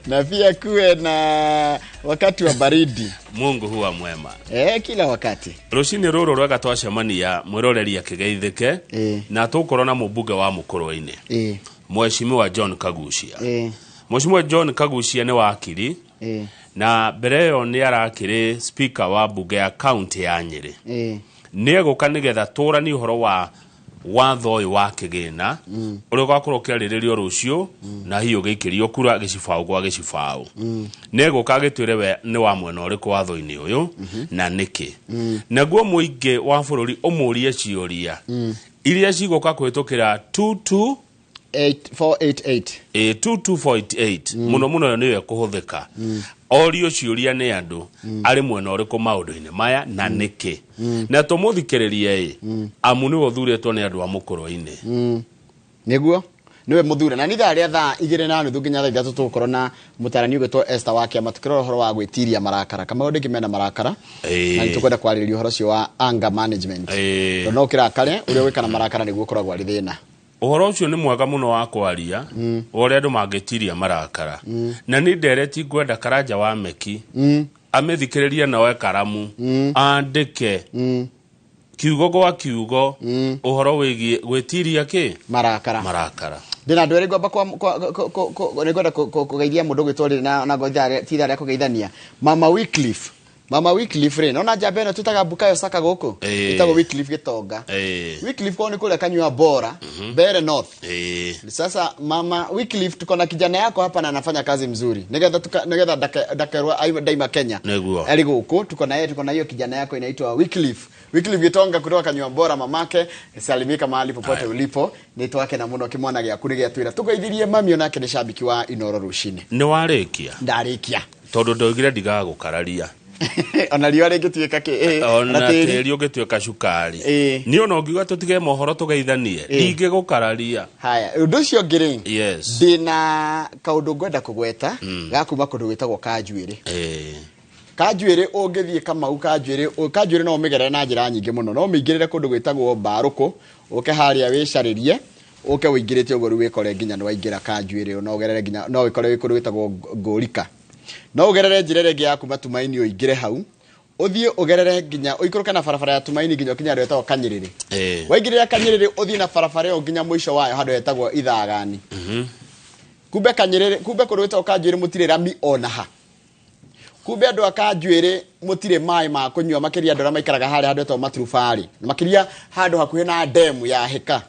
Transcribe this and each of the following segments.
Na pia kuwe na wakati wa baridi. Mungu huwa mwema. Eh, kila wakati. Rũcinĩ rũrũ rwega twacemania mwĩroreri akĩgeithĩke na tũkorwo na mũmbunge wa Mũkũrwe-inĩ, Mheshimiwa John Kagucia. Mheshimiwa John Kagucia nĩ wakiri na mbere ĩyo nĩ arakĩrĩ speaker wa mbunge ya kaunti ya Nyĩrĩ. Nĩ egũka nĩgetha tũranie ũhoro wa watho ũyũ wa kĩgĩna ũrĩa ũgakorwo ũkĩarĩrĩrio rũciũ na hihi ũgĩikĩrio kura gĩcibaũ gwa gĩcibaũ. Nĩ egũka agĩtwĩre we nĩ wa mwena ũrĩkũ watho-inĩ ũyũ na nĩkĩ. Naguo mũingĩ wa bũrũri ũmũrie ciũria iria cigũka kũhĩtũkĩra 22 8488. 22488. Mũno mũno ĩyo nĩyo ĩkũhũthĩka orio ciũria nĩ andũ arĩ mwena ũrĩkũ maũndũ-inĩ maya na nĩkĩ, na tũmũthikĩrĩrie ĩ amu nĩwe ũthurĩtwo nĩ andũ a Mũkũrwe-inĩ. Nĩguo niwe mũthure na nĩ ithaa rĩa 2:30 nginya 3:00 tũgũkorwo na mũtarani ũgwĩtwo Esther wa Kĩama tũkĩrora ũhoro wa gwĩtiria marakara. Kamau, andũ aingĩ mena marakara na nĩ tũkwenda kwarĩrĩria ũhoro ũcio wa anger management, tondũ no ũkĩrakare, ũrĩa ũgwĩka na marakara nĩguo ũkoragwo arĩ thĩna. Ũhoro ũcio nĩ mwega mũno wa kwaria wa ũrĩa andũ mangĩtiria marakara, na nĩ ndereti ngwenda Karanja wa Meki amĩthikĩrĩrie na oe karamu andĩke kiugo gwa kiugo ũhoro wĩgiĩ gwĩtiria kĩ? Marakara. Marakara. Ndĩna andũ erĩ ngwamba nĩngwenda kũgeithia mũndũ ũgwĩtwo rĩrĩ na ngo ti ithaa rĩa kũgeithania. Mama Wycliffe, Mama Wycliffe rĩ, nona njamba ĩno twĩtaga Bukayo Saka gũkũ, ĩtagwo Wycliffe Gĩtonga. Wycliffe kwao nĩ kũrĩa Kanyua Bora, Mbere North. Sasa Mama Wycliffe, tuko na kijana yako hapa na anafanya kazi mzuri. Nigetha ndakerwa daima Kenya. Nĩguo. Ali gũkũ tuko na yeye, tuko na hiyo kijana yako inaitwa Wycliffe. Wycliffe Gitonga kutoka Kanyua Bora, mamake, salimika mahali popote ulipo. Nĩ twakena mũno kĩmwana gĩaku nĩ gĩatwĩra. Tũgeithirie mami, onake nĩ shabiki wa Inoro rũcinĩ. Nĩ warĩkia? Ndarĩkia. Tondũ ndoigire ndigagũkararia. Ona riũa rĩngĩtuĩka kĩ ona ona tĩri. Tĩri ũngĩtuĩka cukari, niĩ ona ũngiuga tũtige mohoro tũgeithanie, ndingĩgũkararia. Haya, ũndũ ũcio ũngĩ rĩ, ndĩna kaũndũ ngwenda kũgweta ga kuma kũndũ gwĩtagwo Kanjuĩrĩ. Kanjuĩrĩ ũngĩthiĩ Kamau, Kanjuĩrĩ, Kanjuĩrĩ no ũmĩgerere na njĩra nyingĩ mũno. No ũmĩingĩrĩre kũndũ gwĩtagwo Mbarũkũ, ũke harĩa wĩcarĩrie, ũke ũingĩrĩte ũguo rĩu wĩkore nginya nĩ waingĩra Kanjuĩrĩ. No ũgerere nginya no wĩkore wĩ kũndũ gwĩtagwo Ngũrika. No ũgerere njĩra ĩrĩa ĩngĩ ya kuma Tumaini, ũingĩre hau ũthiĩ ũgerere nginya ũikũrũke na barabara ya Tumaini nginya ũkinye handũ hetagwo Kanyĩrĩrĩ. Waingĩrĩra Kanyĩrĩrĩ, ũthiĩ na barabara ĩyo nginya mũico wayo handũ hetagwo Ithagani. Kumbe Kanyĩrĩrĩ, kumbe kũndũ gwĩtagwo Kanjuĩrĩ mũtirĩ rami ona ha. Kumbe andũ a Kanjuĩrĩ mũtirĩ maĩ ma kũnyua, makĩria andũ arĩa maikaraga harĩa handũ hetagwo Maturubarĩ, na makĩria handũ hakuhĩ na ndemu ya Hĩka.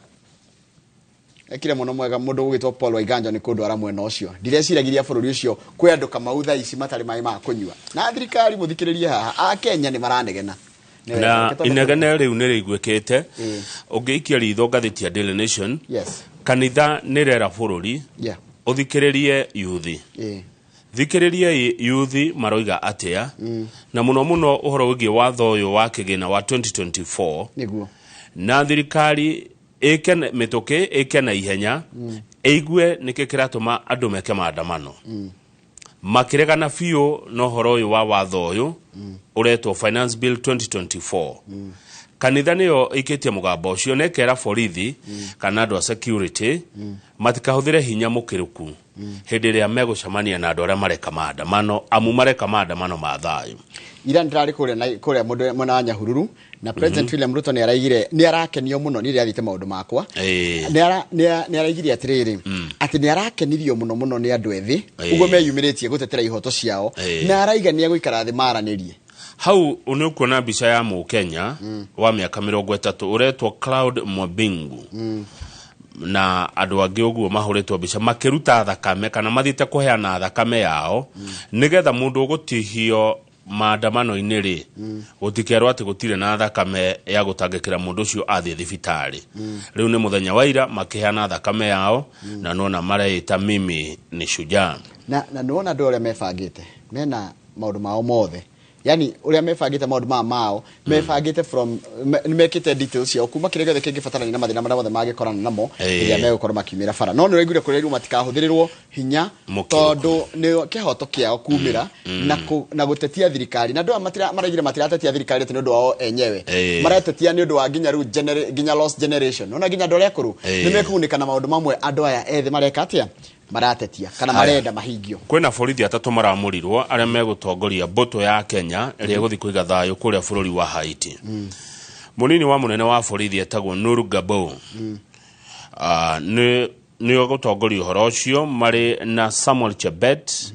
Ekire mũno mwega mũndũ ũgwĩtwo Paul Waiganjo nĩ kũndwara mwena ũcio. Ndireciiragiria bũrũri ũcio kwĩ andũ Kamau thaa ici matarĩ maĩ ma kũnyua. Na thirikari mũthikĩrĩrie haha, a Kenya nĩ maranegena. Nĩ wega. Na Reke twambe inegene rĩu nĩ rĩiguĩkĩte. Ũngĩikia ritho ngathĩti ya Daily Nation, kanitha nĩ rera bũrũri ũthikĩrĩrie yuthi. Thikĩrĩrie yuthi maroiga atĩa, na mũno mũno ũhoro wĩgiĩ watho ũyũ wa kĩgĩna wa 2024, na thirikari ĩke mĩtũkĩ, ĩke na ihenya, ĩigue nĩkĩ kĩratũma andũ meke maandamano makĩregana biũ na ũhoro ũyũ wa watho ũyũ ũretwo Finance Bill 2024. Kanitha nĩyo ĩikĩtie mũgambo ũcio na ĩkera borithi kana andũ a security matikahũthĩre hinya mũkĩrũku hĩndĩ ĩrĩa megũcemania na andũ arĩa mareka maandamano, amu mareka maandamano ma thayũ. Ira ndĩrarĩ kũrĩa kũrĩa mũndũ mwena wa Nyahururu na President William Ruto nĩ araigire nĩ arakenio mũno nĩ rĩrĩa athiĩte maũndũ makwa. Nĩ araigire atĩrĩrĩ atĩ nĩ arakenirio mũno mũno nĩ andũ ethĩ ũguo meyumĩrĩtie gũtetera ihoto ciao, na araiga nĩ egũikara thĩ maranĩrie. Hau nĩ ũkuona mbica ya mũkenya wa mĩaka 30 ũretwo Cloud Mwabingu na andũ angĩ ũguo mahũrĩtwo mbica makĩruta thakame kana mathiĩte kũheana thakame yao nĩgetha mũndũ ũgũtihio maandamano-inĩ rĩ, gũtikerwo atĩ gũtirĩ na thakame ya gũtangĩkĩra mũndũ ũcio athiĩ thibitarĩ. Rĩu nĩ mũthenya wa ira makĩheana thakame yao na nona mareĩta "Mimi ni shujaa". Na nĩwona andũ ũrĩa mebangĩte mena maũndũ mao mothe, yani ũrĩa mebangĩte maũndũ maya mao mebangĩte from nĩ mekĩte details ciao kuma kĩrĩa gĩothe kĩngĩbatarania na mathĩna marĩa mothe mangĩkorana namo rĩrĩa megũkorwo makiumĩra bara. No nĩ ũraiguire kũrĩa irwo matikahũthĩrĩrwo hinya Mũkĩrũku. Tondũ nĩ kĩhoto kĩao kumĩra na gũtetia thirikari, na andũ aya maraigire matiratetia thirikari atĩ nĩ ũndũ wao enyewe, maretetia nĩ ũndũ wa nginya rĩu nginya lost generation, ona nginya andũ arĩa akũrũ nĩ mekũgunĩka na maũndũ mamwe andũ aya ethĩ mareka atĩa. Maratetia kana marenda mahingio. Kwĩna borithi atatũ maramũrirwo arĩa megũtongoria mbũtũ ya Kenya ĩrĩa ĩgũthiĩ kũiga thayũ kũrĩa bũrũri wa Haiti. Mũnini wa mũnene wa borithi etagwo Nuru Gabou. Nĩ nĩ ũgũtongoria ũhoro ũcio marĩ na Samuel Chebet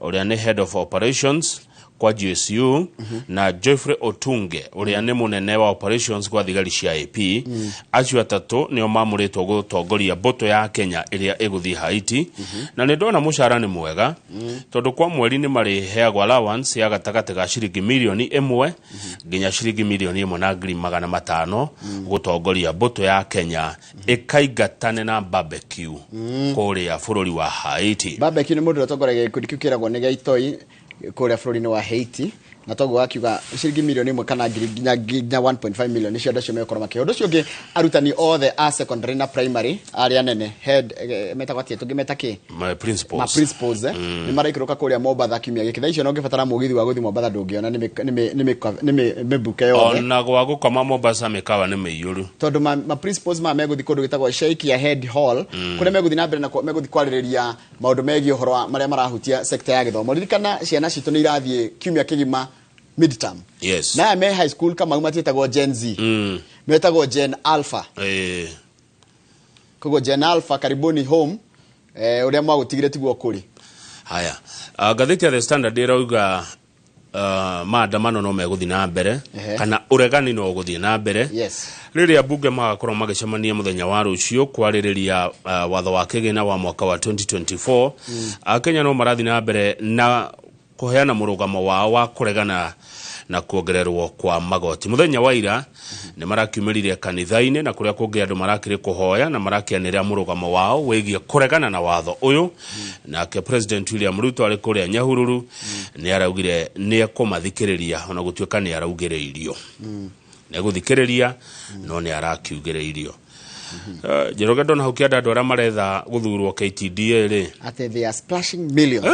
ũrĩa nĩ head of operations kwa GSU na Geoffrey Otunge ũrĩa nĩ mũnene wa operations kwa thigari cia AP. Acio atatũ nĩo mamũrĩtwo gũtongoria mbũtũ ya Kenya ĩrĩa ĩgũthiĩ Haiti. Na nĩ ndona mũcara nĩ mwega tondũ kwa mweri nĩ marĩheagwo allowance ya gatagatĩ ga ciringi mirioni 1 nginya ciringi mirioni 1,500,000 gũtongoria mbũtũ ya Kenya ĩkaingatane na barbecue kũrĩa bũrũri wa Haiti. Barbecue nĩ mũndũ ũtongoragia gĩkundi kĩu kĩragwo nĩ gĩa itoi kũrĩa bũrũri-inĩ wa Haiti, na toguo akiuga ciringi mirioni 1 kana ngiri nginya 1.5 million nĩcio andũ acio megũkorwo makĩheo. Ũndũ ũcio ũngĩ, arutani othe a secondary na primary arĩa nene head metagwo atĩa, tũngĩmeta kĩ? Ma principals. Ma principals, nĩ maraikũrũka kũrĩa Mombatha kiumia gĩkĩ. Thaa icio no ũngĩbatara mũgithi wa gũthiĩ Mombatha ndũngĩona, nĩ mĩbuke yothe. Ona gwa gũkoma Mombasa mĩkawa nĩ mĩiyũru. Tondũ ma principals ma megũthiĩ kũndũ gwĩtagwo Sheikh ya Head Hall, kũrĩa megũthiĩ na mbere na megũthiĩ kwarĩrĩria maũndũ megiĩ ũhoro wa marĩa marahutia sector ya gĩthomo. Ririkana ciana citũ nĩ irathiĩ kiumia kĩgima midterm. Yes. Na me high school kama matietagwo Gen Z. Metagwo Gen Alpha. Koguo Gen Alpha karibuni home, ũrĩa mwagũtigire tiguo kũrĩ. Haya. Ngathĩti ya The Standard ĩrauga maandamano no megũthiĩ na mbere kana ũregani no ũgũthiĩ na mbere. Yes. Rĩrĩa mbunge magakorwo magĩcemania mũthenya wa rũciũ kwarĩrĩria watho wa kĩgĩna wa mwaka wa 2024, Akenya no marathiĩ na mbere na kũheana mũrũgamo wao wa kũregana na kuongererwo kwa magoti. Mũthenya wa ira nĩ marakiumĩrire kanitha-inĩ na kũrĩa kũngĩ andũ marakĩrĩ kũhoya na marakĩanĩrĩra mũrũgamo wao wĩgiĩ kũregana na watho ũyũ. Nake President William Ruto arĩ kũrĩa Nyahururu nĩ araugire nĩ ekũmathikĩrĩria ona gũtuĩka nĩ araugĩrĩirio. Nĩ egũthikĩrĩria no nĩ arakiugĩrĩirio. Njoroge ndona hau kĩanda andũ arĩa maretha gũthurwo KTDA rĩ. Atĩ they are splashing millions.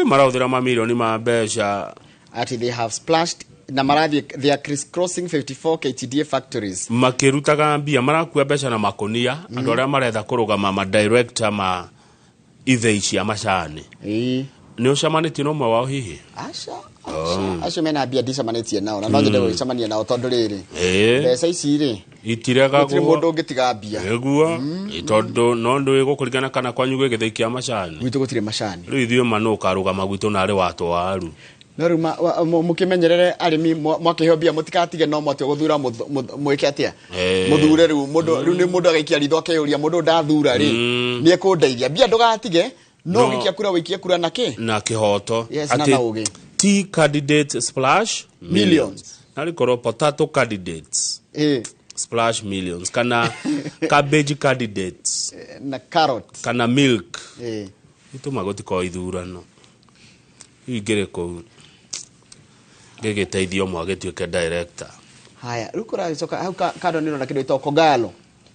Marahũthĩra mamirioni ma mbeca. Atĩ they have splashed na marathiĩ, they are crisscrossing 54 KTDA factories. Makĩrutaga mbia, marakua mbeca na makonia, andũ arĩa maretha kũrũgama ma director ma ithei cia macani. Nĩ ũcemanĩtie na ũmwe wao hihi? Aca, acio mena mbia ndicemanĩtie nao, na no nyende gũgĩcemania nao tondũ rĩrĩ. Mbeca ici rĩ, Itirega gũtirĩ mũndũ ũngĩtiga mbia. Nĩguo, tondũ no ndũĩ gũkũringana kana kwanyu gwĩ gĩthĩi kĩa macani. Gwitũ gũtirĩ macani. Rĩu ithuĩ ma nũ ũkarũgama gwitũ narĩ watwo waru. No rĩu mũkĩmenyerere arĩmi mwakĩheo mbia mũtigatige no mwatue gũthura mwĩke atĩa? Mũthure rĩu, mũndũ, rĩu nĩ mũndũ agaikia ritho akeyũria mũndũ ndathura rĩ, nĩ ekũndeithia. Mbia ndũgatige, no ũgĩikia kura wĩikie kura na kĩ? Na kĩhoto. Yes, na Atĩ na ũgĩ. T candidate splash millions. Millions. Narĩ korwo potato candidates. Splash millions. Kana cabbage candidates. Na carrot. Kana milk. Itũma gũtikorwo ithurano. Rĩu ingĩrĩ kũu. Ngĩgĩteithio ũmwe agĩtuĩke director. Haya, rĩu kũragĩcoka hau kando nĩ ũrona kĩndũ gĩtagwo Kogalo.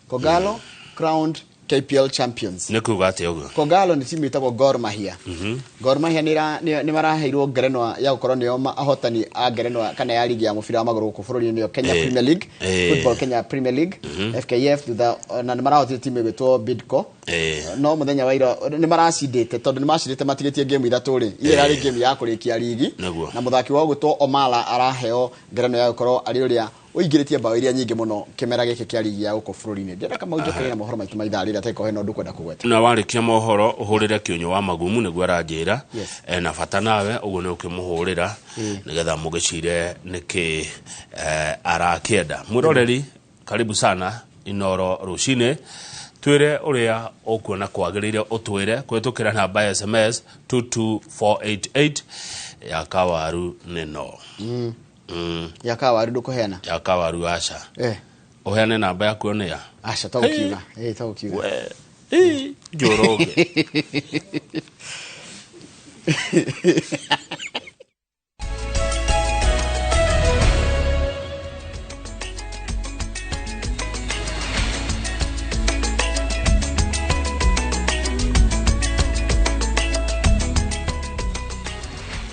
Kogalo crowned KPL champions. Nĩ kuga atĩa ũguo? Kogalo nĩ timu ĩtagwo Gor Mahia. Gor Mahia nĩ maraheirwo ngerenwa ya gũkorwo nĩo ahotani a ngerenwa kana ya ligi ya mũbira wa magũrũ gũkũ bũrũri-inĩ, nĩyo Kenya Premier League, Football Kenya Premier League, FKF, thutha na nĩ marahotire timu ĩgwĩtwo Bidco. No mũthenya wa ira nĩ maracindĩte tondũ nĩ macindĩte matigĩtie game ithatũ rĩ. Ira ĩrarĩ game ya kũrĩkia ligi. Na mũthaki wao ũgwĩtwo Omala araheo ngerenwa ya gũkorwo arĩ ũrĩa ũingĩrĩtie bao iria nyingĩ mũno kĩmera gĩkĩ kĩa ligi ya gũkũ bũrũri-inĩ. Ndĩrenda kama ũnjokerie na mohoro maitũ ma ithaa rĩrĩa atarĩ hena ũndũ kwenda kũgweta. Na warĩkia mohoro ũhũrĩre kĩũnyũ wa magumu nĩguo aranjĩra. Ena bata nawe ũguo nĩ ũkĩmũhũrĩra nĩgetha mũgĩcire nĩkĩ arakĩenda. Mwĩroreri, karibu sana Inoro rũcinĩ. Twĩre ũrĩa ũkuona kwagĩrĩire ũtwĩre kũhĩtũkĩra namba ya SMS 22488 ya kawaru nĩ no. Ya kawaru ndũkũheana? Ya kawaru aca. Ũheane namba yaku nĩ ya? Aca, tagũkiuga. Tagũkiuga. We. Njoroge.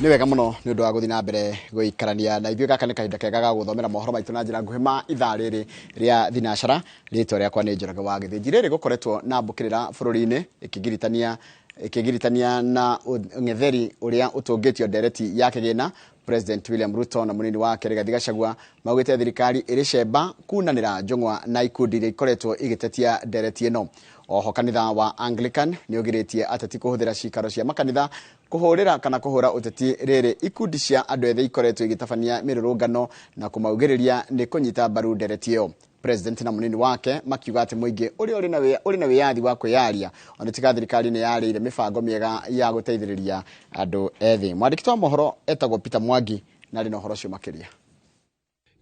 Nĩ wega mũno nĩ ũndũ wa gũthiĩ na mbere gũikarania na ithuĩ. Gaka nĩ kahinda kega ga gũthomera mohoro maitũ na njĩra nguhĩ ma ithaa rĩrĩ rĩa thinacara. Rĩtwa rĩakwa nĩ Njoroge wa Gĩthĩnji. Rĩrĩ gũkoretwo na mbũkĩrĩra bũrũri-inĩ ĩkĩgiritania Ikigiritania na ng'etheri uria utungitio ndereti ya kigina President William Ruto na munini wake Rigathi Gachagua maugite thirikari iri cemba kunanira njung'wa na ikundi iria ikoretwo igitetia ndereti ino. Oho kanitha wa Anglican ni ugiritie ateti kuhuthira cikaro cia makanitha kuhurira kana kuhura uteti riri ikundi cia andu ethe ikoretwo igitabania mirurungano na kumaugiriria ni kunyita mbaru ndereti iyo. President na munini wake makiuga ati muingi uri uri na wiyathi wa kwiyaria ona tiga thirikari ni yarire mibango miega ya guteithiriria andu ethi. Mwandiki wa mohoro etagwo Peter Mwangi na ari na uhoro ucio makiria.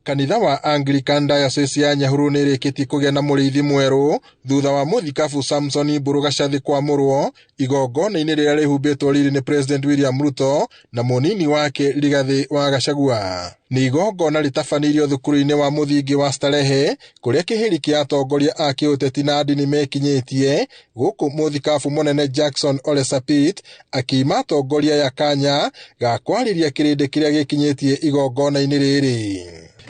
Kanitha wa Anglican Diocese ya Nyahururu nĩ ĩrĩkĩtie kũgĩa na mũrĩithi mwerũ thutha wa mũthikabu Samson Mburu Gacathi kwamũrwo igongona-inĩ rĩrĩa rĩhumbĩtwo riri nĩ President William Ruto na mũnini wake Rigathi wa Gachagua. Nĩ igongona rĩtabanĩirio thukuru-inĩ wa mũthingi wa Starehe kũrĩa kĩhĩri kĩa atongoria a kĩũteti na ndini mekinyĩtie, gũkũ mũthikabu mũnene Jackson Ole Sapit akiima atongoria ya kanya ga kwarĩria kĩrĩndĩ kĩrĩa gĩkinyĩtie igongona-inĩ rĩrĩ.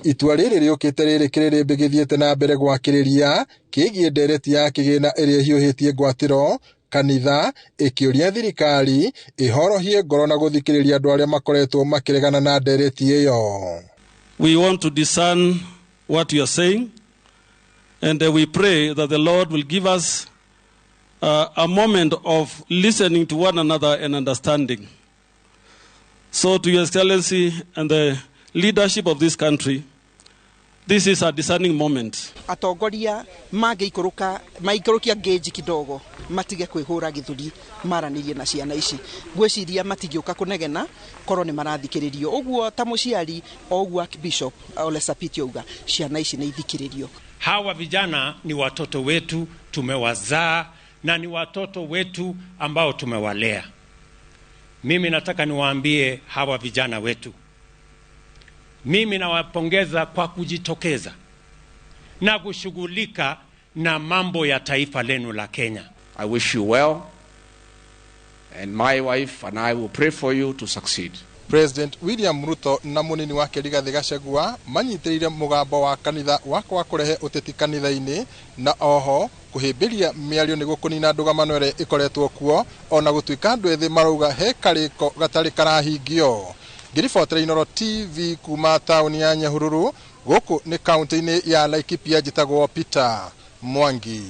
Itua rĩrĩ rĩũkĩte rĩrĩ kĩrĩrĩmbĩ gĩthiĩte na mbere gwakĩrĩria kĩgiĩ ndereti ya kĩgĩna ĩrĩa ĩhiũhĩtie ngwatĩro kanitha ĩkĩũria thirikari ĩhorohie ngoro na gũthikĩrĩria andũ arĩa makoretwo makĩregana na ndereti ĩyo. We want to discern what you are saying, and we pray that the Lord will give us a moment of listening to one another and understanding. So to Your Excellency and the leadership of this country, this is a discerning moment. Atongoria mangĩikũrũka maikũrũkia gauge kidogo matige kwĩhũra gĩthũri maranĩrie na ciana ici, ngwĩciria matingĩũka kũnegena korwo nĩ marathikĩrĩrio. Ũguo ta mũciari o ũguo Archbishop Ole Sapit auga ciana ici nĩ ithikĩrĩrio. Hawa vijana ni watoto wetu, tumewazaa na ni watoto wetu ambao tumewalea. Mimi nataka niwaambie hawa vijana wetu, mimi nawapongeza kwa kujitokeza na kushughulika na mambo ya taifa lenu la Kenya. I wish you well, and my wife and I will pray for you to succeed. President William Ruto na munini wake Rigathi Gachagua manyitĩrĩire mũgambo wa kanitha wa kwaga kũrehe ũteti kanitha-inĩ na oho kũhĩmbĩria mĩario nĩguo kũnina ndũgamano ĩrĩa ĩkoretwo kuo ona gũtuĩka andũ ethĩ marauga he karĩko gatarĩ karahingio. Ngĩribotera Inooro TV kuma taũni ya Nyahururu gũkũ nĩ kaunti-inĩ ya Laikipia, njĩtagwo Peter Mwangi.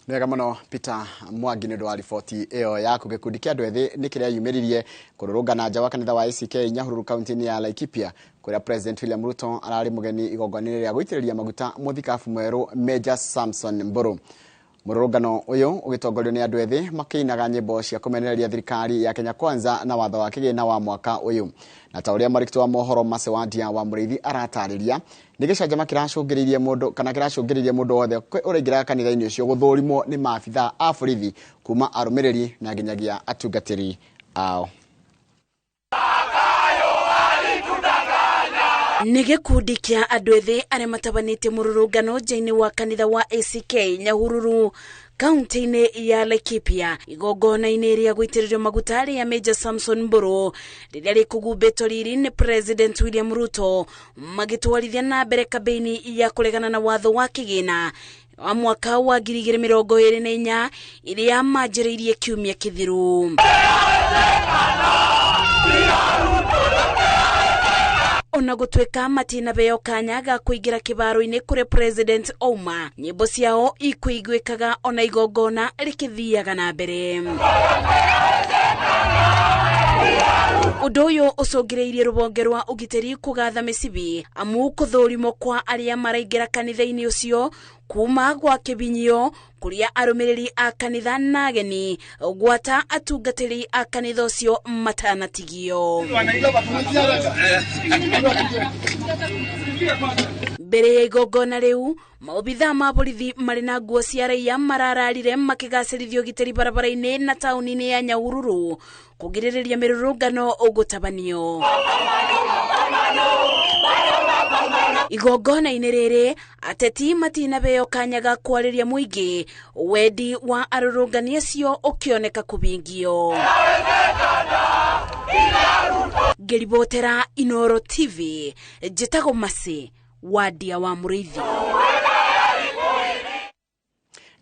Nĩwega mũno Peter Mwangi nĩ ũndũ wa riboti ĩyo yaku. Gĩkundi kĩa andũ ethĩ nĩ kĩreyumĩririe kũrũrũngana nja wa kanitha wa ACK Nyahururu kaunti-inĩ ya Laikipia kũrĩa President William Ruto ararĩ mũgeni igongona-inĩ rĩa gũitĩrĩria maguta mũthikabu mwerũ Major Samson Mburu. Mũrũrũngano ũyũ ũgĩtongorio nĩ andũ ethĩ makĩinaga nyĩmbo cia kũmenereria thirikari ya Kenya Kwanza na watho wa kĩgĩna wa mwaka ũyũ. Na ta ũrĩa mwandĩki wa mohoro Macewandia wa Mũrĩithi aratarĩria, nĩ gĩcanjama kĩracũngĩrĩirie mũndũ kana kĩracũngĩrĩirie mũndũ wothe ũraingĩraga kanitha-inĩ ũcio gũthũrimwo nĩ maabithaa a borithi kuma arũmĩrĩri na nginyagia atungatĩri ao. Nĩ gĩkundi kĩa andũ ethĩ arĩa matabanĩtie mũrũrũngano nja-inĩ wa kanitha wa ACK Nyahururu kaunti-inĩ ya Laikipia igongona-inĩ rĩa gũitĩrĩrio maguta rĩa Major Samson Mburu rĩrĩa rĩkũgumbĩtwo riri nĩ President William Ruto magĩtwarithia na mbere kambĩini ya kũregana na watho wa kĩgĩna wa mwaka wa 2024 ĩrĩa manjĩrĩirie kiumia kĩthiru. Ona gũtuĩka matinabeo kanya ga kũingĩra kĩbaro-inĩ kũrĩa President Ouma, nyĩmbo ciao ikũiguĩkaga ona igongona rĩkĩthiaga na mbere. Ũndũ ũyũ ũcũngĩrĩirie rũhonge rwa ũgitĩri kũgatha mĩcibi amu kũthũrimwo kwa arĩa maraingĩra kanitha-inĩ ũcio kuma gwa kĩbinyio kũrĩa arũmĩrĩri a kanitha na ageni gwata atungatĩri a kanitha ũcio matanatigio. Mbere ya igongona rĩu maobithaa ma borithi marĩ na nguo cia raia marararire makĩgacĩrithia ũgitĩri barabara-inĩ na taũni-inĩ ya Nyahururu kũgirĩrĩria mĩrũrũngano ũgũtabanio. Igongona-inĩ rĩrĩ ateti matinabeo kanya ga kwarĩria mũingĩ, wendi wa arũrũngani acio ũkĩoneka kũbingio. Ngĩribotera Inooro TV, njĩtagwo Mercy Wadia wa Mũrĩithi.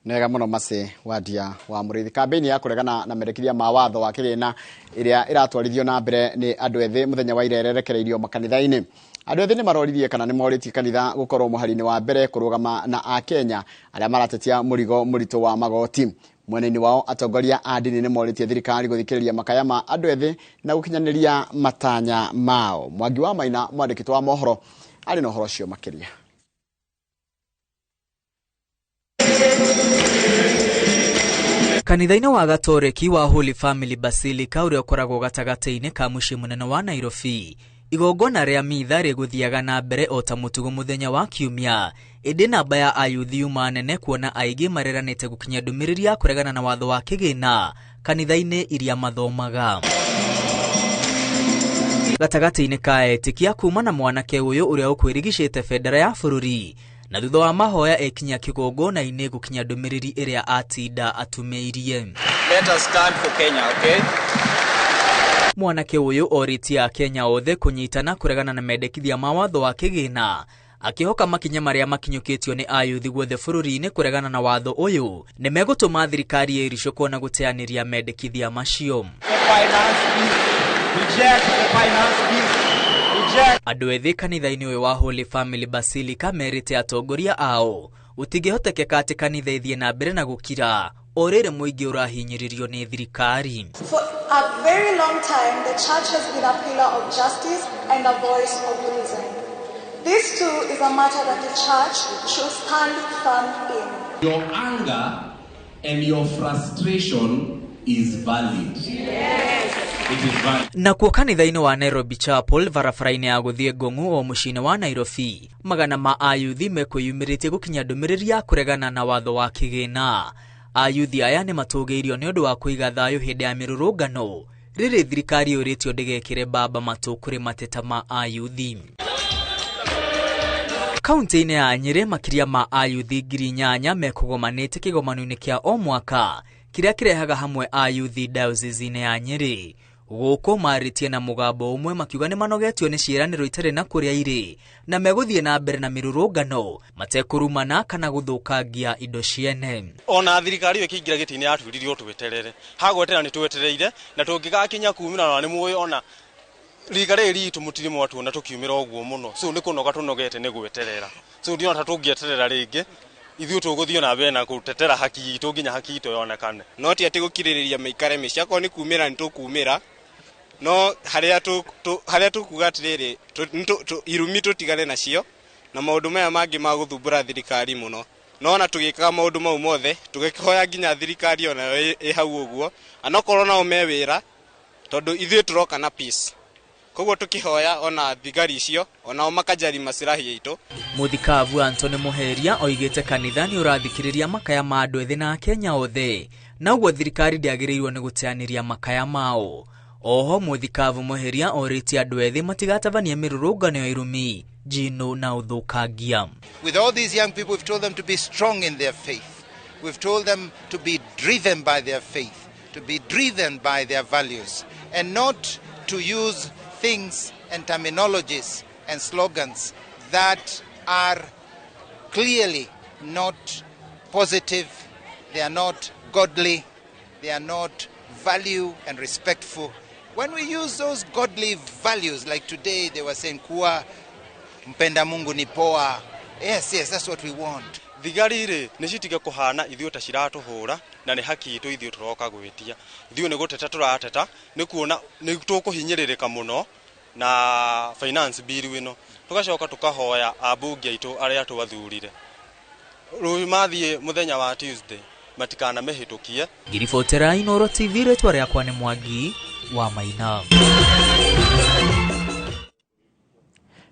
Nega muno Mercy Wandia wa Murithi. Kambĩini ya kũregana na mendekithia ma watho wa kĩgĩna ĩrĩa ĩratwarithio na mbere nĩ andũ ethĩ mũthenya wa ira ĩrerekereirio makanitha-inĩ. Andũ ethĩ nĩ maroririe kana nĩ morĩtie kanitha gũkorwo mũhari-inĩ wa mbere kũrũgama na akenya arĩa maratetia mũrigo mũritũ wa magoti. Mwena-inĩ wao atongoria a ndini nĩ morĩtie thirikari gũthikĩrĩria makaya ma andũ ethĩ na gũkinyanĩria matanya mao. Mwangi wa Maina, mwandĩki wa mohoro, arĩ na ũhoro ũcio makĩria. Kanitha-inĩ wa Gatoreki wa Holy Family Basilica ũrĩa ũkoragwo gatagatĩ-inĩ ka mũciĩ mũnene wa Nairobi, igongona rĩa mitha rĩgũthiaga na mbere o ta mũtugo mũthenya wa kiumia, ĩndĩ namba ya ayuthi yuma nene kuona aingĩ mareranĩte gũkinyia ndũmĩrĩri ya kũregana na watho wa kĩgĩna kanitha-inĩ iria mathomaga. Gatagatĩ-inĩ ka etĩkia kuma na mwanake ũyũ ũrĩa ũkwĩrigicĩte bendera ya bũrũri, na thutha wa mahoya ekinya kĩgongona-inĩ gũkinya ndũmĩrĩri ĩrĩa atinda atumĩirie. Let us stand for Kenya, okay? Mwanake ũyũ orĩtie akenya othe kũnyitana kũregana na mendekithia ma watho wa kĩgĩna, akĩhoka makinya marĩa makinyũkĩtio nĩ ayuthi guothe bũrũri-inĩ kũregana na watho ũyũ nĩ megũtũma thirikari ĩricũkwo na gũteanĩria mendekithia macio. Andũ ethĩ kanitha-inĩ ũyũ wa Holy Family Basilica merĩte atongoria ao gũtingĩhotekeka atĩ kanitha ĩthiĩ na mbere na gũkira o rĩrĩ mũingĩ ũrahinyĩrĩrio nĩ thirikari. For a very long time, the church has been a pillar of justice and a voice of reason. This too is a matter that the church should stand firm in. Your anger and your frustration is valid. Yes. Nakuo kanitha-inĩ wa Nairobi Chapel barabara-inĩ ya gũthiĩ Ngong'u o mũciĩ-inĩ wa Nairobi, magana ma ayuthi mekwĩyumĩrĩtie gũkinya ndũmĩrĩri ya kũregana na watho wa kĩgĩna. Ayuthi aya nĩ matũgĩirio nĩ ũndũ wa kũiga thayũ hĩndĩ ya mĩrũrũngano rĩrĩ thirikari yũrĩtio ndĩgekĩre mbamba matũ kũrĩ mateta ma ayuthi. Kaunti-inĩ ya Nyĩrĩ makĩria ma ayuthi 8,000 mekũgomanĩte kĩgomano-inĩ kĩa o mwaka kĩrĩa kĩrehaga hamwe ayuthi diocese-inĩ ya Nyĩrĩ. Gũkũ marĩtie na mũgambo ũmwe makiuga nĩ manogetio nĩ ciĩranĩro itarĩ na kũrĩa irĩ na megũthiĩ na mbere na mĩrũrũngano matekũrumana kana gũthũkangia indo ciene. Ona thirikari ĩyo ĩkĩingĩra gĩtĩ-inĩ yatwĩrire tweterere, hagwetera nĩ twetereire na tũngĩgakinya kumĩra na nĩ muoyo ona rika rĩrĩ ritũ mũtirĩ mwatuona tũkiumĩra ũguo mũno, so nĩ kũnoga tũnogete nĩ gweterera, so ndiona ta tũngĩeterera rĩngĩ ithuĩ tũgũthiĩ na mbere na gũtetera haki itũ nginya haki itũ yonekane. No ti atĩ gũkirĩrĩria maikare mĩciĩ, akorwo nĩ kumĩra nĩ tũkumĩra, no harĩa tũkuga atĩrĩrĩ irumi tũtigane nacio na maũndũ maya mangĩ ma gũthumbũra thirikari mũno. No ona tũgĩkaga maũndũ mau mothe tũgĩkĩhoya nginya thirikari onayo ĩ hau ũguo, anokorwo nao me wĩra tondũ ithuĩ tũroka na peace. Koguo tukihoya ona thigari icio onao makajari masirahi itũ. Mũthikabu Anthony Muheria oigĩte kanitha nĩ ũrathikĩrĩria makaya ma andũ ethĩ na akenya othe, na ũguo thirikari ndĩagĩrĩirwo nĩ gũteanĩria makaya mao. Oho mũthikabu Muheria orĩtie andũ ethĩ matigatabanie mĩrũrũngano ya irumi, njino na ũthũkangia. With all these young people, we've told them to be strong in their faith. We've told them to be driven by their faith, to be driven by their values, and not to use things and terminologies and slogans that are clearly not positive, they are not godly, they are not value and respectful. When we use those godly values, like today they were saying, kuwa mpenda Mungu ni poa. Yes, yes, that's what we want. Thigari rĩ nĩ citige kũhana ithuĩ ta ciratũhũra na nĩ haki itũ ithuĩ tũroka gwĩtia. Ithuĩ nĩ gũteta tũrateta nĩ kuona nĩ tũkũhinyĩrĩrĩka mũno na finance bill ĩno. Tũgacoka tũkahoya ambunge aitũ arĩa twathurire rũĩ mathiĩ mũthenya wa Tuesday matikanamĩhĩtũkie. Ngiribotera Inooro TV, rĩtwa rĩakwa nĩ Mwangi wa Maina.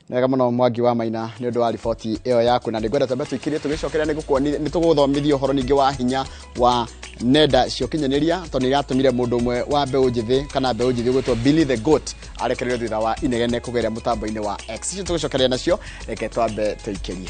Nega muno Mwangi wa Maina nĩ ũndũ wa riboti ĩyo yaku, na nĩngwenda twambe tũikirie tũgĩcokeria nĩ gũkuonia nĩ tũgũthomithia ũhoro ningĩ wa hinya wa nenda cia ũkinyanĩria tondũ nĩ iratũmire mũndũ ũmwe wa mbeũ njĩthĩ kana mbeũ njĩthĩ ũgwĩtwo Billy the Goat arekererio thutha wa inegene kũgeria mũtambo-inĩ wa X. Icio tũgĩcokeria nacio, reke twambe tũikĩrie.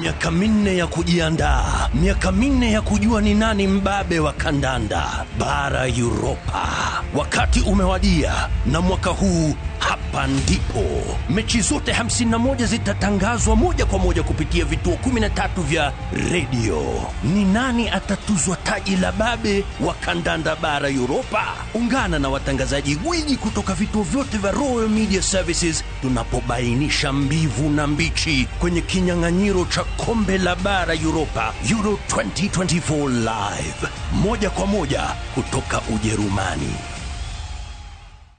Miaka 4 ya kujiandaa, miaka 4 ya kujua ni nani mbabe wa kandanda bara Europa. Wakati umewadia, na mwaka huu hapa ndipo mechi zote 51 zitatangazwa moja kwa moja kupitia vituo 13 vya redio. Ni nani atatuzwa taji la babe wa kandanda bara Europa? Ungana na watangazaji gwiji kutoka vituo vyote vya Royal Media Services tunapobainisha mbivu na mbichi kwenye kinyang'anyiro cha kombe la bara Europa Euro 2024 live, moja kwa moja kutoka Ujerumani.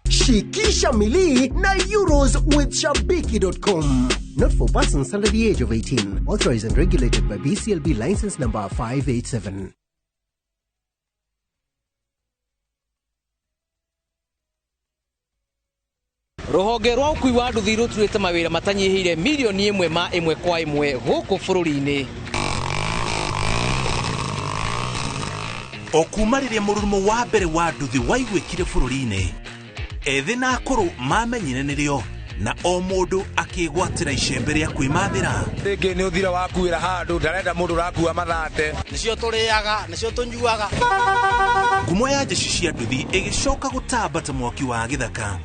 Shikisha milii na Euros with Shabiki.com. Not for persons under the age of 18. Authorized and regulated by BCLB license number 587. Ruhonge rwa ũkui wa nduthi rũturĩte mawĩra matanyihĩire milioni 1 ma 1 kwa 1 gũkũ bũrũri-inĩ. O kuma rĩrĩa mũrurumo wa mbere wa nduthi waiguĩkire bũrũri-inĩ, ethĩ na akũrũ mamenyire nĩrĩo, na o mũndũ akĩgwatĩra icembe rĩa kwĩmathĩra. Rĩngĩ nĩ ũthira wakuĩra handũ, ndarenda mũndũ ũrakua mathate. Nĩcio tũrĩaga, nĩcio tũnyuaga. Ngumo ya jeshi cia nduthi ĩgĩcoka gũtamba ta mwaki wa gĩthaka.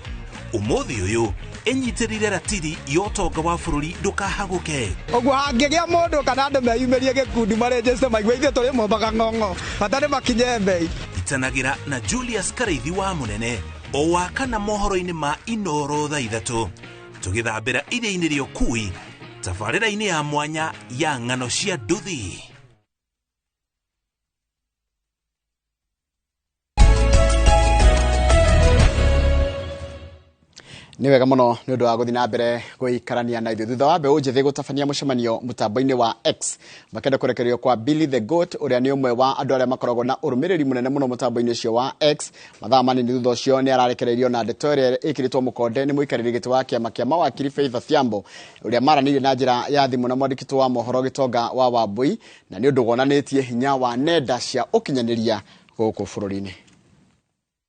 Ũmũthĩ ũyũ ĩnyitĩrĩire ratiri ya ũtonga wa bũrũri ndũkahagũke. Ũguo hangĩgĩa mũndũ kana andũ meyumĩrie gĩkundi marĩnjĩte maigue ithuĩ tũrĩ mombaga ng'ong'o, bata nĩ makinye mbei. Itanagĩra na Julius Karaithi wa Mũnene o wa kana mohoro-inĩ ma Inoro thaa 3, tũgĩthambĩra iria-inĩ rĩa ũkui tabarĩra-inĩ ya mwanya ya ng'ano cia nduthi. Nĩ wega mũno nĩ ũndũ wa gũthiĩ na mbere gũikarania na ithuĩ. Thutha wa mbeũ njĩthĩ gũtabania mũcemanio mũtambo-inĩ wa X, makĩenda kũrekererio kwa Billy the Goat, ũrĩa nĩ ũmwe wa andũ arĩa makoragwo na ũrũmĩrĩri mũnene mũno mũtambo-inĩ ũcio wa X. Mathaa manini thutha ũcio nĩ ararekereirio na ndeto ĩrĩa ĩkĩrĩtwo mũkonde nĩ mũikarĩri gĩtĩ wa kĩama kĩa mawakiri Faith Odhiambo, ũrĩa maranĩirie na njĩra ya thimũ na mwandĩki wa mohoro Gĩtonga wa Wambui, na nĩ ũndũ wonanĩtie hinya wa nenda cia ũkinyanĩria gũkũ bũrũri-inĩ.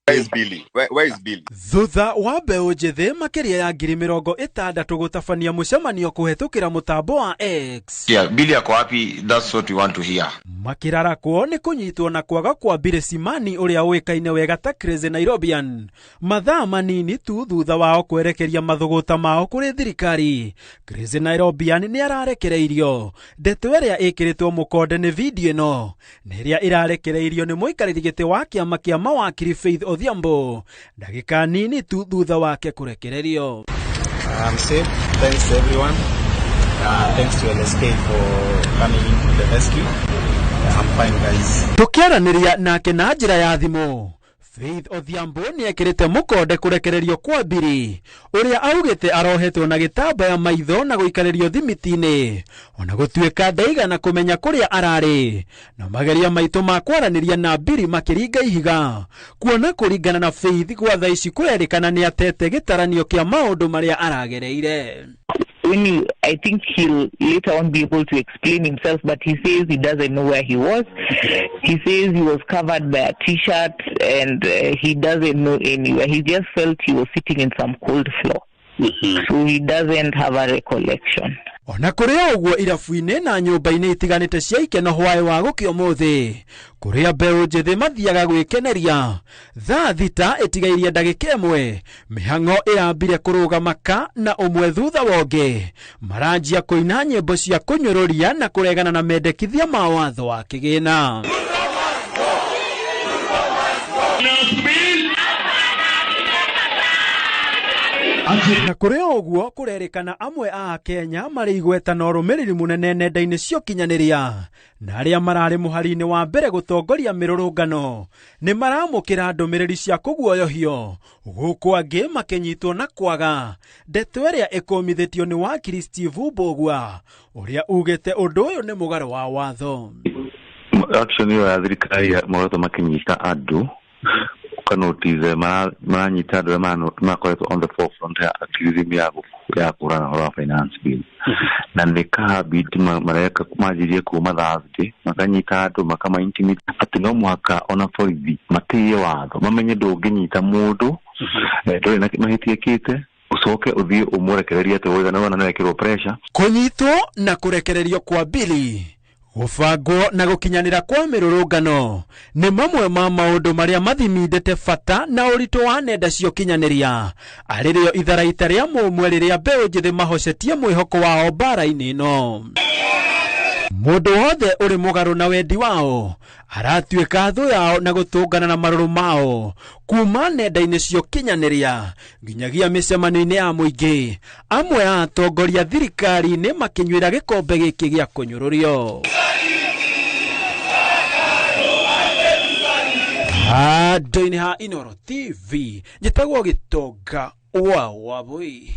Where is Billy? Where is Billy? Thutha wa mbeũ njĩthĩ makĩria ya 60,000 gũtabania mũcemanio kũhetũkĩra mũtambo wa X. Yeah, Billy ako wapi? That's what we want to hear. Makĩrarakwo nĩ kũnyitwo na kwaga kwa Billy Simani ũrĩa ũĩkaine wega ta Crazy Nairobian. Mathaa manini tu thutha wao kwerekeria mathũgũta mao kũrĩ thirikari, Crazy Nairobian nĩ ararekereirio. Ndeto ĩrĩa ĩkĩrĩtwo mũkonde nĩ video ĩno nĩ ĩrĩa ĩrarekereirio nĩ mũikarĩri gĩtĩ wa kĩama kĩa mawakiri Faith Odhiambo ndagĩka nini tu thutha wake kũrekererio. I'm safe. Thanks to everyone. Thanks to LSK for coming into the rescue. I'm fine, guys. Tũkĩaranĩria nake na njĩra ya thimũ, Faith Odhiambo nĩ ekĩrĩte mũkonde kũrekererio kwa Billy ũrĩa augĩte arohetwo na gĩtambaya maitho na gũikarĩrio thimiti-inĩ, ona gũtuĩka ndaigana kũmenya kũrĩa ararĩ. Na mageria maitũ ma kwaranĩria na Billy makĩringa ihiga, kuona kũringana na Faith gwa thaa ici kũrerĩkana nĩ atete gĩtaranio kĩa maũndũ marĩa aragereire. When I think he'll later on be able to explain himself, but he says he doesn't know where he was. He says he was covered by a t-shirt and he doesn't know anywhere. He just felt he was sitting in some cold floor. So he doesn't have a recollection. Ona kũrĩ ũguo irabu-inĩ na nyũmba-inĩ itiganĩte cia ikeno hwaĩ wa gũkĩa ũmũthĩ, kũrĩa mbeũ njĩthĩ mathiaga gwĩkeneria, thaa 6 ĩtigairie ndagĩka 1, mĩhang'o ĩrambire kũrũgama ka na ũmwe thutha wa ũngĩ, maranjia kũina nyĩmbo cia kũnyũrũria na kũregana na mendekithia ma watho wa kĩgĩna. Na kũrĩ ũguo kũrerĩkana amwe a Kenya marĩ igweta na ũrũmĩrĩri mũnene nenda-inĩ cia ũkinyanĩria, na arĩa mararĩ mũhari-inĩ wa mbere gũtongoria mĩrũrũngano nĩ maramũkĩra ndũmĩrĩri cia kũguoyohio, gũkũ angĩ makĩnyitwo na kwaga. Ndeto ĩrĩa ĩkũmithĩtio nĩ wakiri Steve Mbugua ũrĩa ugĩte ũndũ ũyũ nĩ mũgarũ wa watho. Action ĩyo ya thirikari magoretwo makĩnyita andũ ukanotice maranyita andũ arĩa makoretwo on the forefront ya activism ya kũhũrana ũhoro wa finance bill, na nĩ kahabit mareka manjirie kuma Thursday makanyita andũ makama intimidate atĩ no mũhaka ona borithi matĩye watho, mamenye ndũngĩnyita mũndũ ndũrĩ na mahĩtia ekĩte, Ucoke uthie umurekererie ati woiga nĩ wona nĩ wekĩrwo pressure. Kũnyitwo na kũrekererio kwa Billy, gũbangwo na gũkinyanĩra kwa mĩrũrũngano nĩ mamwe ma maũndũ marĩa mathimindĩte bata na ũritũ wa nenda cia ũkinyanĩria, arĩ rĩo itharaita rĩa mũmwe rĩrĩa mbeũ njĩthĩ mahocetie mwĩhoko wao mbara-inĩ ĩno. Mũndũ wothe ũrĩ mũgarũ na wendi wao aratuĩka thũ yao na gũtũngana na marũrũ mao kuma nenda-inĩ cia ũkinyanĩria nginyagia mĩcemanio-inĩ ya mũingĩ. Amwe a atongoria thirikari-inĩ makĩnyuĩra gĩkombe gĩkĩ gĩa kũnyũrũrio. Handũ-inĩ ha Inooro TV njĩtagwo Gĩtonga wa Wabui.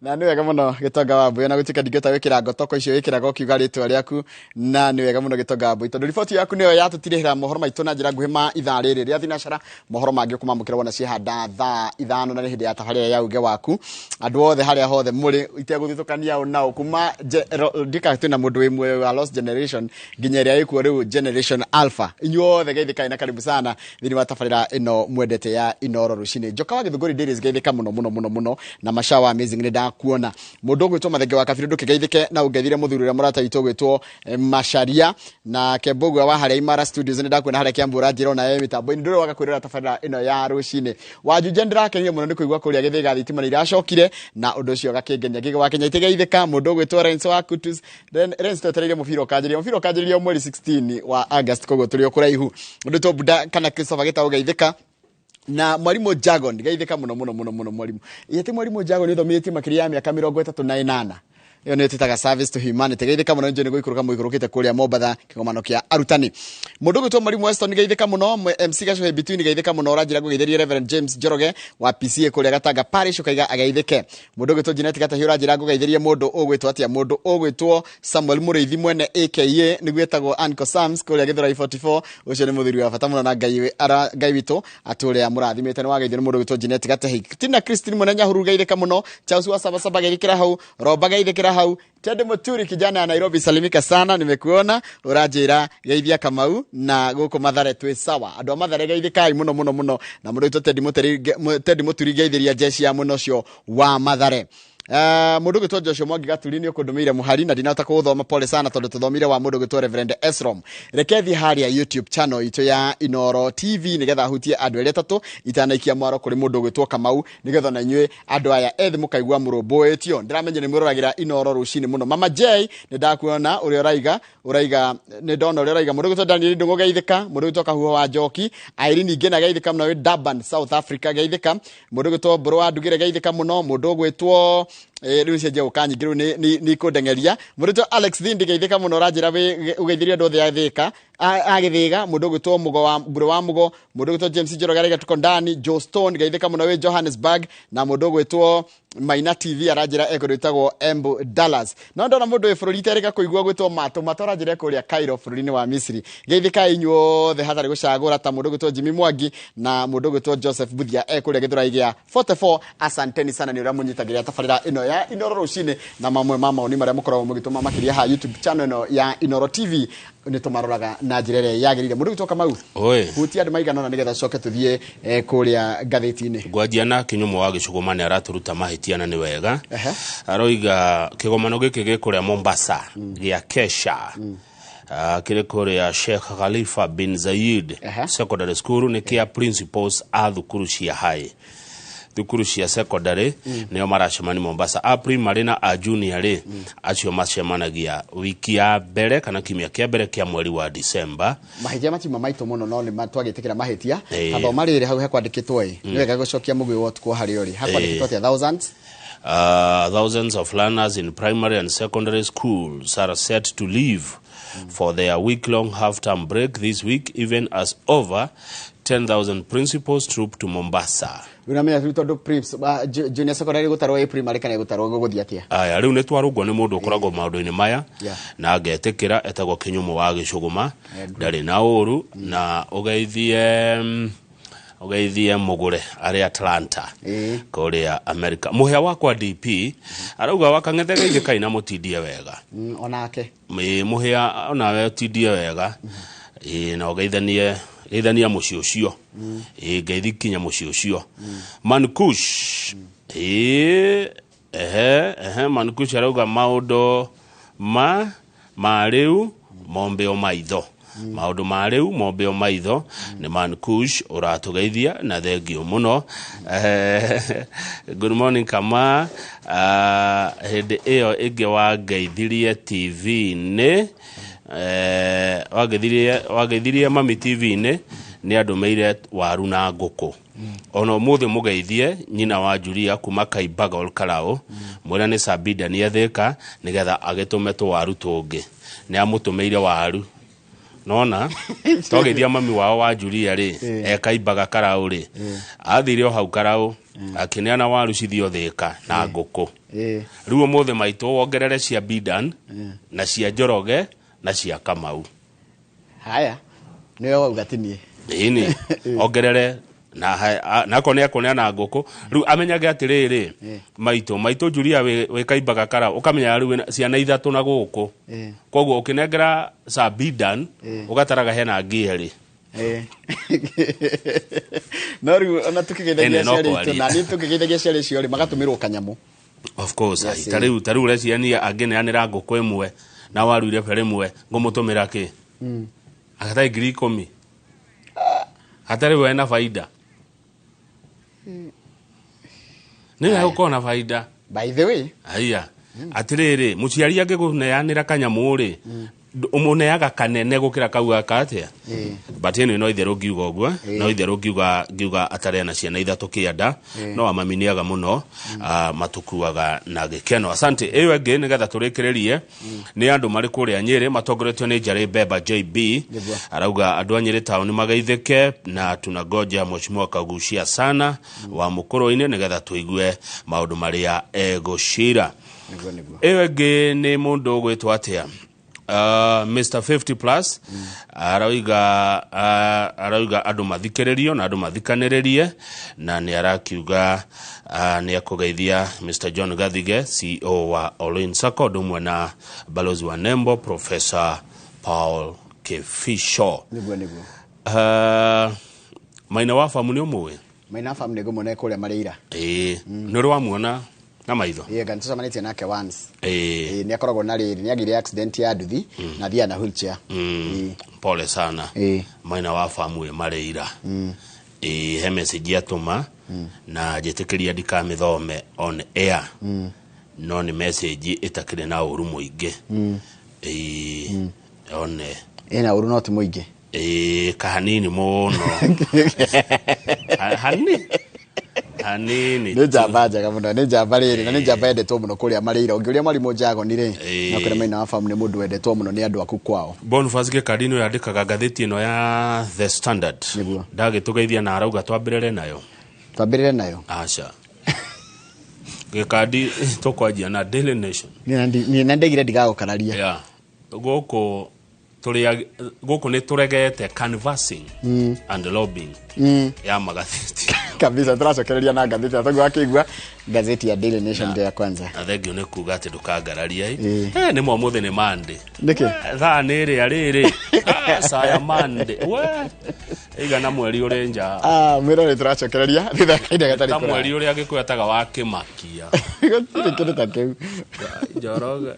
Na nĩ wega mũno Gĩtonga wa Mbui, na gũtuĩka ndingĩhota gwĩkĩra ngotoko icio wĩkĩraga ũkiuga rĩtwa rĩaku, na nĩ wega mũno Gĩtonga wa Mbui, tondũ riboti yaku nĩyo yatũtirĩhĩra mohoro maitũ na njĩra nguhĩ ma ithaa rĩrĩ rĩa thinacara. Mohoro mangĩ ũkũmamũkĩra wona ciehanda thaa 5 na nĩ hĩndĩ ya tabarĩra ya uge waku. Andũ othe harĩa hothe mũrĩ itegũthutũkania ũ nao kuma ndika twĩna mũndũ wĩ muoyo wa Lost Generation nginya ĩrĩa ĩkuo rĩu Generation Alpha. Inyuothe geithĩkai na karibu sana thĩinĩ wa tabarĩra ĩno mwendete ya Inooro rũcinĩ. Njoka wa Gĩthũngũri Dairies geithĩka mũno mũno mũno mũno, na Mashawa Amazing nĩ ndakuona. Mũndũ ũgwĩtwo Mathenge wa Kabiru ndũkĩgeithĩke na ũngeithire mũthuri ũrĩa mũrata witũ ũgwĩtwo Macharia, na Kembũgua wa harĩa Imara Studios nĩ ndakuona harĩa Kiambu ũranjĩra ona we mĩtambo-inĩ ndũrĩ waga kwĩrora tabarĩra ĩno ya rũcinĩ. Wanjunja ndĩrakenire mũno nĩ kũigua kũrĩa Gĩthĩga thitima nĩ iracokire na ũndũ ũcio ũgakĩngenia. Ngĩgĩ wa Kenya itigeithĩka. Mũndũ ũgwĩtwo Renzo wa Kutus, Renzo twetereire mũbira ũkanjĩrĩria, mũbira ũkanjĩrĩria mweri 16 wa August, koguo tũrĩ o kũraihu. Ũndũ to Buda kana Christopher Gĩtaũ geithĩka. Na mwarimu Jagon geithĩka mũno mũno mũno mũno mwarimu. Ĩĩ mwarimu Jagon nĩũthomithĩtie makĩria ya mĩaka 38. Ĩyo nĩyo twĩtaga service to humanity. Geithĩka mũno njũĩ nĩ gũikũrũka mũikũrũkĩte kũrĩa Mombatha kĩgomano kĩa arutani. Mũndũ ũgwĩtwo mwarimu Weston geithĩka mũno, MC Gacohe Between geithĩka mũno, ũranjĩra ngũgeithĩrie Reverend James Njoroge wa PCA kũrĩa Gatanga Parish ũkaiga ageithĩke. Mũndũ ũgwĩtwo Jeanette Gatahi ũranjĩra ngũgeithĩrie mũndũ ũgwĩtwo atĩa, mũndũ ũgwĩtwo Samuel Mũrĩithi mwene aka nĩguo etagwo Uncle Sams kũrĩa Gĩthũrai 44. Ũcio nĩ mũthuri wa bata mũno na Ngai witũ atũre amũrathimĩte. Nĩ wageithio nĩ mũndũ ũgwĩtwo Jeanette Gatahi. Tina Christine Mũnene Nyahururu geithĩka mũno, Charles wa Sabasaba geithĩkĩra hau, Roba geithĩkĩra hau, Tende Muturi kijana ya Nairobi salimika sana, nimekuona uranjira geithia Kamau na guku Mathare twi sawa. Andu a Mathare geithikai muno muno muno, na mundu witũ Teddy Muturi geithiria jeshi ya muno cio wa Mathare. Mundu gwitwo Joshua Mwangi Gaturi ni ukundumiire muhari na ndinahota kuuthoma, pole sana tondu tuthomire wa mundu gwitwo Reverend Esrom. Reke thi haria YouTube channel itu ya Inooro TV nigetha hutie andu eri atatu itanaikia mwaro kuri mundu gwitwo Kamau, nigetha na inyue andu aya ethi mukaigua murumbuitio. Ndiramenya ni muroragira Inooro rucini muno. Mama J ni ndakuona uria uraiga ni ndona uria uraiga. Mundu gwitwo Daniel Ndungu geithika, mundu gwitwo Kahuho wa Njoki, Irene Ngina geithika muno wi Durban South Africa geithika, mundu gwitwo Mburu wa Ndugire geithika muno, mundu gwitwo rĩu cenjia gũka nyingĩ rĩu nĩ ikũndengeria. Mũndũ Alex Thindi geithĩka mũno, ũranjĩra ũgeithirie andũ othe a Gĩthĩga. Mũndũ ũgwĩtwo Mũgo wa Mbũrũ wa Mũgo, mũndũ ũgwĩtwo James Njoroge araiga tuko ndani, Joe Stone geithĩka mũno wĩ Johannesburg, na mũndũ ũgwĩtwo Maina TV aranjĩra ekũndũ ĩtagwo Embu Dallas. No ndona mũndũ wĩ bũrũri iterĩka kũigua gwĩtwo Matũ Matũ aranjĩra kũrĩa Cairo bũrũri-inĩ wa Misiri. Geithĩkai inyuothe hatarĩ gũcagũra, ta mũndũ ũgwĩtwo Jimmy Mwangi na mũndũ ũgwĩtwo Joseph Buthia ekũrĩa Gĩthũrai gĩa 44. Asanteni sana nĩ ũrĩa mũnyitagĩrĩra tabarĩra ĩno ya Inooro rũcinĩ na mamwe ma maoni marĩa mũkoragwo mũgĩtũma makĩria ha YouTube channel ĩno ya Inooro TV nĩ tũmaroraga na njĩra ĩrĩa yagĩrĩire. Mũndũ ũgwĩtwo Kamau, hutia andũ maigana ũna nĩgetha tũcoke tũthiĩ kũrĩa ngathĩti-inĩ. Ngwanjia na Kĩnyũmũ wa Gĩcũgũma nĩ aratũruta mahĩtia na nĩ wega. Aroiga kĩgomano gĩkĩ gĩ kũrĩa Mombasa gĩa Kesha, kĩrĩ kũrĩa Sheikh Khalifa bin Zayed Secondary School, nĩ kĩa principals a thukuru cia high, thukuru cia secondary nĩo maracemania Mombasa. A primary na a junior rĩ, acio macemanagia wiki ya mbere kana kiumia kĩa mbere kĩa mweri wa December. Mahĩtia matiuma maitũ mũno, no nĩ twagĩtĩkĩra mahĩtia. Tathoma rĩrĩ hau hekwandĩkĩtwo ĩ, nĩ wega gũcokia mũgwĩ wa ũtukũ harĩa ũrĩ. Hakwandĩkĩtwo atĩa? Thousands? Thousands of learners in primary and secondary schools are set to leave for their week-long half-term break this week, even as over 10,000 principals troop to Mombasa. Unamenya rĩu tondũ junior secondary gũtarwo ĩ primary kana gũtarwo gũgũthiĩ atĩa? Aya, rĩu nĩ twarũngwo nĩ mũndũ ũkoragwo maũndũ-inĩ maya na ngetĩkĩra, etagwo Kĩnyũmũ wa Gĩcũgũma, ndarĩ na ũru, na ũgeithie mũgũre arĩ Atlanta kũrĩa America. Mũhĩa wakwa DP arauga wakang'ethe geithĩkai na mũtindie wega. Onake. Mũhĩa onawe ũtindie wega. Ĩĩ, na ũgeithanie geithania mũciĩ ũcio. Ĩĩ, ngeithi kinya mũciĩ ũcio. Mankush, ĩĩ, ehe ehe, Mankush arauga maũndũ ma rĩu mombe o maitho, maũndũ ma rĩu mombe o maitho. Nĩ Mankush ũratũgeithia na thengio mũno. Good morning kama. Hĩndĩ ĩyo ĩngĩ wangeithirie TV-inĩ, wangeithirie mami TV-inĩ, nĩ andũmĩire waru na ngũkũ. Ona ũmũthĩ mũgeithie nyina wa Julia kuma Kaimbaga Olkarau, mwĩre nĩ Sabida nĩ athĩka nĩgetha agĩtũme tũwaru tũngĩ. Nĩ amũtũmĩire waru nona twageithia mami wao wa Julia rĩ, e Kaimbaga Karau rĩ, athire o hau Karau akĩneana waru cithio thĩka na ngũkũ. Rĩu ũmũthĩ maitũ wongerere cia Bidan na cia Njoroge na cia Kamau. Haya, nĩwe wauga ti niĩ. Ĩni, ongerere na nako nĩ akũneana ngũkũ. Rĩu amenyage atĩrĩrĩ, maitũ Julia wĩ Kaimbaga Karau, ũkamenya rĩu wĩna ciana ithatũ na gũkũ, koguo ũkĩnengera Sabidan ũgataraga hena ngĩ erĩ. No rĩu ona tũkĩgeithagia Ene, no aciari aitũ kwaria. na niĩ tũkĩgeithagia aciari acio rĩ, magatũmĩrwo kanyamũ. Of course. Yes, ai, ta rĩu ũreciria niĩ angĩneanĩra ngũkũ ĩmwe na waru irebe rĩmwe ngũmũtũmĩra kĩ? Agatarĩ 10,000 hatarĩ we na faida, nĩ wega gũkorwo na faida. By the way. Aya, atĩrĩrĩ, mũciari angĩkũneanĩra kanyamũ rĩ, ũmũneaga kanene gũkĩra kau gaka atĩa. But anyway, no itherũ ngiuga ũguo, no itherũ ngiuga atarĩ na ciana ithatũ kĩanda, no amami nĩaga mũno, matukuaga na gĩkeno. Asante. Ĩyo ĩngĩ nĩgetha tũrĩkĩrĩrie nĩ andũ marĩ kũrĩa Nyĩrĩ matongoretio nĩ Njarĩ Beba JB. Arauga andũ a Nyĩrĩ taũni mageithĩke na tunangoja mheshimiwa Kagucia sana wa mũkũrũ-inĩ nĩgetha tũigue maũndũ marĩa egũcira. Nĩguo nĩguo. Ĩyo ĩngĩ nĩ mũndũ ũgwĩtwo atĩa, Mr 50 plus, arauga andũ mathikĩrĩrio na andũ mathikanĩrĩrie, na nĩ arakiuga nĩ akũgeithia Mr John Gathige, CEO wa Olin Sacco, ũndũ ũmwe na balozi wa Nembo Professor Paul Kefisho. Nĩguo nĩguo. Maina wa famu nĩ ũmũĩ? Maina famu nĩ ngũmwona kũrĩa Mareira. Ĩĩ, nĩ ũrĩ wamuona na maitho? Ĩĩ, nga nĩtũcemanĩtie nake once. Ĩĩ. Ĩĩ, nĩ akoragwo na rĩrĩ, nĩ agĩire accident ya nduthi na athiaga na wheelchair. Pole sana. Maina wa famu ĩ Mareira. Ĩĩ, he message atũma na njĩtĩkĩria ndikamĩthome on air, no nĩ message ĩtakĩrĩ na ũru mũingĩ. Ĩĩ, one. Ĩna ũru no ti mũingĩ. Ĩĩ, kahanini mũno. Hanini. Nĩ njamba njega mũno, nĩ njamba rĩrĩ, na nĩ njamba yendetwo mũno kũrĩa Mareira. Ũngĩũria mwarimũ Njagoni rĩ, na kũrĩa Maina wa famu nĩ mũndũ wendetwo mũno nĩ andũ aku kwao. Boniface Gĩkandi nĩwe yandĩkaga ngathĩti ĩno ya The Standard. Ndagĩtũgeithia na arauga twambĩrĩre nayo. Twambĩrĩre nayo? Aca, Gĩkandi, tũkwanjia na Daily Nation. Niĩ na ndigire ndigagũkararia. Yeah. Gũkũ tũrĩa gũkũ nĩ tũregete canvassing and lobbying ya magathĩti. Kabisa, tũracokereria na ngathĩti na toguo akĩigua gazeti ya Daily Nation ndio ya kwanza. Na thengio nĩ kuga atĩ ndũkangararia. Ĩĩ. Nĩ ma ũmũthĩ nĩ Monday. Nĩkĩ? Thaa nĩ ĩrĩa rĩrĩ. Ah, saya Monday we igana mweri ũrĩ nja. Ah, mwĩrore, tũracokereria thutha wa kahinda gatarĩ ta mweri kũraya. ũrĩa Gĩkũyũ etaga wa kĩmakia. Gũtirĩ kĩndũ ta kĩu. Njoroge.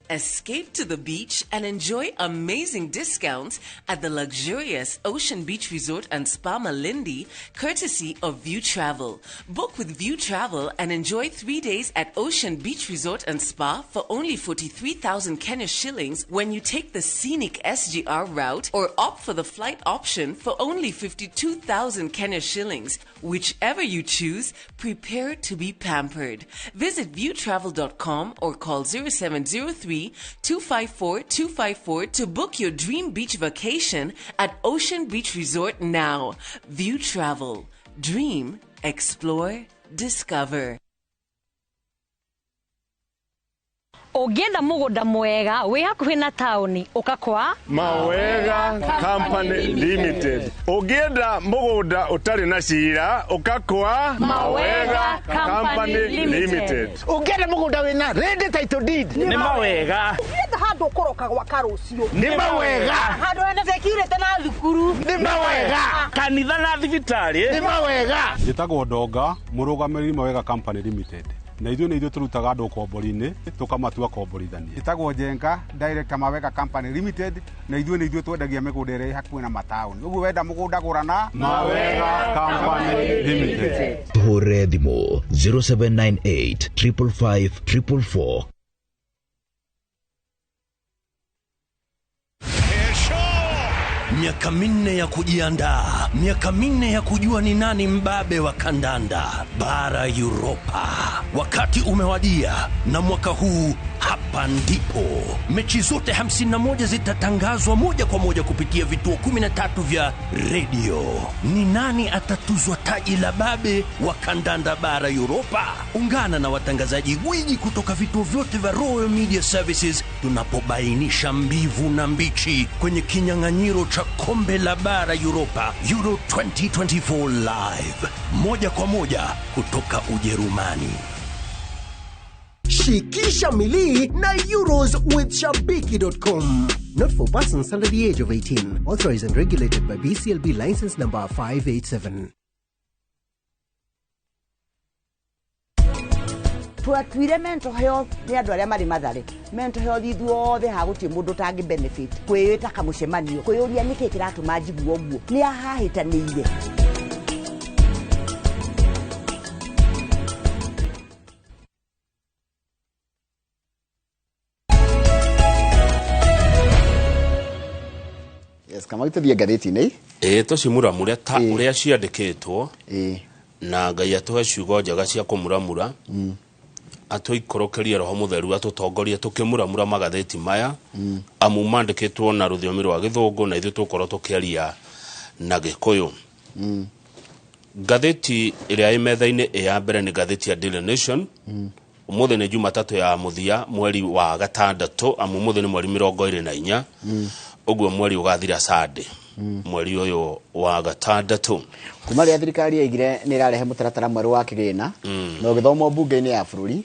Escape to the beach and enjoy amazing discounts at the luxurious Ocean Beach Resort and Spa Malindi, courtesy of View Travel. Book with View Travel and enjoy 3 days at Ocean Beach Resort and Spa for only 43,000 Kenya shillings when you take the scenic SGR route or opt for the flight option for only 52,000 Kenya shillings. Whichever you choose, prepare to be pampered. Visit viewtravel.com or call 0703 254 254 to book your dream beach vacation at Ocean Beach Resort now. View Travel. Dream, explore, discover. Ũngĩenda mũgũnda mwega wĩ hakuhĩ na taũni ũka kwa Mawega Company Limited. Ũngĩenda mũgũnda ũtarĩ na cira ũka kwa Mawega Company Limited. Ũngĩenda mũgũnda wĩna ready title deed Nĩ Mawega. Ũngĩenda handũ ũkũroka gwaka rũciũ Nĩ Mawega. Handũ hena security na thukuru Nĩ Mawega. Kanitha na thibitarĩ Nĩ Mawega. Njĩtagwo Ndonga, mũrũgamĩrĩri Mawega Company Limited. Na ithuĩ nĩ ithuĩ tũrutaga andũ ũkombori-inĩ tũkamatua komborithania. Njĩtagwo Njenga, director Mawega Company Limited, na ithuĩ nĩ ithuĩ twendagia mĩgũnda ĩrĩa ĩ hakuhĩ na mataũni. Ũguo wenda mũgũnda gũra na Mawega Company Limited. Tũhũrĩre thimũ 0798 555 444. Miaka 4 ya kujiandaa, miaka 4 ya kujua ni nani mbabe wa kandanda bara Europa. Wakati umewadia, na mwaka huu hapa ndipo mechi zote 51 zitatangazwa moja kwa moja kupitia vituo 13 vya redio. Ni nani atatuzwa taji la babe wa kandanda bara Europa? Ungana na watangazaji gwiji kutoka vituo vyote vya Royal Media Services tunapobainisha mbivu na mbichi kwenye kinyang'anyiro cha kombe la bara Europa Euro 2024 live moja kwa moja kutoka Ujerumani. Shikisha milii na Euros with Shabiki.com. Not for persons under the age of 18. Authorized and regulated by BCLB license number 587. Twatuire mental health nĩ andũ arĩa marĩ Mathare. Mental health ithuothe hagũtirĩ mũndũ ũtangĩ benefit. Kwĩĩta kamũcemanio, kwĩyũria nĩkĩ kĩratũma njigue ũguo, nĩ ahahĩtanĩire. Yes, kama gĩtũthiĩ ngathĩti-inĩ. Ĩĩ tũcimuramure ta ũrĩa ciandĩkĩtwo, na Ngai atũhe ciugo njega cia kũmuramura, atũikũrũkĩrie roho mũtheru atũtongorie tũkĩmuramura magathĩti maya, amu mandĩkĩtwo na rũthiomi rwa gĩthũngũ na ithuĩ tũkorwo tũkĩaria na gĩkũyũ. Ngathĩti ĩrĩa ĩ metha-inĩ ĩ ya mbere nĩ ngathĩti ya Daily Nation. Ũmũthĩ nĩ Jumatatũ ya mũthia mweri wa gatandatũ, amu ũmũthĩ nĩ mweri 24, ũguo mweri ũgathira Sunday, mweri ũyũ wa gatandatũ. Kuma rĩrĩa thirikari yaigire nĩ ĩrarehe mũtaratara mwerũ wa kĩgĩna, na ũgĩthomwo mbunge-inĩ ya bũrũri,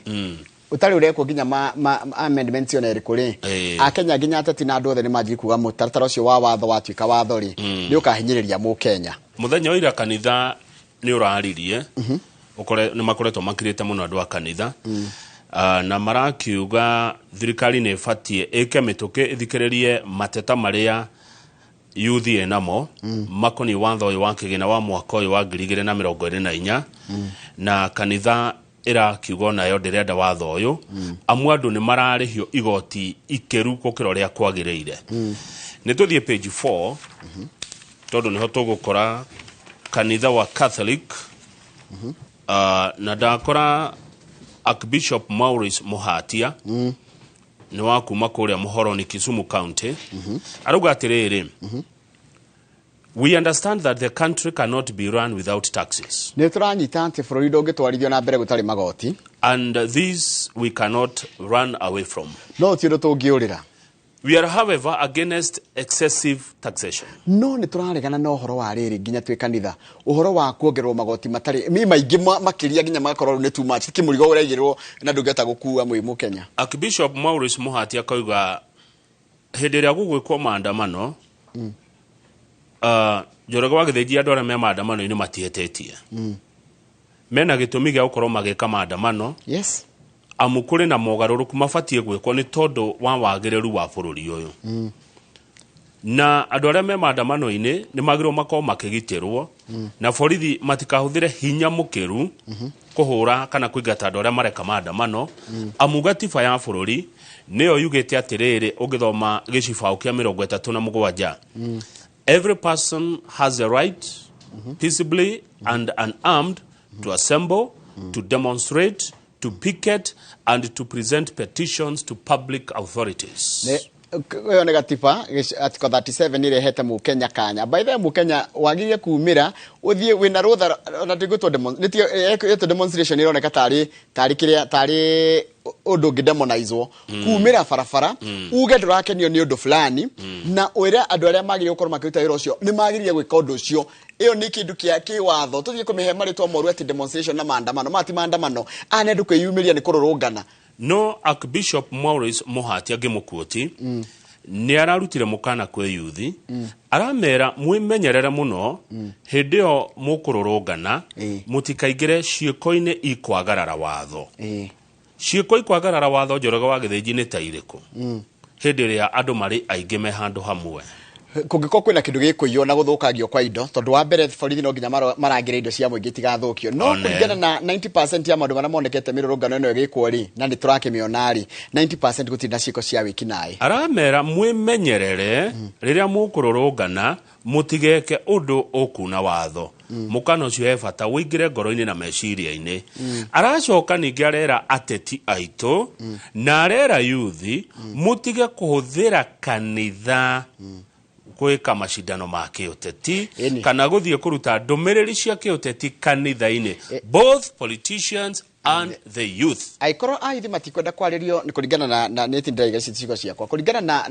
ũtarĩ ũrekwo nginya amendments ona ĩrĩkũ rĩ, Akenya nginya ateti na andũ othe nĩ manjirie kuga mũtaratara ũcio wa watho watuĩka watho rĩ, nĩ ũkahinyĩrĩria mũkenya. Mũthenya wa ira kanitha nĩ ũraririe, nĩ makoretwo makirĩte mũno andũ a kanitha, na marakiuga thirikari nĩ ĩbatiĩ ĩke mĩtũkĩ ĩthikĩrĩrie mateta marĩa yuthi ĩnamo makoniĩ watho ũyũ wa kĩgĩna wa mwaka ũyũ wa 2024, na kanitha ĩrakiuga onayo ndĩrenda watho ũyũ, amu andũ nĩ mararĩhio igoti ikĩru gũkĩra ũrĩa kwagĩrĩire. Nĩ tũthiĩ page 4, tondũ nĩho tũgũkora kanitha wa Catholic, na ndakora Archbishop Maurice Muhatia, nĩ wa kuma kũrĩa Muhoroni, Kisumu County. Arauga atĩrĩrĩ, we understand that the country cannot be run without taxes. Nĩ tũranyita atĩ bũrũri ndũngĩtwarithio na mbere gũtarĩ magoti. And these we cannot run away from. No ti ũndũ tũngĩũrĩra. We are, however, against excessive taxation. No nĩ tũraregana na ũhoro wa rĩrĩ nginya twĩ kanitha, ũhoro wa kuongererwo magoti matarĩ mi maingĩ makĩria nginya magakorwo nĩ too much, ti mũrigo ũraigĩrwo na ndũngĩhota gũkua mwĩ mũkenya. Archbishop Maurice Muhatia akauga hĩndĩ ĩrĩa gũgwĩkwo maandamano, Njoroge wa Gĩthĩnji andũ arĩa me maandamano-inĩ matihĩtĩtie, mena gĩtũmi gĩa gũkorwo magĩka maandamano. Yes. Amu kũrĩ na mogarũrũku mabatiĩ gwĩkwo nĩ tondũ wa wagĩrĩru wa bũrũri ũyũ. Na andũ arĩa me maandamano-inĩ nĩ magĩrĩirwo makorwo makĩgitĩrwo, na borithi matikahũthĩre hinya mũkĩru kũhũra kana kũingata andũ arĩa mareka maandamano, amu gatiba ya bũrũri nĩyo yugĩte atĩrĩrĩ, ũngĩthoma gĩcibaũ kĩa 37, every person has a right peaceably and unarmed to assemble, to demonstrate, to picket and to present petitions to public authorities. Ĩyo nĩ gatiba article 37 ĩrehete mũkenya kanya. By the way, mũkenya wagĩrĩire kumĩra ũthiĩ wĩna rũtha ona tigwĩtwo nĩtio demonstration ĩroneka tarĩ kĩrĩa tarĩ ũndũ ũngĩ demonizwo kumĩra barabara uge ndũrakenio nĩ ũndũ fulani na ũĩre andũ arĩa magĩrĩire gũkorwo makĩruta wĩra ũcio nĩ magĩrĩire gwĩka ũndũ ũcio. Ĩyo nĩ kĩndũ kĩa kĩwatho tũthiĩ kũmĩhe marĩtwa moru atĩ demonstration na maandamano maya ti maandamano aya nĩ andũ kwĩyumĩria nĩ kũrũrũngana. No Archbishop Maurice Muhatia ngĩmũkuoti nĩ ararutire mũkana kwĩ yuthi aramera mwĩmenyerere mũno hĩndĩ ĩyo mũkũrũrũngana mũtikaingĩre ciĩko-inĩ ikwagarara watho. Ciĩko ikwagarara watho Njoroge wa Gĩthĩnji nĩ ta irĩkũ hĩndĩ ĩrĩa andũ marĩ aingĩ me handũ hamwe? Kũngĩkorwo kwĩna kĩndũ gĩkũiywo na gũthũkangio kwa indo tondũ wa mbere borithi no nginya marangĩre indo cia mũingĩ itigathũkio no kũringana na 90% ya maũndũ marĩa monekete mĩrũrũngano ĩno ĩgĩkwo rĩ na nĩ tũrakĩmĩona rĩ 90% gũtirĩ na ciĩko cia wĩkinaĩ. Aramera mwĩmenyerere rĩrĩa mũkũrũrũngana mũtigeke ũndũ ũkuna watho. Mũkana ũcio he bata ũingĩre ngoro-inĩ na meciria-inĩ. Aracoka ningĩ arera ateti aitũ na arera yuthi mũtige kũhũthĩra kanitha gwĩka macindano ma kĩũteti kana gũthiĩ kũruta ndũmĩrĩri cia kĩũteti kanitha-inĩ, both politicians and the youth. Aikorwo aithi matikwenda kwarĩrio nĩ kũringana na nĩ ndĩraiga ici ciugo ciakwa kũringana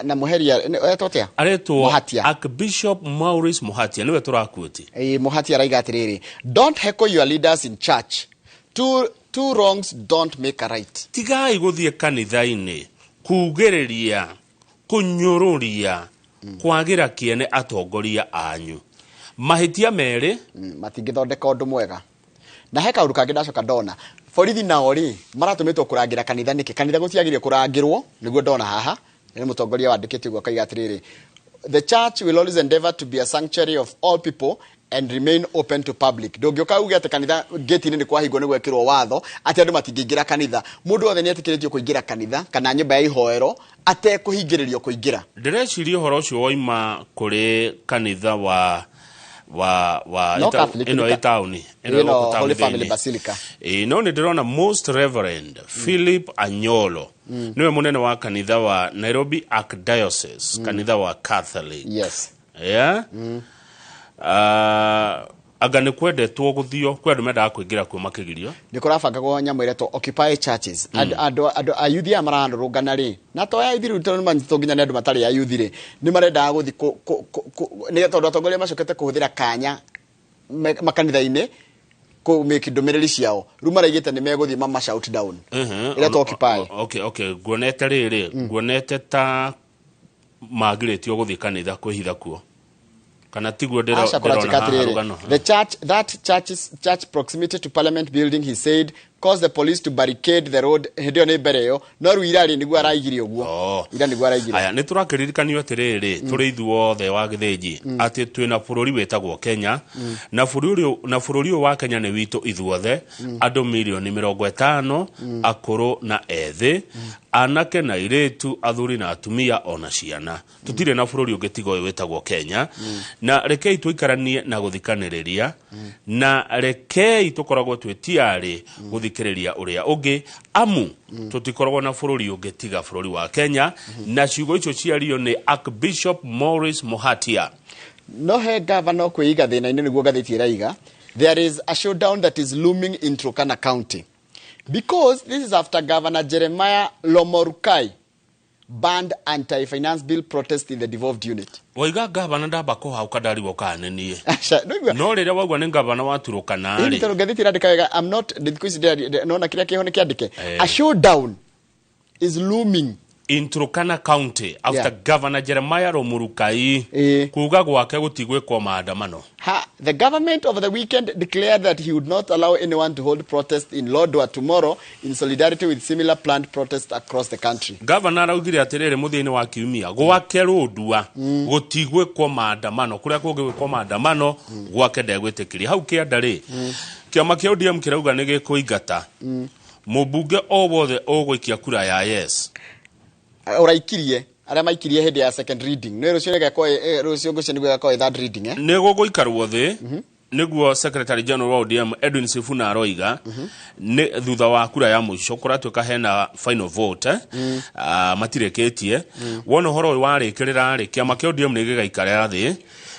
na Muheria etwo atĩa? Aretwo Archbishop Maurice Muhatia nĩwe tũrakuĩti. Muhatia araiga atĩrĩrĩ, don't heckle your leaders in church, two wrongs don't make a right. Tigai gũthiĩ kanitha-inĩ kugĩrĩria kũnyũrũria kwagĩra kĩene atongoria anyu mahĩtia merĩ matingĩthondeka ũndũ mwega. Na he kaũndũ kangĩ ndacoka ndona borithi nao rĩ maratũmĩtwo kũrangĩra kanitha nĩkĩ? Kanitha gũtiagĩrĩire kũrangĩrwo nĩguo ndona haha nĩ mũtongoria wandĩkĩte ũguo akaiga atĩrĩrĩ, the church will always endeavor to be a sanctuary of all people and remain open to public. Ndũngĩũka uge atĩ kanitha gate-inĩ nĩ kwahingwo nĩ gwekĩrwo watho atĩ andũ matingĩingĩra kanitha. Mũndũ wothe nĩ etĩkĩrĩtio kũingĩra kanitha kana nyũmba ya ihoero atekũhingĩrĩrio kũingĩra. Ndĩreciria ũhoro ũcio woima kũrĩ kanitha wa ĩno ĩ taũni ĩno Holy Family Basilica. No nĩ ndĩrona Most Reverend Philip Anyolo nĩwe mũnene wa kanitha wa Nairobi Archdiocese, kanitha wa Catholic. Yes. Yeah? Anga nĩ kwendetwo gũthio kwĩ andũ mendaga kũingĩra kuo makĩgirio nĩ kũrabangagwo nyamũ ĩretwo occupy churches. Andũ ayuthi aya mararũrũngana rĩ na to ayuthi rĩu tondũ manyitwo nginya nĩ andũ matarĩ ayuthi rĩ nĩ marendaga gũthiĩ nĩ tondũ atongoria macokete kũhũthĩra kanya makanitha-inĩ kũmĩki ndũmĩrĩri ciao rĩu maraigĩte nĩ megũthiĩ mama shout down ĩretwo occupy. Okay nguonete rĩrĩ nguonete ta magirĩtio gũthiĩ kanitha kwĩhitha kuo kana tiguo ndĩrona haha rũgano. The church that church's church proximity to parliament building, he said, caused the police to barricade the road. Hĩndĩ ĩyo nĩ mbere ĩyo no rĩu ira rĩ nĩguo araigire ũguo ira nĩguo araigire. Aya nĩ tũrakĩririkanio atĩrĩrĩ tũrĩ ithuothe wa Gĩthĩnji atĩ twĩna bũrũri wĩtagwo Kenya na bũrũri ũyũ wa Kenya nĩ witũ ithuothe andũ mirioni 50 akũrũ na ethĩ anake na airĩtu athuri na atumia ona ciana. Tũtirĩ na bũrũri ũngĩ tiga ũyũ wĩtagwo Kenya na rekei tũikaranie na gũthikanĩrĩria na rekei tũkoragwo twĩ tiarĩ gũthikĩrĩria ũrĩa ũngĩ amu tũtikoragwo na bũrũri ũngĩ tiga bũrũri wa Kenya. Na ciugo icio ciario nĩ Archbishop Maurice Muhatia. No he gavana kwĩiga thĩna-inĩ nĩguo ngathĩti ĩraiga, there is a showdown that is looming in Turkana County because this is after Governor Jeremiah Lomorukai banned anti-finance bill protest in the devolved unit. Waiga gavana ndamba kũhauka ndarigwo kana nĩ niĩ. No rĩrĩa waigua nĩ gavana wa Turkana rĩ. Ĩni tondũ ngathĩti ĩrandĩka wega, I'm not thikũ ici nona kĩrĩa kĩho nĩ kĩandĩke. A showdown is looming in Turkana County after Governor Jeremiah Lomorukai kuga gwake gũtigwĩkwo maandamano. The government over the weekend declared that he would not allow anyone to hold protest in Lodwar tomorrow in solidarity with similar planned protests across the country. Governor araugire atĩrĩrĩ mũthia-inĩ wa kiumia gwake Lodwar gũtigwĩkwo maandamano kũrĩa kũngĩgwĩkwo maandamano gwake ndegwĩtĩkĩria. Hau kĩanda rĩ kĩama kĩa ODM kĩrauga nĩ gĩkũingata mũmbunge o wothe ũgũikia kura ya yes uraikirie aria maikirie hindi ya second reading no rucio ngũcio nĩguo ĩgakorwo third reading nĩ gũgũikarwo thĩ Nĩguo Secretary General wa ODM Edwin Sifuna aroiga nĩ thutha wa kura ya mũico kũratuĩka hena final vote, matirĩkĩtie. Wona ũhoro ũyũ warĩkĩrĩra rĩ, kĩama kĩa ODM nĩ gĩgaikara thĩ,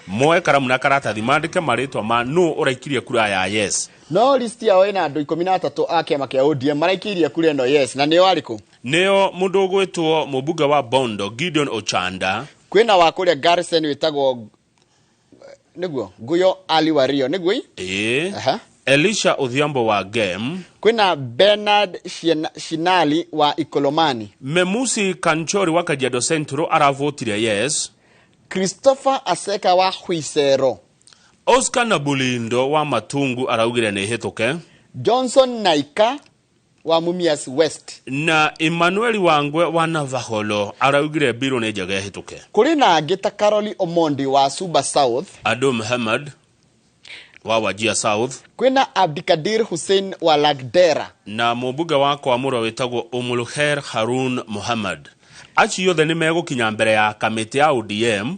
moe karamu na karatathi, mandĩke marĩtwa ma nũ ũraikirie kura ya yes. No list yao ĩna andũ 13 a kĩama kĩa ODM maraikirie kura ĩno yes, na nĩo arĩkũ? Nĩo mũndũ ũgwĩtwo mũmbunge wa Bondo Gideon Ochanda. Kwĩna wa kũrĩa Garsen wĩtagwo nĩguo Guyo Ali Wario, nĩguo ĩ? Ĩĩ. Elisha Odhiambo wa Gem. Kwĩna Bernard Shinali wa Ikolomani. Memusi Kanchori wa Kajiado Central aravotire yes. Christopher Aseka wa Huisero. Oscar Nabulindo wa Matungu araugire nĩ hĩtũke. Johnson Naika wa Mumias West. Na Emmanuel Wangwe wa Navaholo araugire mbirũ nĩ njega, ĩhĩtũke. Kũrĩ na angĩ ta Caroli Omondi wa Suba South. Ado Muhammad wa Wajir South. Kwĩna Abdikadir Hussein wa Lagdera. Na mũmbunge wa Kwamũra wĩtagwo Umulkher Harun Muhammad. Acio othe nĩ megũkinya mbere ya kamĩtĩ ya ODM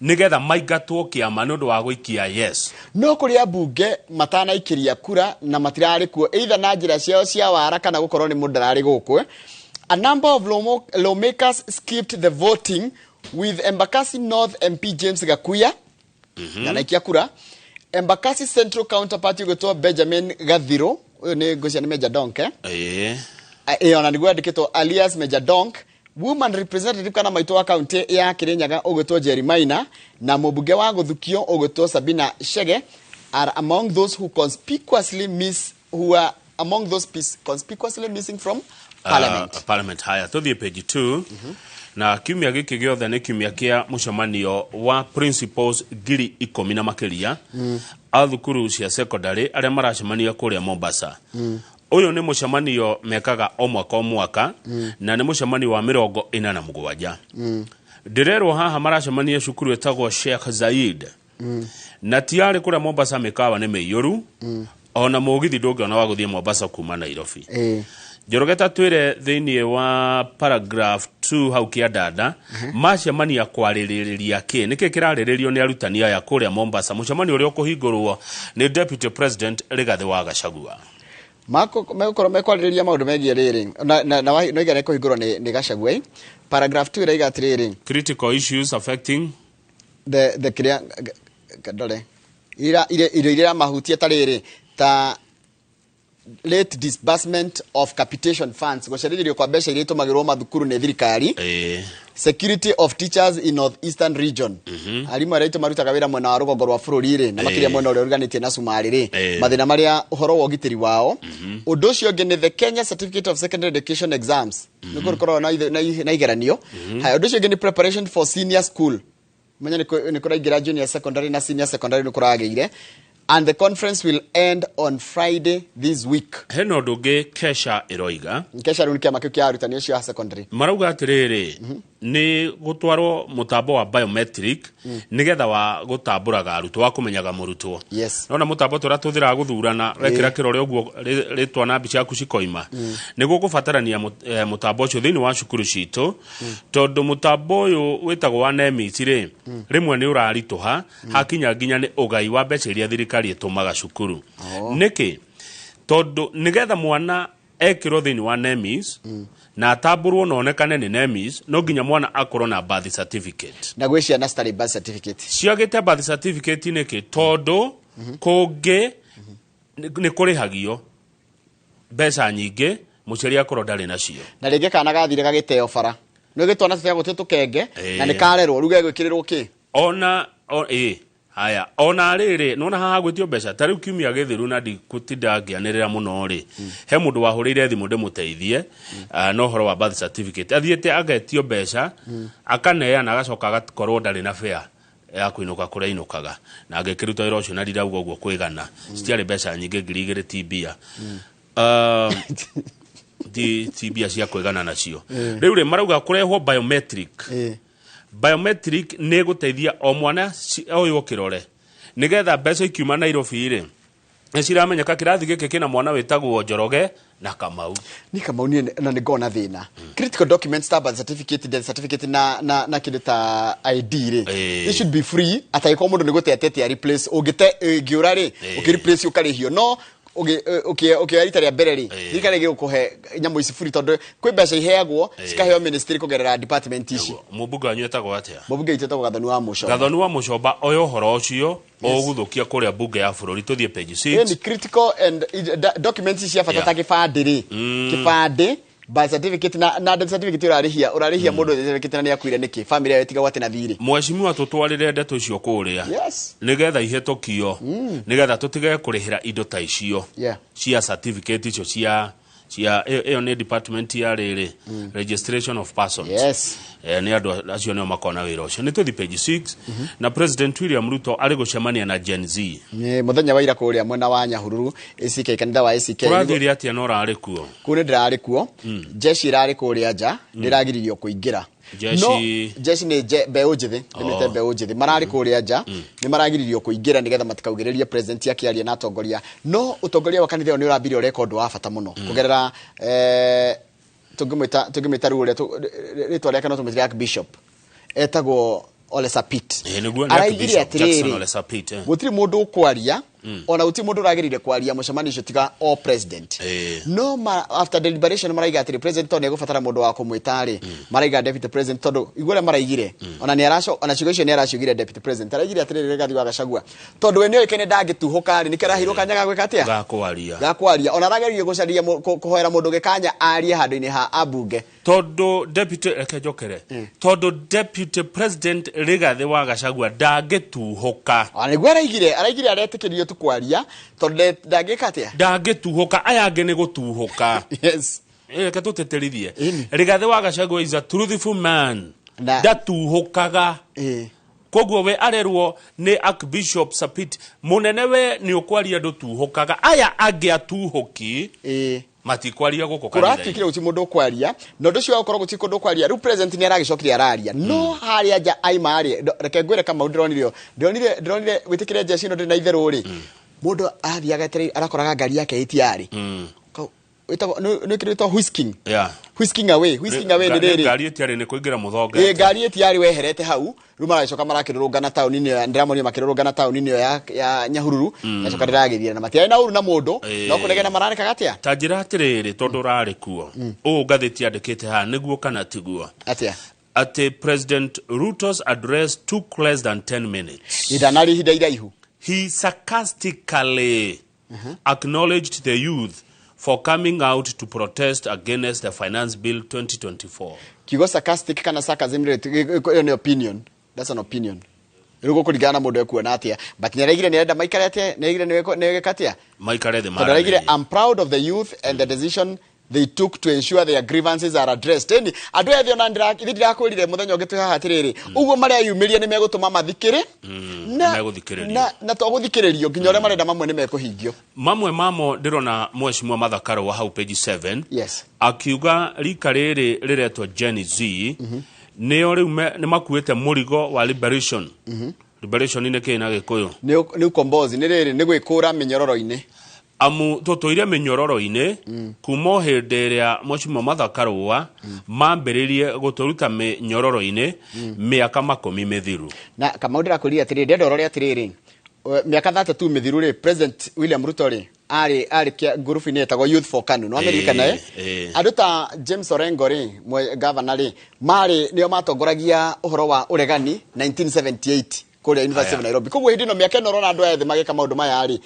nĩgetha maingatwo kĩama nĩ ũndũ wa gũikia yes. No kũrĩ ambunge matanaikĩria kura na matirarĩ kuo, either na njĩra ciao cia wara kana gũkorwo nĩ mũndũ ndararĩ gũkũ. A number of lawmakers skipped the voting, with Embakasi North MP James Gakuya ndanaikia kura, Embakasi Central counterpart ũgwĩtwo Benjamin Gathiro, ũyũ nĩ ngũcia nĩ Major Donk, eh? Ĩĩ. Ĩyo ona nĩguo yandĩkĩtwo alias Major Donk, woman representative kana maitũ wa kaunti ya Kirinyaga ũgwĩtwo Jerry Maina, na mũmbunge wa Gũthukio ũgwĩtwo Sabina Chege are among those who conspicuously miss who are among those conspicuously missing from parliament. Parliament. Haya, tũthiĩ page 2. Na kiumia gĩkĩ gĩothe nĩ kiumia kĩa mũcemanio wa principals 10,000 na makĩria a thukuru cia secondary arĩa maracemania kũrĩa Mombasa. Ũyũ nĩ mũcemanio mekaga o mwaka o mwaka, na nĩ mũcemanio wa 47. Ndĩrerwo haha maracemania cukuru ĩtagwo Sheikh Zaid. Na tiarĩ kũrĩa Mombasa mĩkawa nĩ mĩiyũru, ona mũgithi ndũngĩona wa gũthiĩ Mombasa kuma Nairobi. Njoroge ta twĩre thĩinĩ wa paragraph 2 hau kĩandanda, macemania kwarĩrĩria kĩ, nĩkĩ kĩrarĩrĩrio nĩ arutani aya kũrĩa Mombasa, mũcemanio ũrĩa ũkũhingũrwo nĩ Deputy President Rigathĩ wa Gachagua? Megũkorwo mekwarĩrĩria maũndũ megiĩ rĩrĩ na noiga nĩ kũhingũrwo nĩ Gachagua. Paragraph 2 ĩraiga atĩrĩrĩ: critical issues affecting the kĩrĩa ndore irio iria mahutie ta rĩrĩ, ta late disbursement of capitation funds, gũcerithĩrio kwa mbeca iria itũmagĩrwo mathukuru nĩ thirikari, security of teachers in North Eastern region, arimũ arĩa aitũ marutaga wĩra mwena wa rũgongo rwa bũrũri rĩ, na makĩria mwena ũrĩa ũriganĩtie na Cumarĩ rĩ, mathĩna marĩa ũhoro wa ũgitĩri wao. Ũndũ ũcio ũngĩ nĩ the Kenya Certificate of Secondary Education exams, nĩ gũkoragwo na igeranio. Haya, ũndũ ũcio ũngĩ nĩ preparation for senior school, menya nĩ kũraingĩra junior secondary na senior secondary nĩ kũragĩire, and the conference will end on Friday this week. Hena ũndũ ũngĩ Kesha ĩroiga. Kesha rĩu nĩ kĩama kĩu kĩa arutani acio a secondary. Marauga atĩrĩrĩ, nĩ gũtwarwo mũtambo wa biometric nĩgetha wa gũtambũraga arutwo, wa kũmenyaga mũrutwo. Nona mũtambo tũrĩa tũthĩraga gũthurana, wekĩra kĩrore ũguo rĩtwa na mbica yaku cikoima, nĩguo gũbatarania mũtambo ũcio thĩinĩ wa cukuru citũ, tondũ mũtambo ũyũ wĩtagwo wa NEMIS rĩ, rĩmwe nĩ ũraritũha hakinya nginya nĩ ũgai wa mbeca iria thirikari ĩtũmaga cukuru. Nĩkĩ? Tondũ nĩgetha mwana ekĩrwo thĩinĩ wa NEMIS na atambũrwo na onekane nĩ NEMIS, no nginya mwana akorwo na birth certificate. Na gwĩ ciana citarĩ birth certificate. Ciagĩte birth certificate nĩkĩ? Tondũ kũngĩ nĩ kũrĩhagio mbeca nyingĩ, mũciari akorwo ndarĩ nacio. Na rĩngĩ kana gathire gagĩteo bara, nĩ gĩtwana tũteagwo twĩ tũkenge, na nĩ karerwo rĩu gegwĩkĩrĩrwo kĩ? Ona ĩ haya, ona rĩrĩ nona haha gwĩtio mbeca ta rĩu kiumia gĩthiru, na ndikũtinda ngĩanĩrĩra mũno rĩ, he mũndũ wahũrĩire thimũ ndĩmũteithie na ũhoro wa birth certificate, athiĩte agetio mbeca, akaneana, agacoka agakorwo ndarĩ na fare ya kũinũka kũrĩa ainũkaga, na agĩkĩruta wĩra ũcio na ndirauga ũguo kwĩgana, citiarĩ mbeca nyingĩ, 2,000 ti mbia. Ti mbia cia kwĩgana nacio. Rĩu rĩ, marauga kũrehwo biometric. Biometric nĩ gũteithia o mwana oywo kĩrore, nĩgetha mbeca ikiuma Nairobi rĩ, Nĩ ciramenyeka kĩrathi gĩkĩ kĩna mwana wĩtagwo Njoroge na Kamau. Ni Kamau niĩ na nĩ ngona thĩna. Critical documents ta birth certificate, death certificate na kĩndũ ta ID rĩ, they should be free. Atangĩkorwo mũndũ nĩ gũte atete ya replace, ũngĩte ĩngĩũra rĩ, ũkĩ replace ũkarĩhio, no ũkĩoya rita rĩa mbere rĩ, thirikari ĩgũkũhe nyamũ ici free, tondũ kwĩ mbeca iheagwo cikaheo ministry kũgerera department ici. Mũmbunge wanyu etagwo atĩa? Mũmbunge witũ etagwo Gathoni wa Mũcomba. Gathoni wa Mũcomba oya ũhoro ũcio ũgũthũkia kũrĩa mbunge ya bũrũri. Tũthiĩ page Ĩyo 6. Ni critical and documents cia bata ta gĩbandĩ rĩ, kĩbandĩ, birth certificate na death certificate, ũrarĩhia mũndũ death certificate na nĩ akuire nĩkĩ? Family yayo ĩtigagwo atĩ na thirĩ. Mheshimiwa, tũtwarĩre ndeto icio kũrĩa nĩgetha ihĩtũkio, nĩgetha tũtige kũrĩhĩra indo ta icio cia certificate icio cia ĩyo nĩ department ya rĩrĩ, registration of persons. Nĩ andũ acio nĩo makona wĩra ũcio. Nĩ tũthi page 6 na President William Ruto arĩ gũcemania na Gen Z. Nĩ mũthenya wa ira kũrĩa mwena wa Nyahururu ACK, kanitha wa ACK. Kũrathire atĩa na ũrarĩ kuo? Kũu nĩ ndĩrarĩ kuo. Jeshi ĩrarĩ kũrĩa nja, ndĩragiririo kũingĩra. Jeshi? No jeshi nĩ mbeũ njĩthĩ, nĩmĩte mbeũ njĩthĩ mararĩ kũrĩa nja, nĩ maragiririo kũingĩra nĩgetha matikaugĩrĩrie president akĩaria na atongoria. No ũtongoria wa kanitha ĩyo nĩ ũrambire ũreka ũndũ wa bata mũno kũgerera tũngĩmwĩta rĩu ũrĩa rĩtwa rĩake no tũmwĩtire Archbishop, etagwo Ole Sapit. Nĩguo nĩ Araigire Archbishop Jackson atĩrĩrĩ, Ole Sapit. Gũtirĩ mũndũ ũkwaria, ona gũtirĩ mũndũ ũragĩrĩire kwaria mũcemanio ũcio tiga o president. No after deliberation maraiga atĩrĩ, president tondũ nĩegũbatara mũndũ wa kũmwĩta rĩ, maraiga deputy president, tondũ igua ũrĩa maraigire, ona nĩ araco, ona ciugo icio nĩ araciugire deputy president. Araigire atĩrĩrĩ, Rigathi wa Gachagua, tondũ we nĩoĩkaine ndangĩtuhũka rĩ, nĩkĩo araheirwo kanya ga gwĩka atĩa? Ga kwaria. Ga kwaria. Ona arageririe gũcaria kũhoera mũndũ gĩkanya arie handũ-inĩ ha ambunge. Tondũ deputy, reke njokere, tondũ deputy president Rigathi wa Gachagua ndangĩtuhũka. Ona nĩguo araigire aretĩkĩrio tu kwaria tondũ ndangĩka atĩa? Ndangĩtuhũka, aya angĩ nĩ gũtuhũka. Reke tũtĩtĩrithie, Rigathi wa Gachagua is a truthful man, ndatuhũkaga. Koguo we arerwo nĩ Archbishop Sapit, mũnene, we nĩ ũkwaria, ndũtuhũkaga, aya angĩ atuhũki matikwaria gũkũ kanitha-inĩ. Kũratuĩkire gũtirĩ mũndũ ũkwaria, na ũndũ ũcio wa gũkorwo gũtirĩ kũndũ ũkwaria, rĩu president nĩ aragĩcokire araria, no harĩa nja aima rĩ, reke ngwĩre Kamau, ndĩronire wĩtĩkĩre jeshi ĩno ndĩrĩ na itherũ rĩ, mũndũ arathiaga etereire arakoraga ngari yake ĩtiarĩ. Wĩtagwo nĩ kĩndũ gĩtagwo whisking. Whisking away nĩ rĩrĩ, Ngari ĩtiarĩ nĩ kũingĩra mũthonge. Ĩ, ngari ĩtiarĩ weherete hau. Rĩu maragĩcoka marakĩrũrũngana taũni-inĩ ĩyo, ndĩramonire makĩrũrũngana taũni-inĩ ĩyo ya Nyahururu. Gacoka ndĩragĩthire na matiarĩ na ũru na mũndũ, no kũnegena mararekaga atĩa? Ta njĩra atĩrĩrĩ, tondũ ũrarĩ kuo, ũũ ngathĩti yandĩkĩte haha nĩguo kana tiguo? Atĩa? Atĩ President Ruto's address took less than 10 minutes. Ndanarĩ ihinda iraihu. He sarcastically acknowledged the youth for coming out to protest against the Finance Bill 2024. Kiugo sarcastic kana sarcasm rĩ, ĩyo nĩ opinion, that's an opinion. Rĩu gũkũringana na mũndũ ekuona atĩa, but nĩaraigire nĩarenda maikare atĩa, nĩaraigire nĩweka atĩa? Maikare thĩ. Tondũ araigire, "I'm proud of the youth and the decision they took to ensure their grievances are addressed." Ĩni andũ ethĩ, ona ithe ndirakwĩrire mũthenya ũngĩ twĩ haha atĩrĩrĩ, ũguo mareyumĩria nĩ megũtũma mathikĩrĩ Megũthikĩrĩrio. Na to gũthikĩrĩrio, nginya ũrĩa marenda mamwe nĩ mekũhingio. Mamwe mamo ndĩrona mheshimiwa Martha Karua hau page 7 akiuga rika rĩrĩ rĩretwo Gen Z nĩo rĩu nĩ makuĩte mũrigo wa liberation. Liberation nĩ kĩĩ na Gĩkũyũ? Nĩ ukombozi, nĩ rĩrĩ, nĩ gwĩkũra mĩnyororo-inĩ. Amu tũtũire mĩnyororo-inĩ kuma o hĩndĩ ĩrĩa mheshimiwa Martha Karua mambĩrĩrie gũtũruta mĩnyororo-inĩ mĩaka 10 mĩthiru. Na Kamau, ndĩrakwĩrire atĩrĩrĩ, ndĩrenda ũrore atĩrĩrĩ, mĩaka 32 mĩthiru rĩ, President William Ruto rĩ, arĩ ngurubu-inĩ ĩtagwo Youth for KANU, no amerikana eh? Ĩĩ. Andũ ta James Orengo rĩ, governor rĩ, marĩ nĩo matongoragia ũhoro wa ũregani 1978 kũrĩa University of Nairobi. Koguo hĩndĩ ĩno, mĩaka ĩno ũrona andũ aya ethĩ magĩka maũndũ maya rĩ,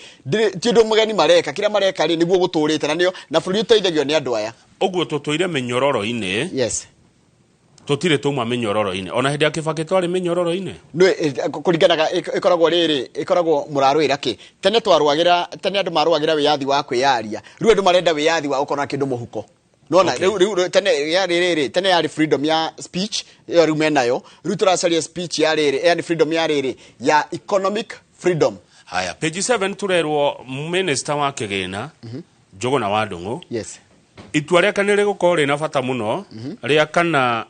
ti ũndũ mũgeni mareka. Kĩrĩa mareka rĩ, nĩguo gũtũrĩte na nĩo na bũrũri ũteithagio nĩ andũ aya. Ũguo tũtũire mĩnyororo-inĩ. Tũtirĩ tũma mĩnyororo-inĩ, ona hĩndĩ ya Kĩbakĩ twarĩ mĩnyororo-inĩ. Nĩ kũringanaga, ĩkoragwo rĩrĩ, ĩkoragwo mũrarũĩra kĩ. Tene twarũagĩra, tene andũ marũagĩra wĩyathi wa kwĩyaria, rĩu andũ marenda wĩyathi wa gũkorwo na kĩndũ mũhuko. Nona rĩu tene yarĩ rĩrĩ, tene yarĩ freedom ya speech, ĩyo rĩu menayo. Rĩu tũracaria speech ya rĩrĩ, yani freedom ya rĩrĩ, ya economic freedom. Haya, page 7 turerwo minister wa kĩgĩna Njũgũna wa Ndung'u itua rĩake nĩ rĩgũkorwo rĩna bata mũno rĩa kana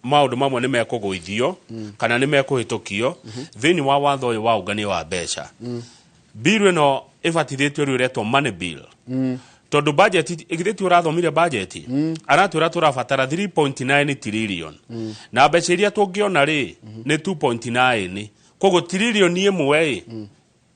maũndũ mamwe nĩ mekũgũithio kana nĩ mekũhĩtũkio thĩinĩ wa watho ũyũ wa ũngania wa mbeca. Bill ĩno ĩbatithĩtio rĩu ĩretwo money bill. Tondũ budget ĩgithĩti ũrathomire budget aratwĩra tũrabatara 3.9 trillion na mbeca iria tũngĩona rĩ nĩ 2.9, koguo trillion ĩmwe ĩ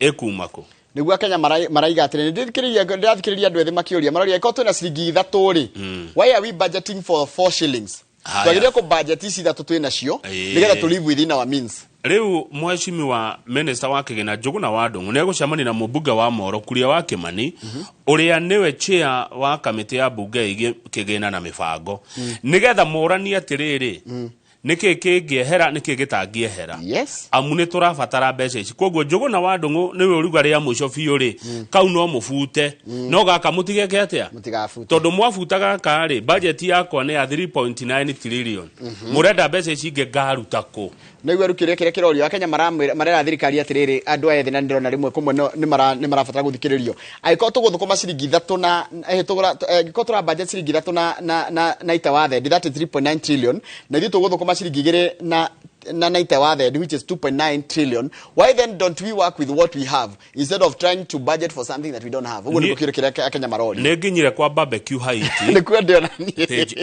ĩkuma kũ? Nĩguo Kenya maraiga atĩrĩ, ndĩrathikĩrĩria andũ ethĩ makĩũria, maroria ĩkorwo twĩna ciringi 3 rĩ, why are we budgeting for 4 shillings? Haya. Twagĩrĩire kũ budget ici 3 twĩ nacio nĩgetha to live within our means. Rĩu mheshimiwa minister wa kĩgĩna Njũgũna wa Ndung'u nĩ egũcemania na mũmbunge wa Moro Kuria wa Kĩmani, ũrĩa nĩwe chair wa kamĩtĩ ya mbunge ĩgiĩ kĩgĩna na mĩbango, nĩgetha moranie atĩrĩrĩ, nĩkĩ kĩngĩehera, nĩkĩ gĩtangĩehera. Amu nĩ tũrabatara mbeca ici. Koguo Njũgũna wa Ndung'u nĩwe ũruga rĩa mũico biũ rĩ, kau no mũbute, no gaka mũtigeke atĩa? Mũtigabute. Tondũ mwabuta gaka rĩ, budget yakwa nĩ ya 3.9 trillion, mũrenda mbeca ici ingĩ ngaruta kũ? Nĩguo rĩu kĩrĩa kĩrĩa kĩrorio Akenya marera thirikari atĩrĩrĩ, andũ aya ethĩ, na ndĩrona rĩmwe kũmwe nĩ marabatara gũthikĩrĩrio. Angĩkorwo tũgũthũkũma ciringi 3 na tũgũra, angĩkorwo tũra budget ciringi 3 na ita wa thendi, that is 3.9 trillion, na ithuĩ tũgũthũkũma ciringi 2 na naita wa thendi, which is 2.9 trillion, why then don't we work with what we have instead of trying to budget for something that we don't have? Ũguo nĩguo kĩũria kĩrĩa Akenya maroria. Nĩ nginyire kwa barbecue Haiti. Nĩkuo ndĩona niĩ. Page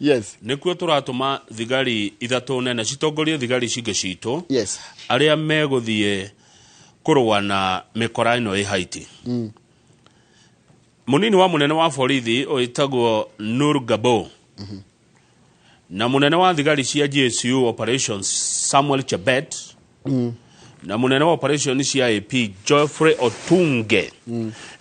8. Nĩkuo tũratũma thigari 3 nene citongorie thigari cingĩ citũ, arĩa megũthiĩ kũrũa na mĩkora ĩno ĩ Haiti. Mũnini wa mũnene wa borithi ũĩtagwo Nur Gabo na mũnene wa thigari cia GSU operations Samuel Chebet na mũnene wa operation cia AP Geoffrey Otunge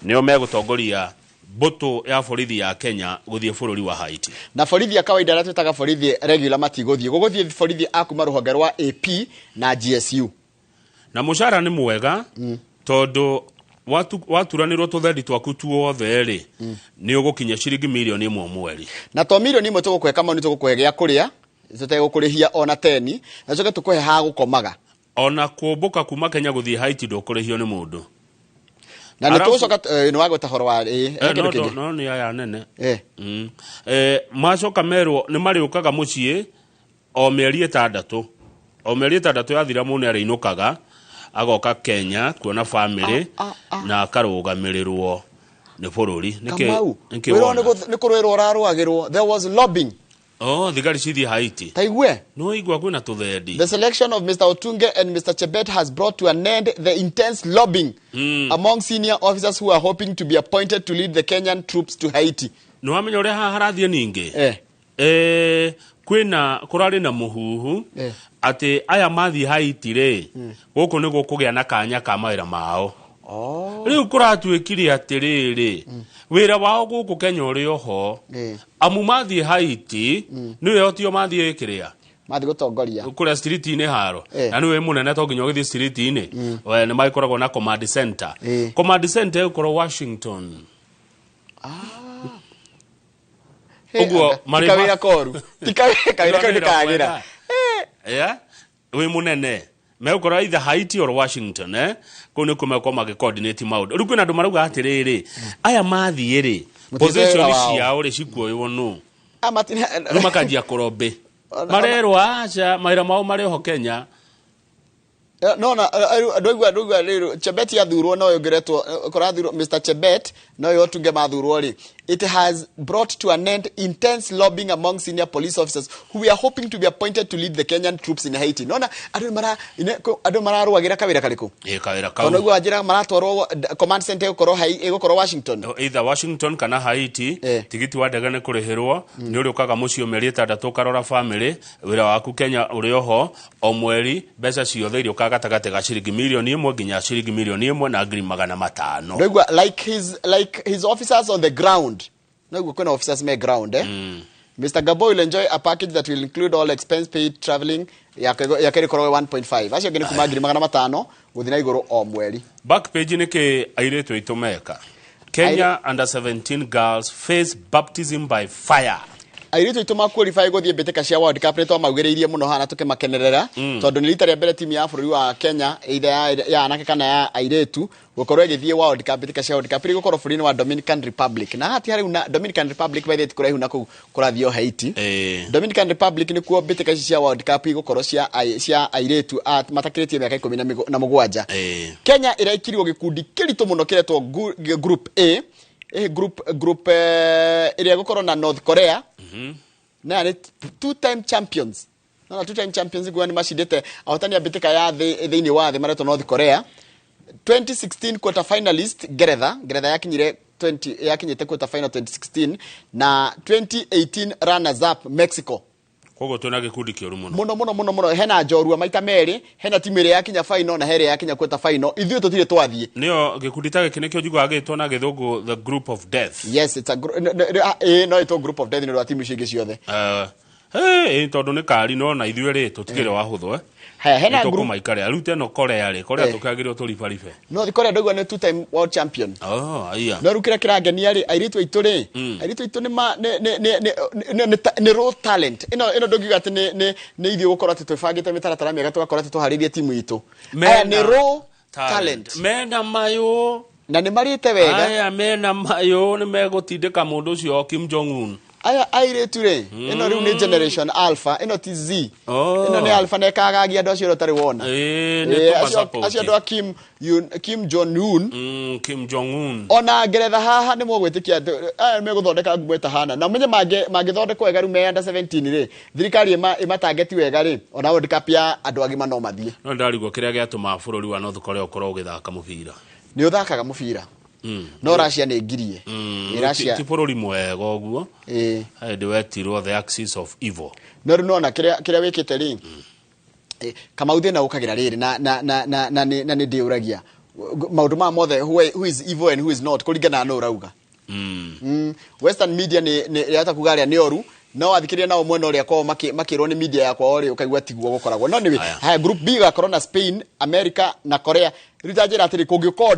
nĩo megũtongoria mbũtũ ya borithi ya Kenya gũthiĩ bũrũri wa Haiti. Na borithi ya kawaida arĩa twĩtaga borithi regular matigũthiĩ, gũgũthiĩ borithi a kuma rũhonge rwa AP na GSU. Na mũcara nĩ mwega, tondũ waturanĩrwo tũthendi twaku tuothe rĩ, nĩ ũgũkinya ciringi mirioni 1 mweri. Na to mirioni 1 tũgũkũhe, Kamau, nĩ tũgũkũhe gĩa kũrĩa tũtegũkũrĩhia ona teni, na tũcoke tũkũhe ha gũkomaga. Ona kũmbũka kuma Kenya gũthiĩ Haiti ndũkũrĩhio nĩ mũndũ. Na nĩ tũgũcoka nĩ wagweta horo wa kĩndũ kĩngĩ. No nĩ aya nene. Macoka merwo nĩ marĩũkaga mũciĩ o mĩeri 6. O mĩeri 6 yathira mũndũ nĩ arĩinũkaga agoka Kenya kuona family na akarũgamĩrĩrwo nĩ bũrũri. Kamau, wĩra nĩ kũrũĩrwo ũrarũagĩrwo. There was lobbying. Oh, thigari cithiĩ Haiti. Taigue. No igua kwĩna tũthendi. The selection of Mr. Otunge and Mr. Chebet has brought to an end the intense lobbying among senior officers who are hoping to be appointed to lead the Kenyan troops to Haiti. Nĩ wamenya ũrĩa haha harathiĩ ningĩ? Kwĩna kũrarĩ na mũhuhu atĩ aya mathiĩ Haiti rĩ, gũkũ nĩ gũkũgĩa na kanya ka mawĩra mao. Rĩu kũratuĩkire atĩrĩrĩ, wĩra wao gũkũ Kenya ũrĩ oho, amu mathiĩ Haiti nĩwe otio mathiĩ kĩrĩa mathiĩ gũtongoria kũrĩa street-inĩ haro, na nĩwe mũnene to nginya ũgĩthiĩ street-inĩ, nĩ magĩkoragwo na command center. Command center ĩgũkorwo Washington. Ũguo marĩ kawĩra koru, ti kawĩra kau nĩ kagĩra. Wĩ mũnene megũkorwo either Haiti or Washington, kũu nĩkuo megũkorwo magĩcoordinate maũndũ. Rĩu kwĩna andũ marauga atĩrĩrĩ, aya mathiĩ rĩ, position ciao rĩ cikuoywo nũ? Rĩu makanjia kũrobĩ, marerwo aca mawĩra mao marĩ oho Kenya. No na ndũigua rĩu Chebet athurwo no yongeretwo kũrathurwo Mr. Chebet no yo Otunge mathurwo rĩ, it has brought to an end intense lobbying among senior police officers who we are hoping to be appointed to lead the Kenyan troops in Haiti. Nona andũ mararũagĩra kawĩra karĩkũ? Kawĩra kau. Tondũ nĩguo anjĩra maratwarwo command center ĩgũkorwo Washington. Either Washington kana Haiti. Tigiti wa ndege nĩ kũrĩhĩrwo, nĩ ũrĩũkaga mũciĩ mĩeri 6 ũkarora family, wĩra waku Kenya ũrĩ oho, o mweri mbeca ciothe irĩũkaga gatagatĩ ga ciringi mirioni 1 nginya ciringi 1,500,000. Ndoigua like his officers on the ground. Ndoigua kwĩna officers me ground, Mr. Gabo will enjoy a package that will include all expense paid traveling yake ĩkorwo 1.5. Acio angĩ nĩ kuma 500,000 gũthiĩ na igũrũ o mweri. Back page nĩ kĩ airĩtu aitũ meka. Kenya under 17 girls face baptism by fire. Airĩtu aitũ ma qualify gũthiĩ mbĩtĩka cia World Cup nĩ twamaugĩrĩirie mũno hana tũkĩmakenerera, tondũ nĩ rita rĩa mbere timu ya bũrũri wa Kenya either ya anake kana ya airĩtu gũkorwo ĩgĩthiĩ World Cup, mbĩtĩka cia World Cup iria igũkorwo bũrũri-inĩ wa Dominican Republic. Na haha ti haraihu na Dominican Republic, by the way, ti kũraihu na kũu kũrathiĩ o Haiti. Dominican Republic nĩkuo mbĩtĩka ici cia World Cup igũkorwo cia airĩtu matakĩrĩtie mĩaka 17. Kenya ĩraikirwo gĩkundi kĩritũ mũno kĩretwo Group A, group ĩrĩa ĩgũkorwo na North Korea, na nĩ two time champions. No two time champions nguo nĩ macindĩte ahotani a mbĩtĩka ya thĩ thĩinĩ wa thĩ maretwo North Korea. 2016 quarter finalist Ngeretha yakinyire 20 yakinyĩte quarter final 2016, na 2018 runners up Mexico. Koguo twĩna gĩkundi kĩũru mũno. Mũno mũno mũno mũno. Hena njorua maita merĩ, hena timu ĩrĩa yakinya final na herĩa yakinya quarter final. Ithuĩ tũtirĩ twathiĩ. Nĩyo gĩkundi ta gĩkĩ nĩkĩo njiguaga gĩgĩtwo na gĩthũngũ the group of death. Yes, it's a no, no, ĩtwo group of death nĩ ũndũ wa timu icio ingĩ ciothe. Hey, tondũ nĩ kari no na ithuĩ rĩ tũtikĩrĩ wa hũthũ, eh. Haya, hena group Tũkũmaikarĩra rĩu teno Korea rĩ, Korea tũkĩagĩrĩrwo tũribaribe. North Korea ndauga nĩ two time world champion. Oh, aiya. No rĩu kĩrĩa kĩrangenia rĩ, airĩtu aitũ rĩ, airĩtu aitũ nĩ ma nĩ nĩ nĩ nĩ nĩ nĩ raw talent. Ĩno ndũngiuga atĩ nĩ ithuĩ gũkorwo atĩ twĩbangĩte mĩtaratara mĩega tũgakorwo atĩ tũharĩirie timu itũ. Aya nĩ raw talent. Mena mayũ. Na nĩ marĩte wega. Aya mena mayũ nĩ megũtindĩka mũndũ ũcio Kim Jong Un. Aya airĩtu rĩ, ĩno rĩu nĩ generation alpha, ĩno ti Z. Ĩno nĩ alpha na ĩkagagia andũ acio ũtarĩ wona. Nĩ tũma Acio andũ a Kim Jong Un. Kim Jong Un. Ona Ngeretha haha nĩ mũgwĩtĩkia atĩ aya megũthondeka nguo ĩtahana. Na ũmenye mangĩthondekwo wega rĩu me under 17 rĩ, thirikari ĩmatangeti wega rĩ, ona World Cup ya andũ agima no mathiĩ. No ndarigwo kĩrĩa gĩatũma bũrũri wa North Korea ũkorwo ũgĩthaka mũbira. Nĩ ũthakaga mũbira. No Russia nĩ ngirie. Russia Ti bũrũri mwega ũguo. Hĩndĩ wetirwo the axis of evil. No rĩu nona kĩrĩa wĩkĩte rĩ, Kamau thĩna ũkagĩra rĩrĩ na nĩ ndĩũragia maũndũ maya mothe, who is evil and who is not, kũringana na nũ ũrauga. Western media nĩ yahota kuga arĩa nĩ oru, no wathikĩrĩria nao mwena ũrĩa kwao makĩrwo nĩ media ya kwao rĩ, ũkaigua tiguo gũkoragwo. No anyway, haya, group B igakorwo na Spain, America na Korea. Rĩu ta njĩra atĩrĩ, kũngĩũka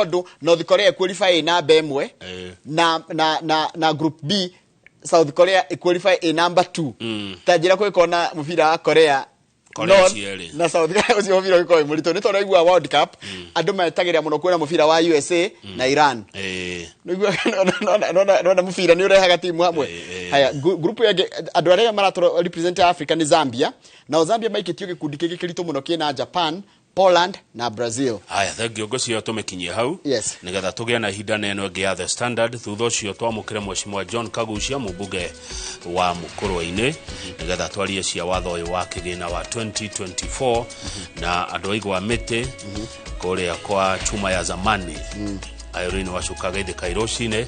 ũndũ North Korea qualify ĩ namba 1, na group B South Korea qualify ĩ namba 2. Ta njĩra kũngĩkorwo na mũbira wa Korea Korea cierĩ. na South Korea, ũcio mũbira ũgĩkorwo wĩ mũritũ. Nĩ tondũ waigua World Cup andũ metagĩrĩra mũno kuona mũbira wa USA na Iran. Nĩguo nona mũbira nĩ ũrehaga timu hamwe. Haya, group ĩngĩ andũ arĩa maratũra represent Africa nĩ Zambia. Nao Zambia maikĩtio gĩkundi kĩngĩ kĩritũ mũno kĩna Japan, Poland na Brazil. Haya, thengio, ngũcio tũmĩkinyie hau. Yes. Nĩgetha tũgĩe na ihinda na ĩno ĩngĩ ya The Standard. Thutha ũcio twamũkĩre Mheshimiwa John Kagucia, mũmbunge wa Mũkũrwe-inĩ, nĩgetha twarie cia watho ũyũ wa kĩgĩna wa 2024 na andũ aigwa mĩtĩ kũrĩa kwa chuma ya zamani. Irene Wacuka Geithĩka rũcinĩ,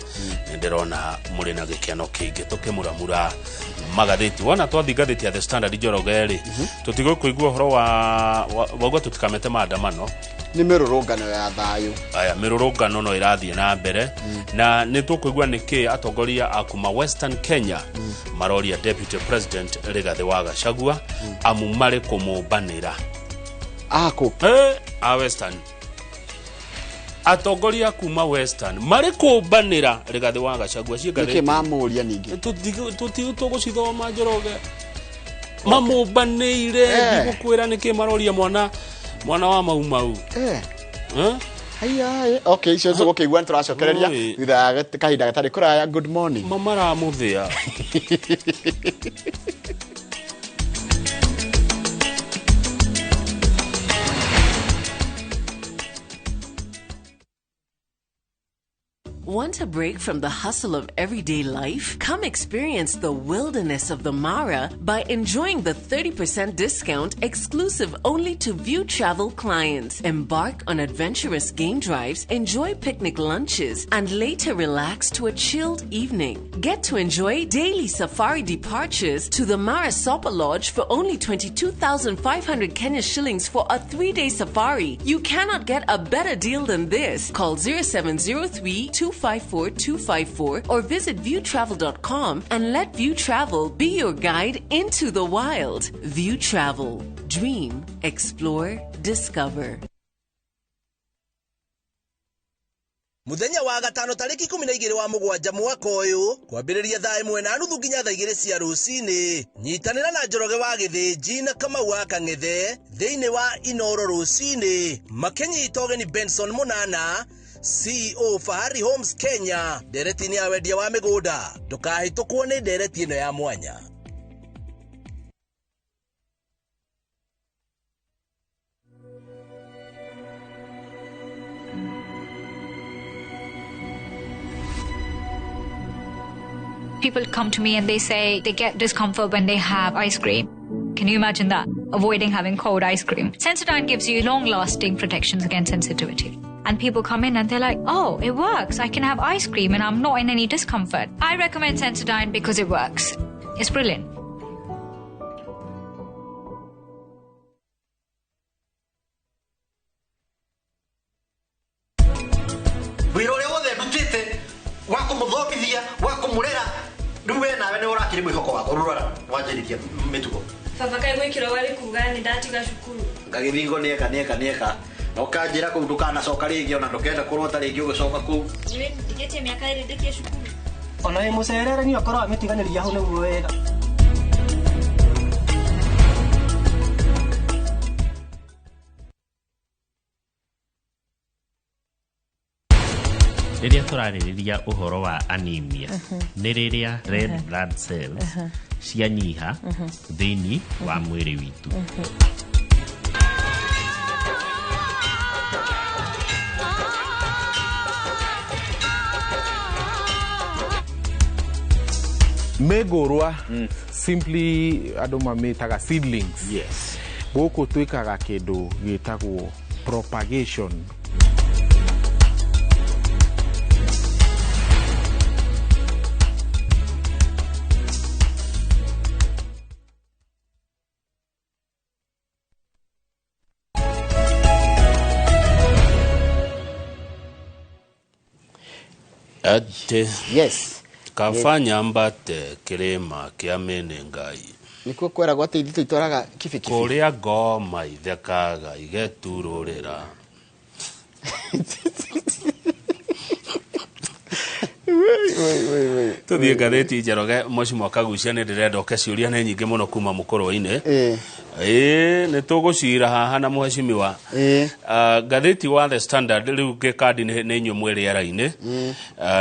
nĩ ndĩrona mũrĩ na gĩkeno kĩingĩ tũkĩmuramura magathĩti. Wona twathiĩ ngathĩti ya The Standard, Njoroge rĩ, tũtigũkũigua ũhoro wa wauga tũtikamete maandamano. Nĩ mĩrũrũngano ya thayũ. Aya, mĩrũrũngano no ĩrathiĩ na mbere, na nĩ tũkũigua nĩkĩ atongoria a kuma Western Kenya maroria Deputy President Rigathĩ wa Gachagua amu marĩ kũmũmbanĩra. Akũ? A Western, atongoria kuma Western marĩ kũmbanĩra Rigathĩ wa Gachagua ciĩ Nĩkĩ ngathĩti. Mamũria ningĩ? Tũgũcithoma, Njoroge, mamũmbanĩire. Ndigũkwĩra nĩkĩ maroria mwana wa Mau Mau. Eh? Haya, okay, icio tũgũkĩigua nĩ tũracokereria Oi. thutha wa kahinda gatarĩ kũraya. Good morning. Mamaramũthĩa. Want a break from the hustle of everyday life? Come experience the wilderness of the Mara by enjoying the 30% discount exclusive only to View Travel clients. Embark on adventurous game drives, enjoy picnic lunches, and later relax to a chilled evening. Get to enjoy daily safari departures to the Mara Sopa Lodge for only 22,500 Kenya shillings for a 3-day safari. You cannot get a better deal than this. Call 0703 254 254 or visit viewtravel.com and let View Travel be your guide into the wild. View Travel. Dream, explore, discover. Mũthenya wa gatano tarĩki 12 wa mũgwanja mwaka ũyũ kwambĩrĩria thaa 1:30 nginya thaa 2 cia rũcinĩ. Nyitanĩra na Njoroge wa Gĩthĩnji na Kamau wa Kang'ethe thĩinĩ wa Inoro rũcinĩ makĩnyita ũgeni Benson Mũnana, CEO Fahari Homes Kenya, ndereti-inĩ ya wendia wa mĩgũnda. Ndũkahĩtũkwo nĩ ndereti ĩno ya mwanya. People come to me and they say they get discomfort when they have ice cream. Can you imagine that? Avoiding having cold ice cream. Sensodyne gives you long-lasting protections against sensitivity. And people come in and they're like, oh, it works. I can have ice cream and I'm not in any discomfort. I recommend Sensodyne because it works. It's brilliant. Wĩra ũrĩa wothe ndutĩte wa kũmũthomithia, wa kũmũrera, rĩu we nawe nĩ ũrakĩrĩ mwĩhoko wakwa, rũrora wanjĩrĩria mĩtugo. Baba kaĩ gwĩkĩrwo warĩ kuga nĩ ndatiga cukuru. Ngagĩthingo nĩeka nĩeka nĩeka na ũkanjĩra kũu ndũkanacoka rĩngĩ ona ndũkenda kũrota rĩngĩ ũgĩcoka kũu. Niĩ ndigĩtie mĩaka 2 ndĩkie cukuru. Ona wĩ mũcerere niĩ okorwo wamĩtiganĩria hau nĩguo wega. Rĩrĩa tũrarĩrĩria ũhoro wa anemia, nĩ rĩrĩa red blood cells cianyiha thĩinĩ wa mwĩrĩ witũ. Mĩngũrwa simply andũ mamĩtaga seedlings. Yes. Gũkũ twĩkaga kĩndũ gĩtagwo propagation. Ate yes kaba nyambate kĩrĩma kĩa Menengai. Nĩkuo kweragwo atĩ ithuĩ tũitwaraga kibikibi. Kũrĩa ngoma ithekaga igeturũrĩra. Tũthiĩ ngathĩti Njoroge Mheshimiwa Kagucia nĩ ndĩrenda ũke ciũria nĩ nyingĩ mũno kuma mũkũrũ-inĩ. Ĩĩ nĩ tũgũcira haha na mheshimiwa. Ngathĩti wa The Standard rĩu gĩkandi nĩ inyuĩ mwĩ rĩera-inĩ.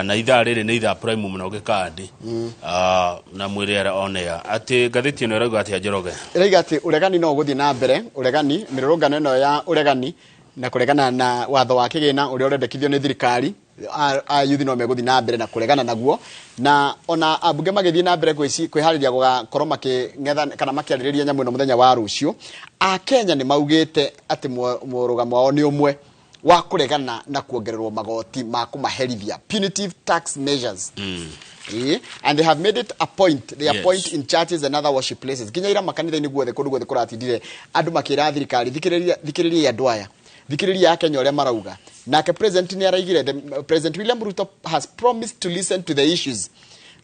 Na ithaa rĩrĩ nĩ ithaa prime mũno gĩkandi. Na mwĩ rĩera on air. Atĩ ngathĩti ĩno ĩrauga atĩa Njoroge? Ĩrauga atĩ ũregani no ũgũthiĩ na mbere, ũregani mĩrũrũngano ĩno ya ũregani na kũregana na watho wa kĩgĩna ũrĩa ũrendekithio nĩ thirikari a youth no megũthiĩ na mbere na kũregana naguo, na ona ambunge magĩthiĩ na mbere kwĩharĩria gũgakorwo makĩng'etha kana makĩarĩrĩria nyamũ ĩno mũthenya wa rũciũ. Akenya nĩ maugĩte atĩ mũrũgamo wao nĩ ũmwe wa kũregana na kuongererwo magoti ma kũmaherithia, punitive tax measures. And they have made it a point. They appoint in churches and other worship places. Nginya ira makanitha-inĩ guothe kũndũ guothe kũratindire andũ makĩra thirikari thikĩrĩria andũ aya, thikĩrĩria Akenya ũrĩa marauga. Nake president nĩ araigire, President William Ruto has promised to listen to the issues,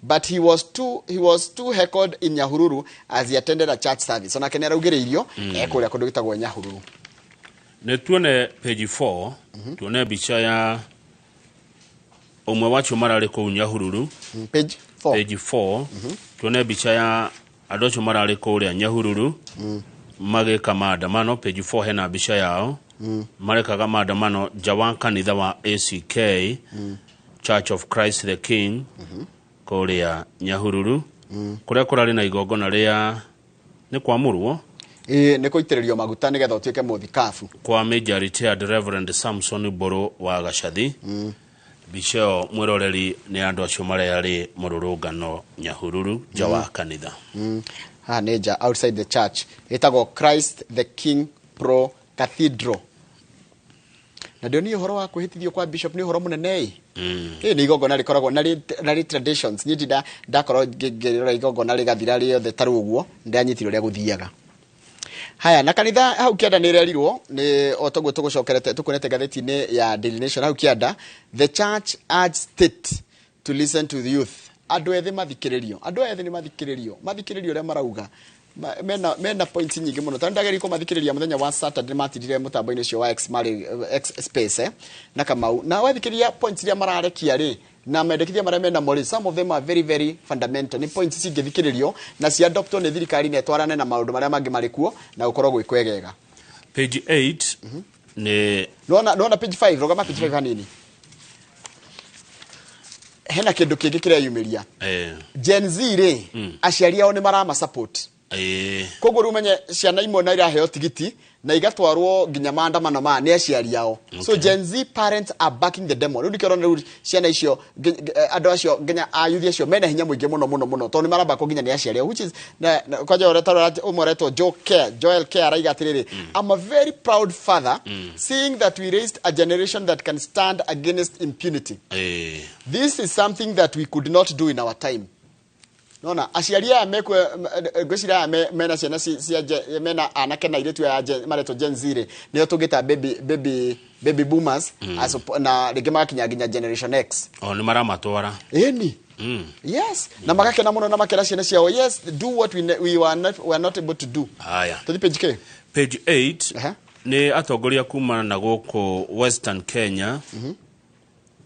but he was too heckled in Nyahururu as he attended a church service. So nake nĩ araugĩrĩirio kũrĩa kũndũ gĩtagwo Nyahururu. Nĩ tuone page 4, tuone mbica ya ũmwe wacio mararĩ kũu Nyahururu. Page 4. Page 4. Tuone mbica ya andũ acio mararĩ kũrĩa Nyahururu magĩka maandamano. Page 4 hena mbica yao. Marekaga maandamano nja wa kanitha wa ACK, Church of Christ the King, kũrĩa Nyahururu, kũrĩa kũrarĩ na igongona rĩa nĩ kwamũrwo. Ĩĩ nĩ kũitĩrĩrio maguta nĩgetha ũtuĩke mũthikabu kwa Major Retired Reverend Samson Mbũrũ wa Gacathi. Mbica ĩyo mwĩroreri nĩ andũ acio marĩa mũrũrũngano Nyahururu nja wa kanitha. Haha nĩ nja outside the church ĩtagwo Christ the King Pro Cathedral. Na ndio ni ũhoro wa kwĩhĩtithio kwa bishop nĩ ũhoro mũnene ĩ. Ĩ nĩ igongona rĩkoragwo na rĩ traditions. Niĩ ndakorwo ngĩrora igongona rĩgathira rĩothe ta rĩu ũguo ndanyitire ũrĩa gũthiaga. Haya, na kanitha hau kĩanda nĩ ĩrerirwo nĩ o toguo tũgũcokerete tũkuonete ngathĩti-inĩ ya Daily Nation hau kĩanda, the church urged state to listen to the youth. Andũ ethĩ mathikĩrĩrio, andũ ethĩ nĩ mathikĩrĩrio, mathikĩrĩrio ũrĩa marauga. Mena points nyingĩ mũno tondũ ndageri kũmathikĩrĩria mũthenya wa Saturday matirire mũtambo-inĩ ũcio wa X marĩ X space na Kamau na wathikĩrĩria points iria mararekia rĩ na mendekithia marĩa mena mo rĩ, some of them are very very fundamental. Nĩ points cingĩthikĩrĩrio na ciadoptwo nĩ thirikari na ĩtwarane na maũndũ marĩa mangĩ marĩ kuo na gũkorwo gwĩ kwegega. Page 8 nĩ nona page 5, rũgama page 5 hanini, hena kĩndũ kĩngĩ kĩreyumĩria. Gen Z rĩ, aciari ao nĩ marama support. Koguo rĩu menye ciana imwe na iraheo tigiti na igatwarwo nginya maandamano ma nĩ aciari ao. So Gen Z parents are backing the demo. Rĩu nĩkĩo ũrona rĩu ciana icio andũ acio nginya ayuthi acio mena hinya mũingĩ mũno mũno mũno tondũ nĩ marabakwo nginya nĩ aciari ao, which is kwanja ũrĩa tarora ũmwe aretwo Joe Care, Joel Care araiga atĩrĩrĩ, I'm a very proud father seeing that we raised a generation that can stand against impunity. This is something that we could not do in our time. Nona aciari aya mekwe ngwĩciria aya mena ciana cia mena anake na airĩtu aya maretwo Gen Z rĩ, nĩo tũngĩta baby boomers, na rĩngĩ magakinya nginya Generation X. O nĩ maramatwara. Ĩni. Yes, na magakena mũno na makera ciana ciao, yes, do what we were not able to do. Haya. Tũthiĩ page K. Page 8 nĩ atongoria kuma na gũkũ Western Kenya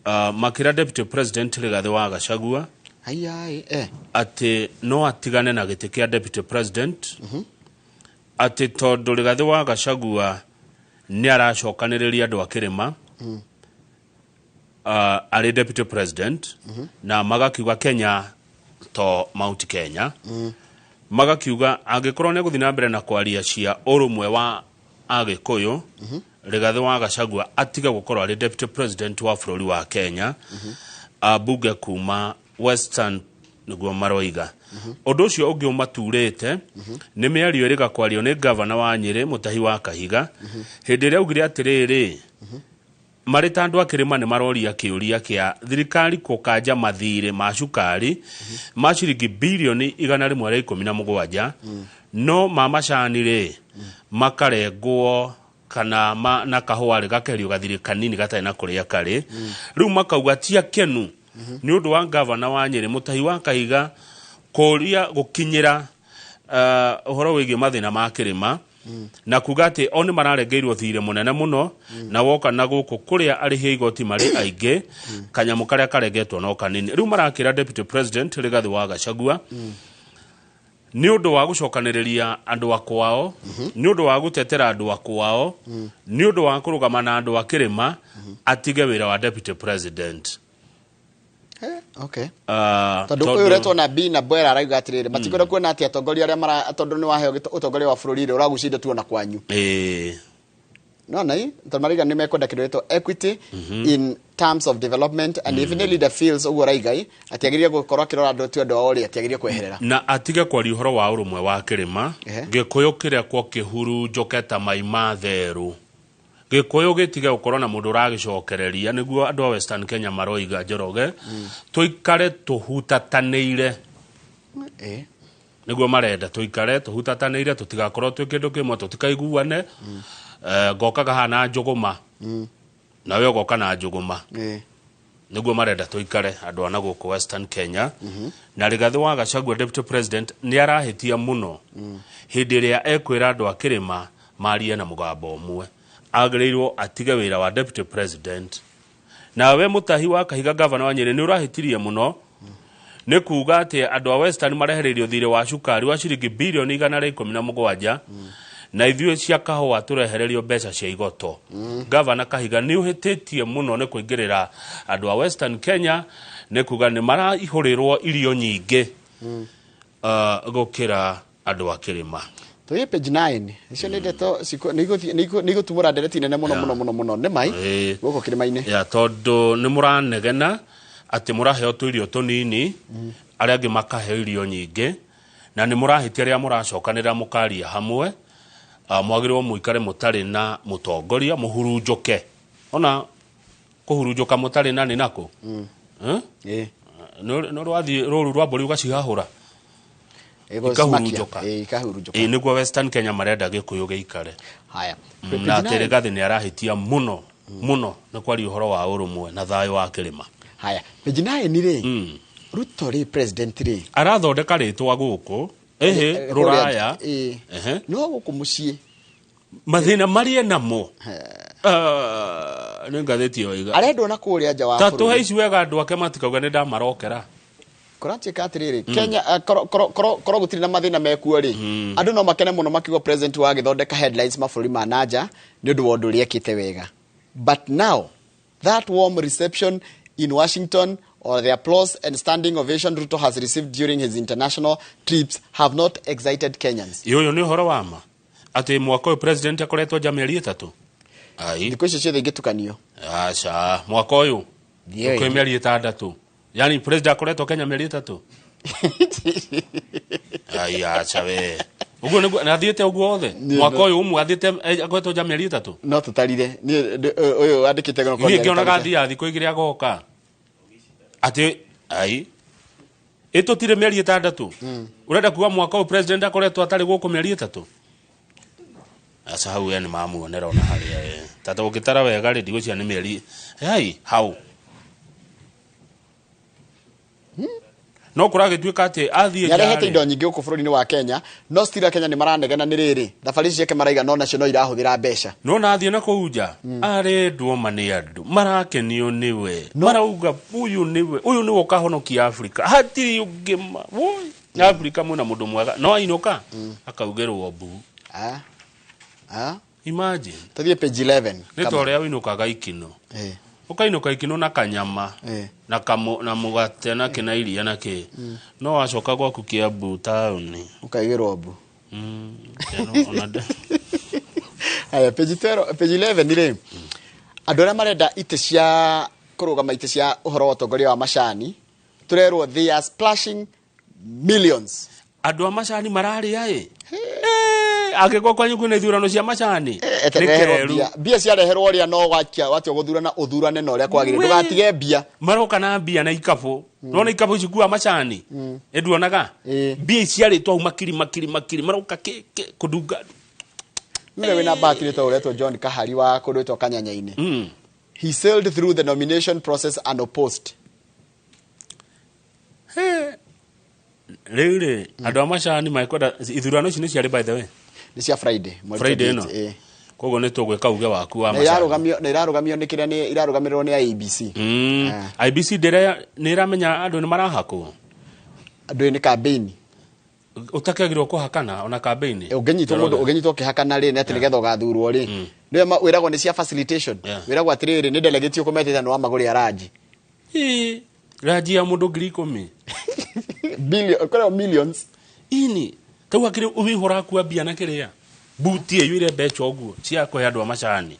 makĩra Deputy President Rigathĩ wa Gachagua atĩ no atigane na gĩtĩ kĩa Deputy President, atĩ tondũ Rigathĩ wa Gachagua nĩ aracokanĩrĩria andũ a kĩrĩma arĩ Deputy President, na magakiuga Kenya to Mount Kenya, magakiuga angĩkorwo nĩ gũthiĩ na mbere na kwaria cia ũrũmwe wa Agĩkũyũ, Rigathĩ wa Gachagua atige gũkorwo arĩ Deputy President wa bũrũri wa Kenya. Ambunge kuma Western nĩguo maroiga. Ũndũ ũcio ũngĩ ũmaturĩte nĩ mĩario ĩrĩga kwario nĩ gavana wa Nyĩrĩ Mũtahi wa Kahiga hĩndĩ ĩrĩa augire atĩrĩrĩ, marĩ ta andũ a kĩrĩma nĩ maroria kĩũria kĩa thirikari kũkanja mathirĩ ma cukari ma ciringi birioni 117, no ma macani rĩ makarengwo kana na kahũa rĩ gakeherio gathirĩ kanini gatarĩ na kũrĩa karĩ. Rĩu makauga ti akenu nĩ ũndũ wa gavana wa Nyĩrĩ Mũtahi wa Kahiga kũria gũkinyĩra ũhoro wĩgiĩ mathĩna ma kĩrĩma, na kuga atĩ o nĩ mararengeirwo thirĩ mũnene mũno, na woka na gũkũ kũrĩa arĩhi a igoti marĩ aingĩ, kanyamũ karĩa karengetwo no kanini. Rĩu marakĩra Deputy President Rigathĩ wa Gachagua nĩ ũndũ wa gũcokanĩrĩria andũ a kwao, nĩ ũndũ wa gũtetera andũ a kwao, nĩ ũndũ wa kũrũgama na andũ a kĩrĩma, atige wĩra wa Deputy President. Okay. Tondũ ũyũ ũretwo na B na Bwera arauga atĩrĩrĩ, matikwenda kuona atĩ atongoria arĩa mara tondũ nĩ waheo ũtongoria wa bũrũri rĩ ũragucia indo tuona kwanyu. Nona hii tondũ marauga nĩ mekwenda kĩndũ gĩtwo equity in terms of development, and if any leader feels ũguo raigai atĩ agĩrĩire gũkorwo akĩrora andũ tu andũ ao rĩ, atĩ agĩrĩire kweherera na atige kwaria ũhoro wa ũrũmwe wa kĩrĩma. Gĩkũyũ kĩrĩa kwa kĩhurunjũke ta mai ma therũ, Gĩkũyũ gĩtige gũkorwo na mũndũ ũragĩcokereria, nĩguo andũ a Western Kenya maroiga Njoroge, tũikare tũhutatanĩire. Nĩguo marenda tũikare tũhutatanĩire, tũtigakorwo twĩ kĩndũ kĩmwe, tũtikaiguane. Ngokaga haha na njũgũma, nawe ũgoka na njũgũma. Nĩguo marenda tũikare andũ a na gũkũ Western Kenya. Na Rigathĩ wa Gachagua Deputy President nĩ arahĩtia mũno hĩndĩ ĩrĩa ekwĩra andũ a kĩrĩma marie na mũgambo ũmwe. Agĩrĩirwo atige wĩra wa Deputy President. Nawe Mũtahi wa Kahiga gavana wa Nyĩrĩ nĩ ũrahĩtirie mũno nĩ kuga atĩ andũ a Western marehereirio thirĩ wa cukari wa ciringi birioni 117, na ithuĩ cia kahũa tũrehererio mbeca cia igoto. Gavana Kahiga nĩ ũhĩtĩtie mũno nĩ kũingĩrĩra andũ a Western Kenya, nĩ kuga nĩ maraihũrĩrwo irio nyingĩ gũkĩra andũ a kĩrĩma. Tũthiĩ page 9. Icio nĩ ndeto nĩ igũtumũra ndereti nene mũno mũno mũno mũno nĩ mai gũkũ kĩrĩma-inĩ. Ya tondũ nĩ mũranegena atĩ mũraheo tũirio tũnini, arĩa angĩ makaheo irio nyingĩ, na nĩ mũrahĩtia rĩrĩa mũracokanĩrĩra mũkaria hamwe. Mwagĩrĩirwo mũikare mũtarĩ na mũtongoria, mũhurunjũke. Ona kũhurunjũka mũtarĩ na nĩ nakũ? Nĩ rwathiĩ rũru rwa mbũri ũgacihahũra. Ikahurunjũka. Ikahurunjũka. Nĩguo Western Kenya marenda Gĩkũyũ gĩikare. Haya. Na atĩ Rigathĩ nĩ arahĩtia mũno mũno nĩ kwaria ũhoro wa ũrũmwe na thayũ wa kĩrĩma. Haya. Page 9 rĩ, Ruto rĩ president rĩ arathondeka rĩtwa gũkũ Ehe, rũraya. Ĩĩ. No gũkũ mũciĩ mathĩna marĩa namo nĩ ngathĩti ĩyo ĩga arendwo na kũrĩa nja wa ta tũhe bũrũri. ici wega andũ ake matikauga nĩ ndamarokera. Kũratuĩka atĩrĩrĩ, Kenya korwo gũtirĩ na mathĩna mekuo rĩ, andũ no makene mũno makiuga president wa agĩthondeka headlines mabũrũri ma nanja nĩ ũndũ wa ũndũ ũrĩa ekĩte wega. But now that warm reception in Washington or the applause and standing ovation Ruto has received during his international trips have not excited Kenyans. Ĩ, ũyũ nĩ ũhoro wa ma atĩ mwaka ũyũ president akoretwo nja mĩeri 3. Ai. Thikũ icio ciothe ingĩtukanio. Aca, mwaka ũyũ Ndiũĩ. kwĩ mĩeri 6. Yani president akoretwo Kenya mĩeri 3. Ai, aca we. Ũguo nĩguo na athiĩte ũguo othe. Mwaka ũyũ ũmwe athiĩte akoretwo nja mĩeri 3. No tũtarire. Niĩ ũyũ andĩkĩte no Niĩ ngĩonaga athiaga thikũ 2 agoka. Atĩ ai. Ĩtũtirĩ mĩeri 6. Ũrenda kuga mwaka ũyũ president akoretwo atarĩ gũkũ mĩeri 3? Aca hau we nĩ mamuonera ona harĩa. Tata ũngĩtara wega rĩ ndigũcia nĩ mĩeri. Ai, hau. No kũragĩtuĩka atĩ athiĩ nĩ arehete nja-rĩ. indo nyingĩ gũkũ bũrũri-inĩ wa Kenya, no still Kenya nĩ maranegena nĩ rĩrĩ thabarĩ ici ciake maraiga no nacio no irahũthĩra mbeca. No na athiĩ na kũu nja arendwo ma nĩ andũ marakenio nĩwe, marauga ũyũ nĩwe, ũyũ nĩwe ũkahonokia Afrika, hatirĩ ũngĩ ma woi Afrika mwĩna mũndũ mwega no ainũka akaugĩrwo mbu. Imagine. Tũthiĩ page 11. Nĩ ta ũrĩa ũinũkaga ikino. Ũkainũka ikino na kanyama na kamo na mũgate na kĩ na iria na kĩ, no wacoka gwaku Kiambu taũni ũkaigĩrwo mbu. Haya, page 12, page 11 rĩ, andũ arĩa marenda itĩ cia kũrũgama itĩ cia ũhoro wa ũtongoria wa macani tũrerwo they are splashing millions. Andũ a macani mararĩa ĩ angĩkorwo kwanyu kwĩna ithurano cia macani Etereherwo mbia mbia ciareherwo ũrĩa no watia watia gũthurana ũthurane na ũrĩa kwagĩrĩire, ndũgatige mbia. Maroka na mbia na ikabũ. Nona ikabũ ici kuwa macani ĩnduonaga mbia ici ciarĩtwo hau makiri makiri makiri maroka kĩ kĩ kũndunga. Yule wĩna bahati nĩ ta ũretwo John Kahari wa kũndũ gwĩtwo Kanyanya-inĩ. He sailed through the nomination process unopposed. Rĩu rĩ andũ a macani mekwenda ithurano ici nĩ ciarĩ by the way nĩ cia Friday mweri Friday ĩno 28, koguo nĩ tũgwĩka uge waku wa na macani. irarũgamio na irarũgamio nĩ kĩrĩa nĩ irarũgamĩrĩrwo nĩ IEBC. IBC ndĩra nĩ ĩramenya andũ nĩ marahakwo. Andũ nĩ campaign. Ũtakĩagĩrĩirwo kũhakana ona campaign. Ũngĩnyitwo mũndũ ũngĩnyitwo ũkĩhakana rĩ nĩ atĩ nĩgetha ũgathurwo rĩ nĩwe wĩragwo nĩ cia facilitation, wĩragwo atĩrĩrĩ nĩ delegate ũkũmetĩte nĩ wamagũrĩra ranji. Ranji ya mũndũ 10,000. Billion, kwĩragwo millions. Ini tau akĩrĩ wĩho ũrakua mbia na kĩrĩa buti ĩiyũire mbeca ũguo cia kũhe andũ a macani.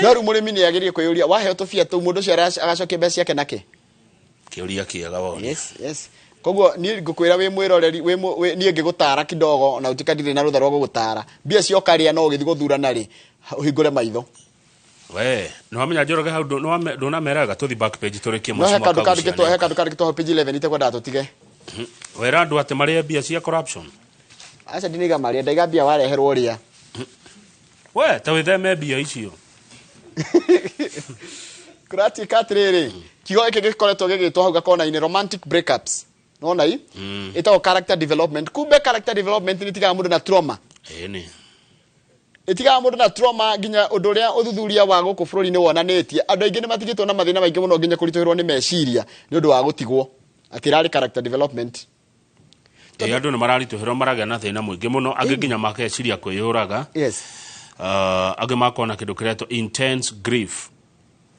No rĩu mũrĩmi nĩ agĩrĩire kwĩyũria waheo tũbia tũu mũndũ ũcio agacokia mbeca ciake nakĩ? Kĩũria kĩega wona. Yes, yes. Koguo niĩ ngũkwĩra wĩ mwĩroreri niĩ ngĩgũtara kidogo na ũtuĩka ndirĩ na rũtha rwa gũgũtara mbia cioka rĩa no ũgĩthiĩ gũthurana rĩ ũhingũre maitho. We nĩwamenya Njoroge hau ndũnameraga tũthi back page tũrĩkie No he mũciĩ kaũndũ kandĩkĩtwo he kaũndũ kandĩkĩtwo hau page 11 itekwendaga tũtige. Wera andũ atĩ marĩe mbia cia corruption. Aca ndinaiga marĩa ndaiga mbia wareherwo ũrĩa. We ta wĩtheme mbia icio. Kũratuĩka atĩrĩrĩ kiugo gĩkĩ gĩkoretwo gĩgĩtwo hau gakona-inĩ romantic breakups. Nona hii ĩtagwo character development. Kumbe character development nĩ ĩtigaga mũndũ na trauma. Ĩni. Ĩtigaga mũndũ na trauma nginya ũndũ ũrĩa ũthuthuria wa gũkũ bũrũri-inĩ wonanĩtie andũ aingĩ nĩ matigĩtwo na mathĩna maingĩ mũno nginya kũritũhĩrwo nĩ meciria nĩ ũndũ wa gũtigwo atĩ ĩrarĩ character development. Ĩ andũ nĩ mararitũhĩrwo maragĩa na thĩna mũingĩ mũno angĩ nginya makeciria kwĩyũraga. Yes. Angĩ makona kĩndũ kĩretwo intense grief.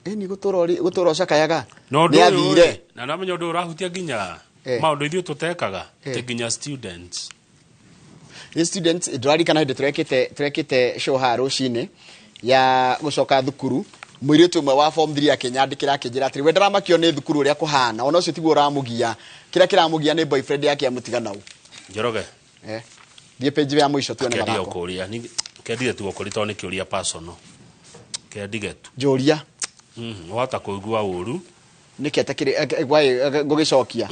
Ĩni gũtũra ũcakayaga. No Nĩ athire. Na namenya ũndũ ũrahutia nginya maũndũ ithuĩ tũtekaga ti nginya students. Nĩ students ndĩraririkana hĩndĩ tũrekĩte show haha rũcinĩ ya gũcoka thukuru mũirĩtu ũmwe wa form 3 akĩnyandĩkĩra akĩnjĩra atĩrĩ we ndaramakio nĩ thukuru ũrĩa kũhana ona ũcio tiguo ũramũgia kĩrĩa kĩramũgia nĩ boyfriend yake amũtiga nau. Njoroge. Thiĩ page ya mũico tuone Kendige mathako. ũkũria kendige tu ũkũria tondũ nĩ kĩũria personal. Kendige tu. Njũria. Wahota kũigua ũru. Nĩkĩ atakĩrĩ ngũgĩcokia.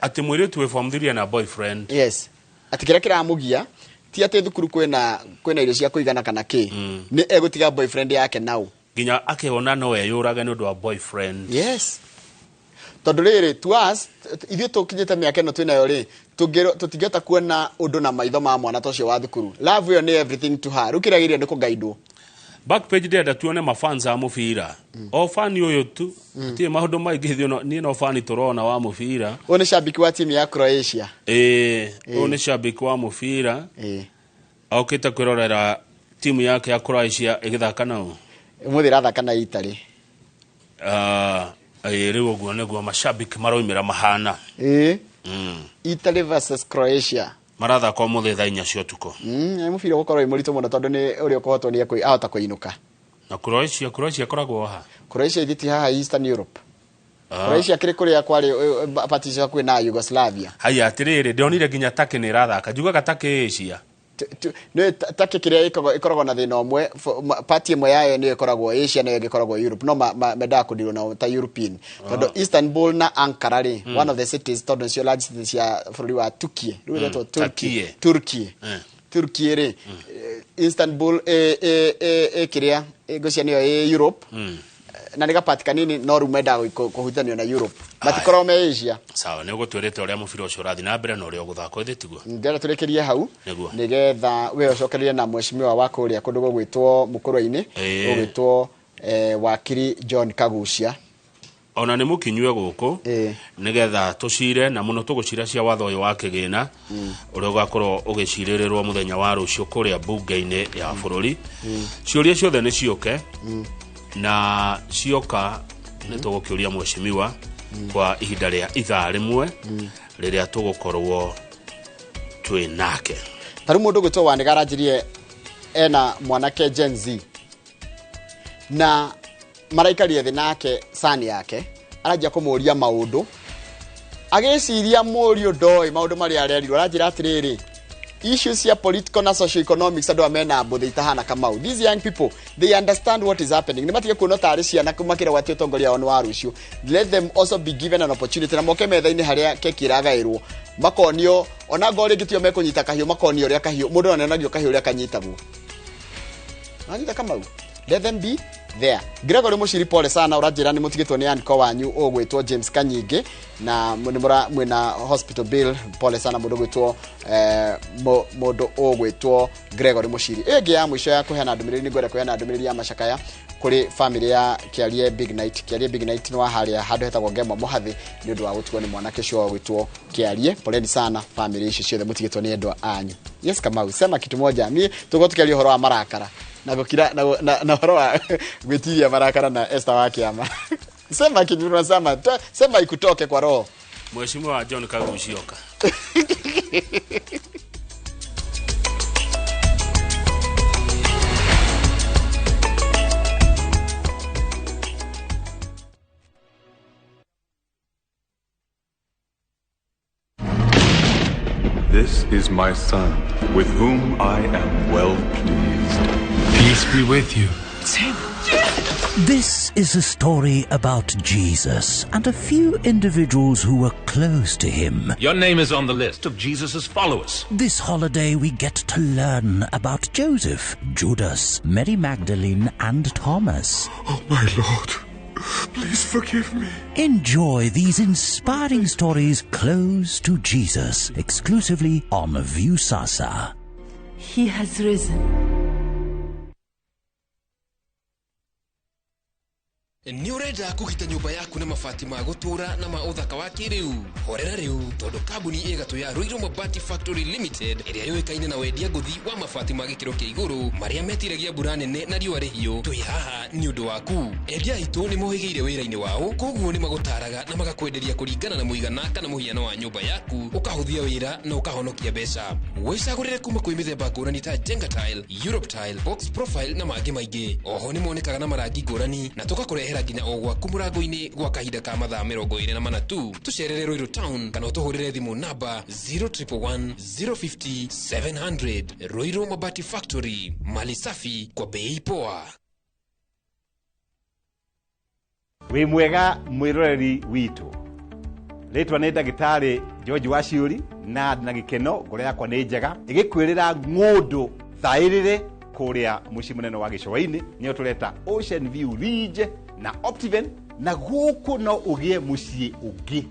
Atĩ mũirĩtu wĩ form 3 na boyfriend. Yes. Atĩ kĩrĩa kĩramũgia ti atĩ thukuru kwĩna irio cia kũigana kana kĩ nĩ egũtiga boyfriend yake nau. Nginya akĩona no eyũrage nĩ ũndũ wa boyfriend. Yes. Tondũ rĩrĩ to us ithuĩ tũkinyĩte mĩaka ĩno twĩnayo rĩ Tũtingĩhota kuona ũndũ na maitho ma mwana ta ũcio wa thukuru. Love ĩyo nĩ everything to her. Rĩu kĩrĩa gĩrĩa nĩ kũgaidwo. Back page ndĩrenda tuone mafans a mũbira. O fani ũyũ tu. Tirĩ maũndũ maingĩ ithuĩ niĩ no fani tũrona wa mũbira. Ũyũ nĩ shabiki wa timu ya Croatia. Ĩĩ, ũyũ nĩ shabiki wa mũbira. Okĩte kwĩrorera timu yake ya Croatia ĩgĩthaka nao. Ũmũthĩ ĩrathaka na Italy. Ĩĩ, rĩu ũguo nĩguo mashabiki maroimĩra mahana. Ĩĩ. Italy versus Croatia. Marathaka ũmũthĩ thaa 4 cia ũtukũ. Nĩ mũbira ũgũkorwo wĩ mũritũ mũno tondũ nĩ ũrĩa ũkũhotwo nĩ ahota kũinũka. Na Croatia ĩkoragwo ha? Croatia ithiti haha Eastern Europe. Croatia kĩrĩ kũrĩa kwarĩ partition hakuhĩ na Yugoslavia. Haya atĩrĩrĩ, ndĩronire nginya Turkey nĩ ĩrathaka. Njugaga Turkey Asia. Nĩ Turkey kĩrĩa ĩkoragwo na thĩna ũmwe, party ĩmwe yayo nĩyo ĩkoragwo Asia nayo ĩngĩ ĩkoragwo Europe, no mendaga kũndirwo nao ta European. Tondũ Istanbul na Ankara rĩ, one of the cities, tondũ nĩcio large cities cia bũrũri wa Turkey. Rĩu ĩretwo Turkey. Turkey. Turkey rĩ, Istanbul ĩ kĩrĩa, ngwĩciria nĩyo ĩ Europe. Na nĩ gapati kanini no rĩu mendaga kũhutanio na Europe. Matikoragwo me Asia. Sawa, nĩ ũgũtwĩrĩte ũrĩa mũbira ũcio ũrathiĩ na mbere na ũrĩa ũgũthakwo ĩthĩ tiguo. Ndĩrenda tũrĩkĩrie hau Nĩguo. nĩgetha we ũcokererie na mheshimiwa wa kũrĩa kũndũ gũgwĩtwo Mũkũrwe-inĩ, ũgwĩtwo wakiri John Kagucia. Ona nĩ mũkinyue gũkũ nĩgetha tũcire na mũno tũgũcira cia watho ũyũ wa kĩgĩna ũrĩa ũgakorwo ũgĩcirĩrĩrwo mũthenya wa rũciũ kũrĩa mbunge-inĩ ya bũrũri. Ciũria ciothe nĩ ciũke na cioka nĩ tũgũkĩũria mheshimiwa kwa ihinda rĩa ithaa rĩmwe rĩrĩa tũgũkorwo twĩ nake. Ta rĩu mũndũ ũgwĩtwo Wanĩga aranjirie ena mwanake Gen Z na maraikarire thĩ nake sani yake aranjia kũmũria maũndũ agĩciria mũriũ ndoĩ maũndũ marĩa arerirwo. Aranjĩra atĩrĩrĩ, issues cia political na social economics andũ mena mbũthĩ itahana Kamau. These young people, they understand what is happening. Nĩ matige kuona tarĩ ciana makĩragwo atĩ ũtongoria wao nĩ wa rũciũ. Let them also be given an opportunity na moke metha-inĩ harĩa keki ĩragaĩrwo, makonio ona ngorwo rĩngĩ tio mekũnyita kahiũ, makonio ũrĩa kahiũ mũndũ onanagio kahiũ ũrĩa kanyitagwo. Manyita Kamau, let them be there. Gregory Mushiri, pole sana, ũranjĩra nĩ mũtigĩtwo nĩ anko wanyu ũgwĩtwo James Kanyingĩ na mwĩna hospital bill. Pole sana mũndũ ũgwĩtwo mũndũ ũgwĩtwo Gregory Mushiri. Ĩyo ĩngĩ ya mũico ya kũheana ndũmĩrĩri, nĩ ngwenda kũheana ndũmĩrĩri ya macakaya kũrĩ family ya Kĩarie Big Night. Kĩarie Big Night nĩ wa harĩa handũ hetagwo Ngemo Mũhathĩ nĩ ũndũ wa gũtigwo nĩ mwanake ũcio ũgwĩtwo Kĩarie. Poleni sana family icio ciothe mũtigĩtwo nĩ endwa anyu. Yes Kamau, sema kitu moja. Niĩ tũgũkorwo tũkĩaria ũhoro wa marakara na gũkira na ũhoro wa gwĩtiria marakara na Esther wa Kĩama. Sema kitu unasema, sema ikutoke kwa roho. Mheshimiwa John Kagucia oka. This is my son, with whom I am well pleased. Peace be with you. It's him. This is a story about Jesus and a few individuals who were close to him. Your name is on the list of Jesus' followers. This holiday we get to learn about Joseph, Judas, Mary Magdalene, and Thomas. Oh, my Lord. Please forgive me. Enjoy these inspiring stories close to Jesus, exclusively on Viusasa. He has risen. Nĩ ũrenda kũgita nyũmba yaku na mabati ma gũtũũra na ma ũthaka wa kĩrĩu? Horera rĩu tondũ kambuni ĩgatũ ya Ruiru Mabati Factory Limited ĩrĩa yũĩkaine na wendia ngũthi wa mabati ma gĩkĩro kĩa igũrũ marĩa metiragia mbura nene na riũa rĩhiũ, twĩ haha nĩ ũndũ waku. Endia aitũ nĩ mohĩgĩire wĩra-inĩ wao, koguo nĩ magũtaraga na magakwenderia kũringana na mũigana kana mũhiano wa nyũmba yaku, ũkahũthia wĩra na ũkahonokia mbeca. Wĩcagũrĩre kuma kwĩ mĩthemba ngũrani ta Jenga Tile, Europe Tile, Box Profile na mangĩ maingĩ. Oho nĩ monekaga na marangi ngũrani na tũgakũrehera nginya o gwaku mũrango-inĩ gwa kahinda ka mathaa 24 tu. Tũcerere Ruiru Town kana ũtũhũrĩre thimũ namba 0111 050 700. Ruiru Mabati Factory, mali safi kwa bei poa. Wĩ mwega mwĩroreri witũ, rĩtwa nĩ ndagĩtarĩ George Waciũri na ndĩna gĩkeno, ngoro yakwa nĩ njega ĩgĩkwĩrĩra ng'ũndũ thaĩrĩre kũrĩa mũciĩ mũnene wa gĩcũa-inĩ nĩyo tũreta Ocean View Ridge na Optiven, na gũkũ no ũgĩe mũciĩ ũngĩ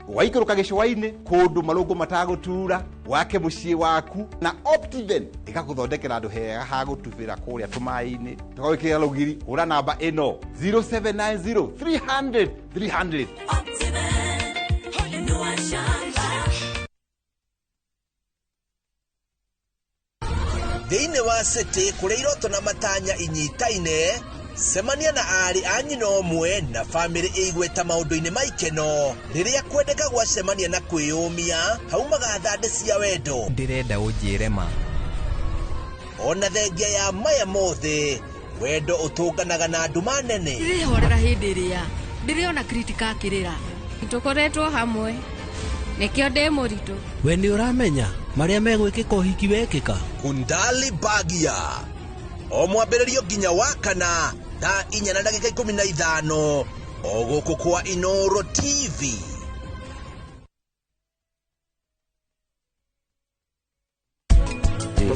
Ũgaikũrũka gĩcũa-inĩ kũndũ marũngũ matagũtura, wake mũciĩ waku na Optiven ĩgakũthondekera handũ hega ha gũtubĩra kũrĩa tũmaĩ-inĩ, tũgagwĩkĩrĩra rũgiri. Hũra namba ĩno 0790 300 300. Thĩinĩ wa city kũrĩa iroto na matanya inyitaine, cemania na aarĩ a nyina ũmwe na bamĩrĩ ĩigweta maũndũ-inĩ ma ikeno. Rĩrĩa kwendeka gwacemania na kwĩyũmia, haumaga thandĩ cia wendo. Ndĩrenda ũnjĩre ma. Ona thengia ya maya mothe, wendo ũtũnganaga na nduma nene. Ndĩrĩhorera hĩndĩ ĩrĩa ndĩrĩona Kritika akĩrĩra. Tũkoretwo hamwe nĩkĩo ndĩ mũritũ. We nĩ ũramenya marĩa megwĩkĩka ũhiki wekĩka? Kundali Bagia o mwambĩrĩrio nginya wa kana thaa 4:15 o gũkũ kwa Inoro TV.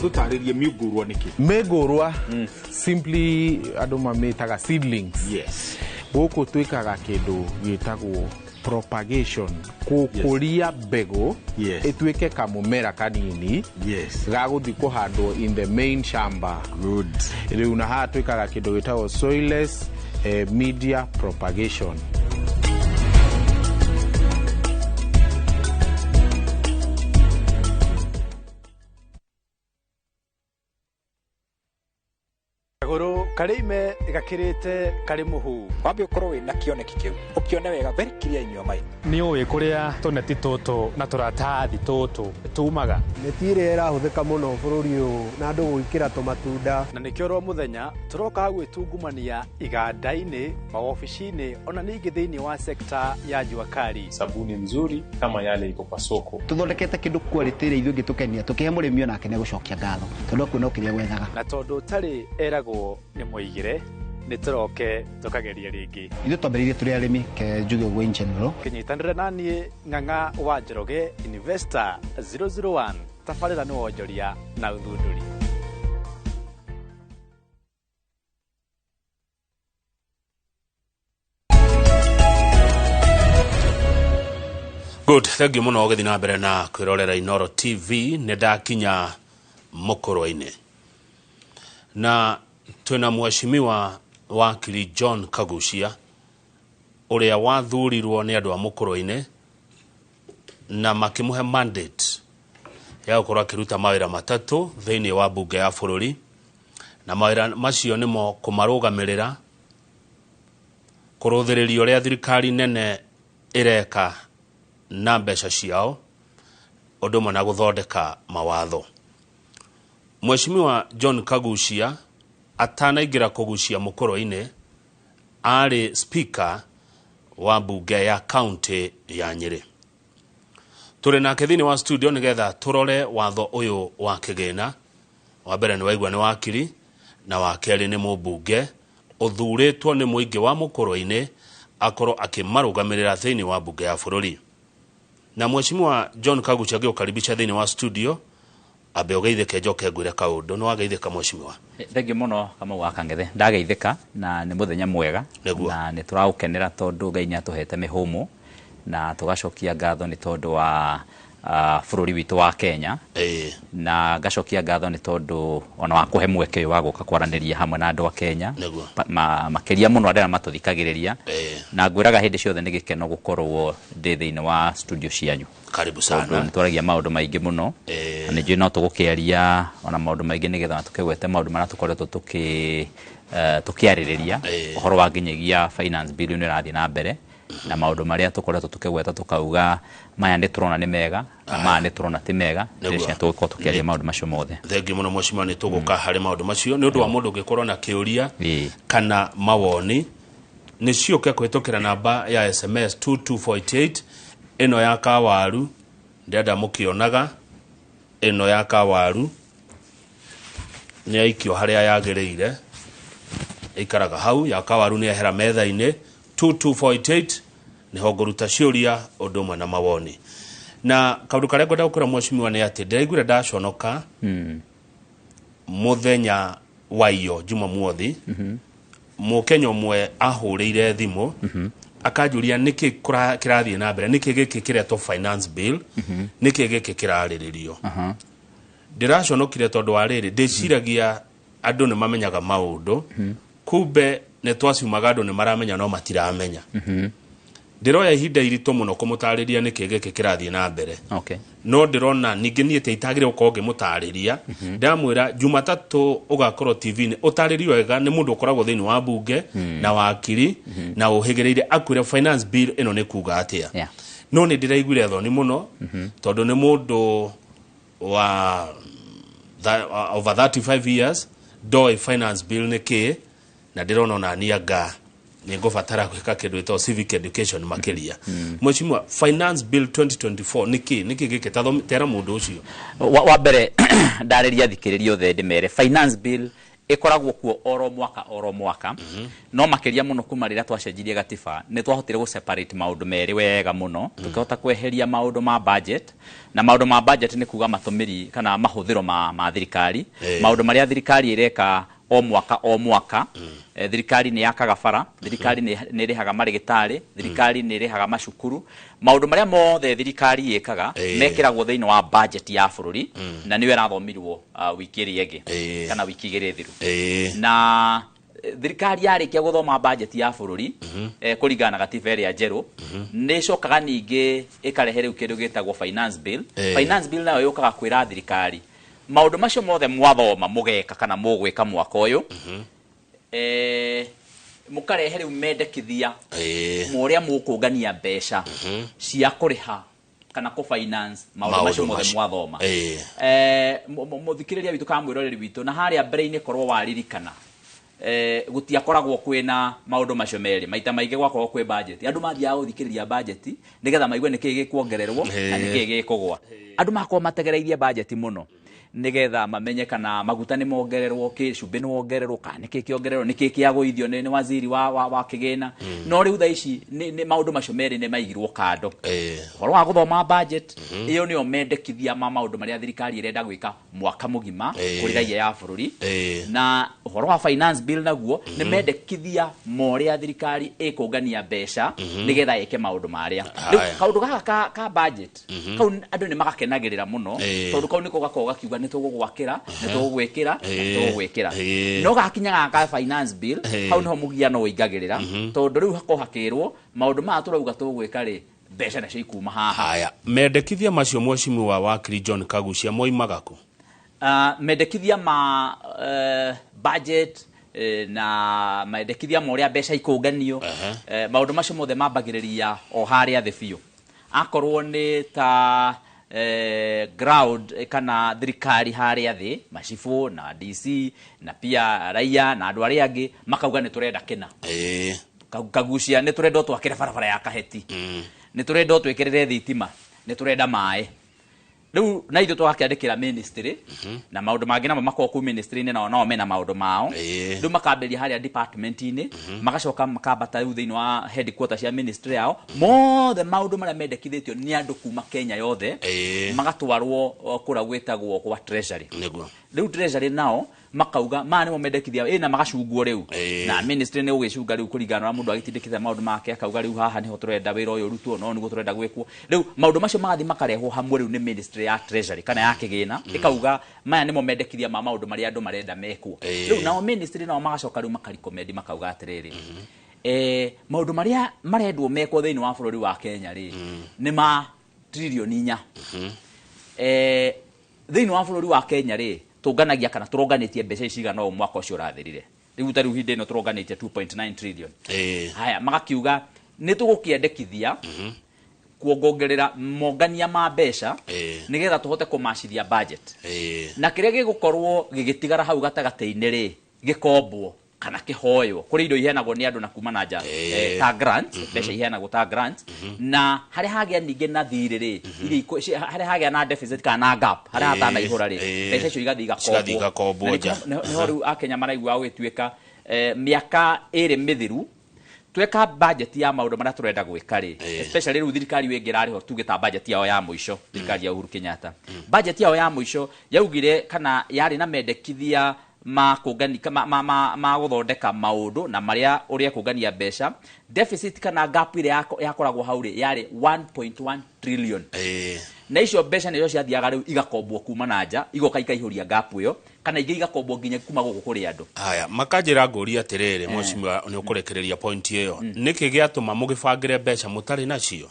Tũtarĩrie mĩũngũrwa nĩkĩ? Mĩũngũrwa simply andũ mamĩtaga seedlings. Yes. Gũkũ twĩkaga kĩndũ gĩtagwo propagation, gũkũria mbegũ ĩtuĩke kamũmera kanini gagũthiĩ kũhandwo in the main shamba. Good. Rĩu na haha twĩkaga kĩndũ gĩtagwo soilless media propagation. Kagũrũ karĩ ime gakĩrĩte karĩ mũhu. Wambe ũkorwo wĩna kĩoneki kĩu, ũkĩone wega very clear in your mind. Nĩ ũĩ kũrĩa tũneti tũtũ na tũratathi tũtũ tumaga? Neti ĩrĩa ĩrahũthĩka mũno bũrũri ũyũ na andũ gwĩkĩra tũmatunda. Na nĩkĩo oro mũthenya tũroka gwĩtungumania iganda-inĩ, mawobici-inĩ ona ningĩ thĩinĩ wa sekta ya jua kali. Sabuni nzuri kama yale iko kwa soko. Tũthondekete kĩndũ quality ĩrĩa ithuĩ ĩngĩtũkenia, tũkĩhe mũrĩmi onake nĩegũcokia ngatho tondũ akuona kĩrĩa gwethaga. Na tondũ ũtarĩ eragwo nĩ mũigĩre, nĩ tũroke tũkageria rĩngĩ. Ithuĩ twambĩrĩirie tũrĩ arĩmi, ke njuge ũguo in general. Kĩnyitanĩre na niĩ Ng'ang'a wa Njoroge, Investor 001, tabarĩra nĩ wonjoria na ũthundũri. Good, thank you mũno ũgĩthiĩ na mbere na kwĩrorera Inoro TV. Nĩ ndakinya mũkũrũ-inĩ na twĩna mheshimiwa wakiri John Kaguchia ũrĩa wathurirwo nĩ andũ a mũkũrũ-inĩ na makĩmũhe mandate ya gũkorwo akĩruta mawĩra matatũ thĩinĩ wa bunge ya bũrũri, na mawĩra macio nĩmo kũmarũgamĩrĩra, kũrũthĩrĩria ũrĩa thirikari nene ĩreka na mbeca ciao, ũndũ ũmwe na gũthondeka mawatho. Mheshimiwa John Kaguchia atanaingĩra kũgucia mũkũrũ-inĩ arĩ speaker wa bunge ya county ya Nyĩrĩ. Tũrĩ nake thĩinĩ wa studio nĩgetha tũrore watho ũyũ wa kĩgĩna. Wa mbere nĩ waigua nĩ wakiri, na wa kerĩ nĩ mũmbunge ũthurĩtwo nĩ mũingĩ wa mũkũrũ-inĩ akorwo akĩmarũgamĩrĩra thĩinĩ wa bunge ya bũrũri. Na Mheshimiwa John Kaguchia agĩũkaribisha thĩinĩ wa studio, ambe ũgeithĩke njoke ngwĩre kaũndũ. Nĩ wageithĩka mheshimiwa? Thengiũ mũno Kamau wa Kang'ethe. Ndageithĩka na nĩ mũthenya mwega na nĩ tũraũkenera tondũ Ngai nĩ atũhete mĩhũmũ na tũgacokia ngatho nĩ tondũ wa bũrũri witũ wa Kenya. Na ngacokia ngatho nĩ tondũ ona wa kũhe mweke ũyũ wa gũka kwaranĩria hamwe na andũ a Kenya, makĩria mũno andũ arĩa matũthikagĩrĩria. Na ngwĩraga hĩndĩ ciothe nĩ gĩkeno gũkorwo ndĩ thĩinĩ wa studio cianyu. Karibu sana. Tondũ nĩ twaragia maũndũ maingĩ mũno na nĩ njũĩ no tũgũkĩaria ona maũndũ maingĩ nĩgetha tũkĩgwete maũndũ marĩa tũkoretwo tũkĩarĩrĩria ũhoro wa nginyagia finance bill nĩ ĩrathiĩ na mbere na maũndũ marĩa tũkoretwo tũkĩgweta tũkauga maya nĩ tũrona nĩ mega na maya nĩ tũrona ti mega, ndĩreciria tũgũkorwo tũkĩaria maũndũ macio mothe. Thengiũ mũno mheshimiwa, nĩ tũgũka harĩ maũndũ macio. Nĩ ũndũ wa mũndũ ũngĩkorwo na kĩũria kana mawoni, nĩ ciũke kũhĩtũkĩra namba ya SMS 22488 ĩno ya kawaru, ndĩrenda mũkĩonaga ĩno ya kawaru nĩ yaikio harĩa yagĩrĩire, ĩikaraga hau. Ya kawaru nĩ yehera metha-inĩ. 22488 nĩho ngũruta ciũria ũndũ ũmwe na mawoni. Na kaũndũ karĩa ngwenda gũkwĩra mheshimiwa nĩ atĩ ndĩraiguire ndaconoka mũthenya wa iyo Jumamothi, mũkenya ũmwe ahũrĩire thimũ Akanjũria nĩkĩ kĩrathiĩ na mbere, nĩkĩ gĩkĩ kĩretwo finance bill, nĩkĩ gĩkĩ kĩrarĩrĩrio. Ndĩraconokire tondũ wa rĩrĩ, ndĩciragia andũ nĩ mamenyaga maũndũ, kumbe nĩ twaciumaga andũ nĩ maramenya no matiramenya. Ndĩroya ihinda iritũ mũno kũmũtarĩria nĩkĩ gĩkĩ kĩrathiĩ na mbere. No ndĩrona ningĩ niĩ itagĩrĩire gũkorwo ngĩmũtarĩria. Ndamwĩra Jumatatũ ũgakorwo TV-inĩ ũtarĩrio wega nĩ mũndũ ũkoragwo thĩinĩ wa bunge na wakiri na ũhĩgĩrĩire, akwĩre finance bill ĩno nĩ kuga atĩa. No nĩ ndĩraiguire thoni mũno tondũ nĩ mũndũ wa over 35 years ndoĩ finance bill nĩ kĩ, na ndĩrona ona niĩ anga nĩ ngũbatara gwĩka kĩndũ gĩtagwo civic education makĩria. Mheshimiwa, finance bill 2024 nĩ kĩ gĩkĩ? Tera mũndũ ũcio. Wa mbere ndarĩria thikĩrĩria othe ndĩmere finance bill ĩkoragwo kuo oro mwaka oro mwaka. No makĩria mũno kuma rĩrĩa twacenjirie gatiba nĩ twahotire gũ separate maũndũ merĩ wega mũno, tũkĩhota kweheria maũndũ ma budget, na maũndũ ma budget nĩ kuga matũmĩri kana mahũthĩro ma thirikari, maũndũ marĩa thirikari ĩreka o mwaka o mwaka. Thirikari nĩ yakaga bara, thirikari nĩ ĩrĩhaga marĩgĩtarĩ, thirikari nĩ ĩrĩhaga macukuru, maũndũ marĩa mothe thirikari ĩkaga mekĩragwo thĩinĩ wa budget ya bũrũri, na nĩyo ĩrathomirwo wiki ĩrĩa ĩngĩ kana wiki igĩrĩ thiru. Na thirikari yarĩkia gũthoma budget ya bũrũri kũringana na gatiba ĩrĩa njerũ, nĩ ĩcokaga ningĩ ĩkarehe rĩu kĩndũ gĩtagwo finance bill. Finance bill nayo yũkaga kwĩra thirikari maũndũ macio mothe mwathoma mũgeka kana mũgwĩka mwaka ũyũ, mũkarehe rĩu mendekithia mũrĩa mũkũngania mbeca cia kũrĩha kana kũ finance maũndũ macio mothe mwathoma. Mũthikĩrĩria witũ kana mwĩroreri witũ, na harĩa mbere-inĩ korwo waririkana gũtiakoragwo kwĩna maũndũ macio merĩ, maita maingĩ gwakorwo kwĩ budget, andũ mathiaga gũthikĩrĩria budget nĩgetha maigue nĩkĩĩ gĩkuongererwo na nĩkĩĩ gĩkũgwa. Andũ makorwo mategereirie budget mũno nĩgetha mamenye kana maguta nĩ mongererwo, kĩ cumbĩ nĩ wongererwo, kana nĩkĩ kĩongererwo, nĩkĩ kĩagũithio nĩ waziri wa kĩgĩna. No rĩu thaa ici nĩ maũndũ macio merĩ nĩ maigirwo kando. Ũhoro wa gũthoma budget ĩyo nĩyo mendekithia ma maũndũ marĩa thirikari ĩrenda gwĩka mwaka mũgima kũrĩ raia ya bũrũri, na ũhoro wa finance bill naguo nĩ mendekithia ma ũrĩa thirikari ĩkũngania mbeca nĩgetha ĩke maũndũ marĩa. Rĩu kaũndũ gaka ka budget kau andũ nĩ magakenagĩrĩra mũno tondũ kau nĩko gakoragwo gakiuga nĩ tũgũgwakĩra, nĩ tũgũgwĩkĩra, nĩ tũgũgwĩkĩra. No gakinyaga ka finance bill hau niho mũgiano ũingagĩrĩra tondũ rĩu hakorwo hakĩrwo maũndũ maya tũrauga tũgwĩka rĩ, mbeca nacio ikuma haha. Haya, mendekithia macio mheshimiwa wakiri John Kaguchia moimaga kũ? Mendekithia ma budget na mendekithia ma ũrĩa mbeca ikũnganio, maũndũ macio mothe mambagĩrĩria o harĩa thĩ biũ. Akorwo nĩ ta ground kana thirikari harĩa thĩ, macibũ na DC na pia raia na andũ arĩa angĩ makauga nĩ tũrenda kĩna. Kaguchia nĩ tũrenda twakĩre barabara ya Kaheti, nĩ tũrenda twĩkĩrĩre thitima, nĩ tũrenda maĩ. Rĩu na ithuĩ tũgakĩandĩkĩra ministry na maũndũ mangĩ namo makorwo kũu ministry-inĩ nao mena maũndũ mao. Rĩu makambĩrĩria harĩa department-inĩ, magacoka makambata rĩu thĩinĩ wa headquarter cia ministry yao, mothe maũndũ marĩa mendekithĩtio nĩ andũ kuma Kenya yothe magatwarwo kũrĩa gwĩtagwo kwa treasury. Rĩu treasury nao makauga maya nĩmo mendekithia ĩna magacungwo rĩu na ministry nĩ ũgĩcunga rĩu kũringana na mũndũ agĩtindĩkĩte maũndũ make, akauga rĩu haha nĩho tũrenda wĩra ũyũ ũrutwo, no nĩguo tũrenda gwĩkwo. Rĩu maũndũ macio magathiĩ makarehwo hamwe rĩu nĩ ministry ya treasury kana ya kĩgĩna, ĩkauga maya nĩmo mendekithia ma maũndũ marĩa andũ marenda mekwo. Rĩu nao ministry nao magacoka rĩu makarecommend makauga atĩrĩrĩ, maũndũ marĩa marendwo mekwo thĩinĩ wa bũrũri wa Kenya rĩ nĩ ma tririoni 4. Thĩinĩ wa bũrũri wa Kenya rĩ tũnganagia kana tũronganĩtie mbeca cigana ũũ mwaka ũcio ũrathirire. Rĩu ta rĩu hĩndĩ ĩno tũronganĩtie 2.9 trillion. Haya, magakiuga nĩ tũgũkĩendekithia kuongongerera mongania ma mbeca nĩgetha tũhote kũmacithia budget. Na kĩrĩa gĩgũkorwo gĩgĩtigara hau gatagatĩ-inĩ rĩ gĩkombwo kana kĩhoywo kũrĩ indo iheanagwo nĩ andũ na kuma na nja ta grants, mbeca iheanagwo ta grants, na harĩa hagĩa ningĩ na thirĩ rĩ, harĩa hagĩa na deficit kana na gap, harĩa hatanaihũra rĩ, mbeca icio igathiĩ igakombwo. Nĩho rĩu Akenya maraigua gũgĩtuĩka mĩaka ĩrĩ mĩthiru tweka budget ya maũndũ marĩa tũrenda gwĩka rĩ, especially rĩu thirikari ĩngĩ ĩrarĩho tuge ta budget yao ya mũico, thirikari ya Uhuru Kenyatta, budget yao ya mũico yaugire kana yarĩ na mendekithia ma kũngani ma gũthondeka maũndũ na marĩa ũrĩa kũngania mbeca, deficit kana gap ĩrĩa yakoragwo hau rĩ yarĩ 1.1 trillion. Na icio mbeca nĩcio ciathiaga rĩu igakombwo kuma na nja, igoka ikaihũria gap ĩyo, kana ingĩ igakombwo nginya kuma gũkũ kũrĩ andũ. Haya, makanjĩra ngũria atĩrĩrĩ, mheshimiwa, nĩ ũkũrekereria point ĩyo. Nĩkĩ gĩatũma mũgĩbangĩre mbeca mũtarĩ nacio?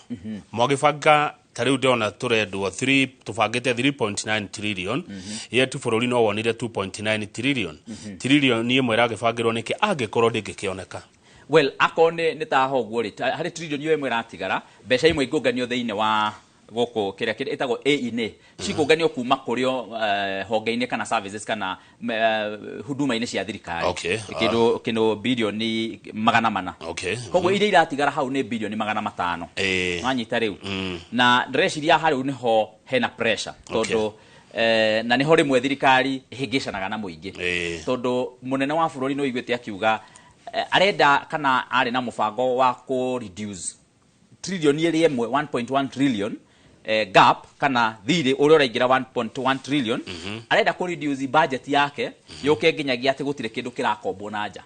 Mwagĩbanga ta rĩu ndĩrona tũrendwo 3, tũbangĩte 3.9 trillion, yet bũrũri no wonire 2.9 trillion. Trillion ĩmwe ĩragĩbangĩrwo nĩkĩ angĩkorwo ndĩngĩkĩoneka? Well, akorwo nĩ ta ho ũguo rĩ, harĩ trillion ĩyo ĩmwe ĩratigara, mbeca imwe ingũnganio thĩinĩ wa gũkũ kĩrĩa ĩtagwo A&A, cikũnganio kuma kũrĩ honge-inĩ kana services kana huduma-inĩ cia thirikari. Kĩndũ bilioni 400. Koguo iria iratigara hau nĩ bilioni 500. Wanyita rĩu. Na ndĩreciria harĩ nĩho hena pressure, tondũ na nĩho rĩmwe thirikari ĩhĩngĩcanaga na mũingĩ. Tondũ mũnene wa bũrũri nĩ ũiguĩte akiuga arenda kana arĩ na mũbango wa kũ reduce trillion ĩrĩa ĩmwe 1.1 trillion gap kana thirĩ ũrĩa ũraingĩra 1.1 trillion, arenda kũ reduce budget yake yũke nginyagia atĩ gũtirĩ kĩndũ kĩrakombwo na nja.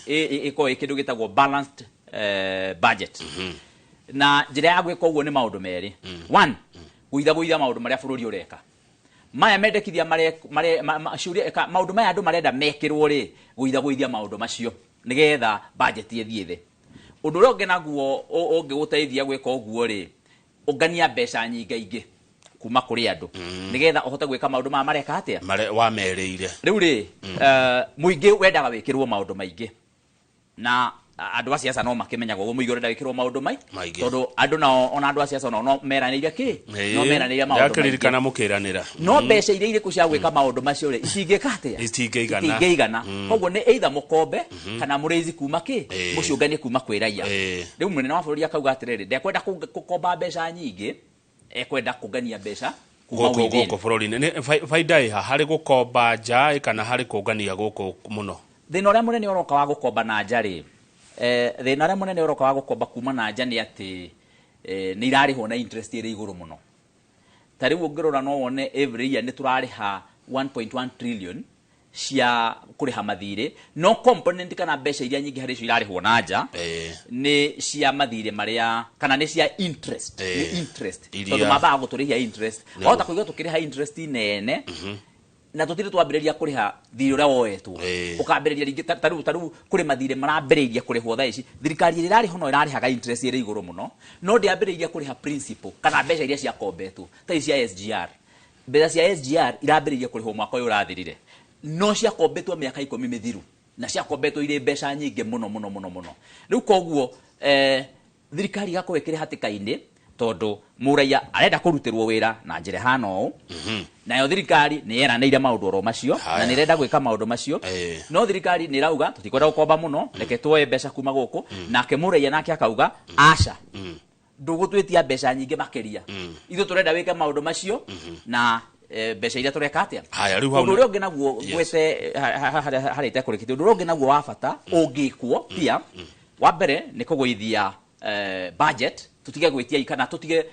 Ĩkorwo ĩ kĩndũ gĩtagwo balanced budget. Na njĩra ya gwĩka ũguo nĩ maũndũ merĩ. One, gũithagũitha maũndũ marĩa bũrũri ũreka. Maya mendekithia maũndũ maya andũ marenda mekĩrwo rĩ, gũithagũithia maũndũ macio nĩgetha budget ĩthiĩ thĩ. Ũndũ ũrĩa ũngĩ naguo ũngĩgũteithia gwĩka ũguo rĩ, ũngania mbeca nyingaingĩ kuma kũrĩ andũ nĩgetha ũhote gwĩka maũndũ maya mareka atĩa wamerĩire. Rĩu rĩ, mũingĩ wendaga wĩkĩrwo maũndũ maingĩ, na andũ a siasa no makĩmenyaga ũguo mũingĩ ũrenda wĩkĩrwo maũndũ maingĩ, tondũ andũ nao ona andũ a siasa nao no meranĩire kĩ, no meranĩire maũndũ maingĩ. Ndakĩririkana mũkĩranĩra. No mbeca iria irĩkũ cia gwĩka maũndũ macio rĩ, itingĩka atĩa? Itingĩigana. Koguo nĩ either mũkombe kana mũrĩizi kuma kĩ, mũciũnganie kuma kwĩ raia. Rĩu mũnene wa bũrũri akauga atĩrĩrĩ, ndekwenda gũkomba mbeca nyingĩ, ekwenda kũngania mbeca gũkũ bũrũri-inĩ. Baida ĩha harĩ gũkomba nja kana harĩ kũngania gũkũ mũno? Thĩna ũrĩa mũnene ũroka wa gũkomba na nja rĩ, thĩna ũrĩa mũnene ũroka wa gũkomba kuma na nja nĩ atĩ nĩ irarĩhwo na interest ĩrĩ igũrũ mũno. Ta rĩu ũngĩrora no wone every year nĩ tũrarĩha 1.1 trillion cia kũrĩha mathirĩ, no component kana mbeca iria nyingĩ harĩ icio irarĩhwo na nja nĩ cia mathirĩ marĩa kana nĩ cia interest, nĩ interest, tondũ mambaga gũtũrĩhia interest. Wahota kũigua tũkĩrĩha interest nene na tũtirĩ twambĩrĩria kũrĩha thirĩ ũrĩa woetwo, ũkambĩrĩria rĩngĩ ta rĩu kũrĩ mathirĩ marambĩrĩirie kũrĩhwo thaa ici. Thirikari ĩrĩa ĩrarĩho no ĩrarĩhaga interest ĩrĩ igũrũ mũno, no ndĩambĩrĩirie kũrĩha principal kana mbeca iria ciakombetwo ta ici cia SGR. Mbeca cia SGR irambĩrĩirie kũrĩhwo mwaka ũyũ ũrathirire, no ciakombetwo mĩaka 10 mĩthiru, na ciakombetwo irĩ mbeca nyingĩ mũno mũno mũno mũno. Rĩu koguo thirikari ĩgakorwo ĩkĩrĩ hatĩka-inĩ, tondũ mũraiya arenda kũrutĩrwo wĩra na njĩra ĩhana ũũ, nayo thirikari nĩ yeranĩire maũndũ oro macio na nĩ ĩrenda gwĩka maũndũ macio, no thirikari nĩ ĩrauga tũtikwenda gũkomba mũno, reke tuoye mbeca kuma gũkũ. Nake mũraiya nake akauga aca, ndũgũtwĩtia mbeca nyingĩ makĩria, ithuĩ tũrenda wĩke maũndũ macio na mbeca iria tũreka atĩa. Ũndũ ũrĩa ũngĩ naguo ngwete harĩa itekũrĩkĩtie, ũndũ ũrĩa ũngĩ naguo wa bata ũngĩkwo pia, wa mbere nĩ kũgũithia budget, tutige gwĩtia kana tutige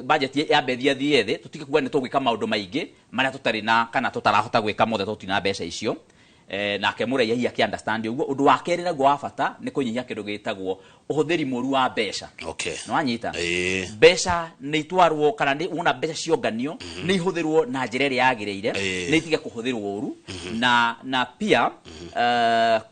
budget yambe thiĩ thĩ, tutige kuga nĩ tũgwĩka maũndũ maingĩ marĩa tũtarĩ na kana tũtarahota gwĩka mothe tondũ tũtirĩ na mbeca icio. Nake mũraiya hihi akĩ understand ũguo. Ũndũ wa kerĩ naguo wa bata nĩ kũnyihia kĩndũ gĩtagwo ũhũthĩri mũru wa mbeca. Nĩ wanyita? Mbeca nĩ itwarwo kana nĩ wona mbeca cionganio nĩ ihũthĩrwo na njĩra ĩrĩa yagĩrĩire, nĩ itige kũhũthĩrwo ũru, na pia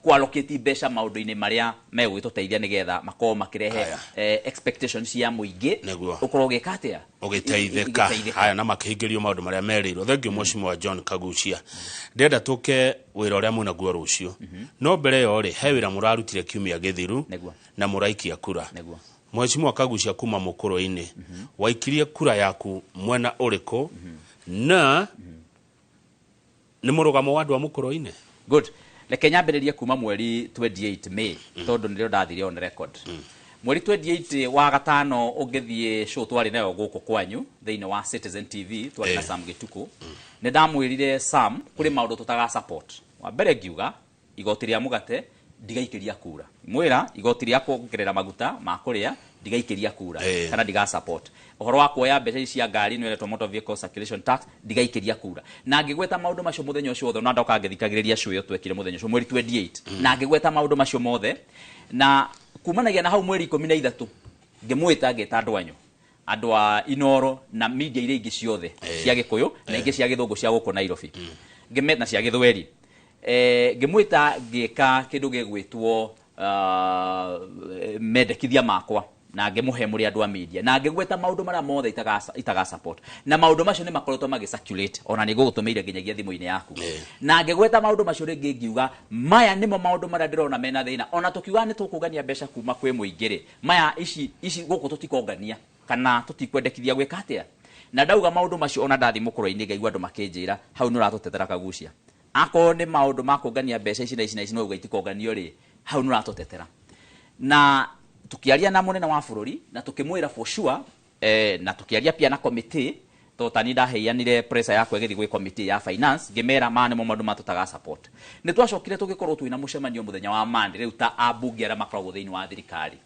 kwallocate mbeca maũndũ-inĩ marĩa megũgĩtũteithia nĩgetha makorwo makĩrehe expectations cia mũingĩ, ũkorwo ũgĩka atĩa, ũgĩteithĩka. Haya, na makĩhingĩrio maũndũ marĩa merĩirwo. Thank you Mheshimiwa John Kaguchia. Ndĩrenda tũke wĩra ũrĩa mwĩnaguo rũciũ, no mbere ĩyo rĩ, he wĩra mũrarutire kiumia gĩthiru na mũraikia kura. Mheshimiwa Kaguchia kuma mũkũrũ-inĩ, waikirie kura yaku mwena ũrĩkũ, na nĩ mũrũgamo wa andũ a mũkũrũ-inĩ? Good. Reke nyambĩrĩrie kuma mweri 28 May, tondũ nĩrĩo ndathire on record. Mweri 28 wa gatano ũngĩthiĩ show twarĩ nayo gũkũ kwanyu thĩinĩ wa Citizen TV, twarĩ na Sam Gĩtukũ. Nĩ ndamwĩrire Sam kũrĩ maũndũ tũtaga support. Wa mbere ngiuga igoti rĩa mũgate ndigaikĩria kura. Mwĩra igoti rĩa kuongerera maguta ma kũrĩa Ndigaikĩria kura kana ndiga support ũhoro wa kuoya mbeca ici cia ngari nĩ ĩretwo motor vehicle circulation tax, ndigaikĩria kura. Na ngĩgweta maũndũ macio mũthenya ũcio wothe, na ndoka ngĩthikagĩrĩria show ĩyo twekire mũthenya ũcio mweri 28, na ngĩgweta maũndũ macio mothe. Na kumanagia na hau mweri 13 ngĩmwĩta, ngĩta andũ anyu, andũ a Inoro na media iria ingĩ ciothe cia Gĩkũyũ na ingĩ cia Gĩthũngũ cia gũkũ Nairobi, ngĩmeta na cia Gĩthweri, ngĩmwĩta ngĩka kĩndũ gĩgwĩtwo mendekithia makwa, na ngĩmũhe mũrĩ andũ a media, na ngĩgweta maũndũ marĩa mothe itaga support, na maũndũ macio nĩ makoretwo magĩ circulate, ona nĩ ngũgũtũmĩire nginyagia thimũ-inĩ yaku. Na ngĩgweta maũndũ macio rĩngĩ ngiuga maya nĩmo maũndũ marĩa ndĩrona mena thĩna, ona tũkiuga nĩ tũkũngania mbeca kuma kwĩ mũingĩ rĩ, maya ici ici gũkũ tũtikongania kana tũtikwendekithia gwĩka atĩa. Na ndauga maũndũ macio, ona ndathi mũkũrũ-inĩ ngaigua andũ makĩnjĩra hau nĩ ũratũtetera Kagucia, akorwo nĩ maũndũ ma kũngania mbeca ici na ici na ici no uga itikonganio rĩ, hau nĩ ũratũtetera. Na tukiaria na mũnene wa bũrũri na tukĩmwĩra for sure, na tukiaria pia na committee, to tani ndaheanire pressure yakwa ĩgĩthiĩ gwĩ committee ya finance, ngĩmera maya nĩmo maũndũ matũtaga support. Nĩ twacokire tũgĩkorwo twĩna mũcemanio mũthenya wa Monday rĩu ta ambunge arĩa makoragwo thĩinĩ wa thirikari,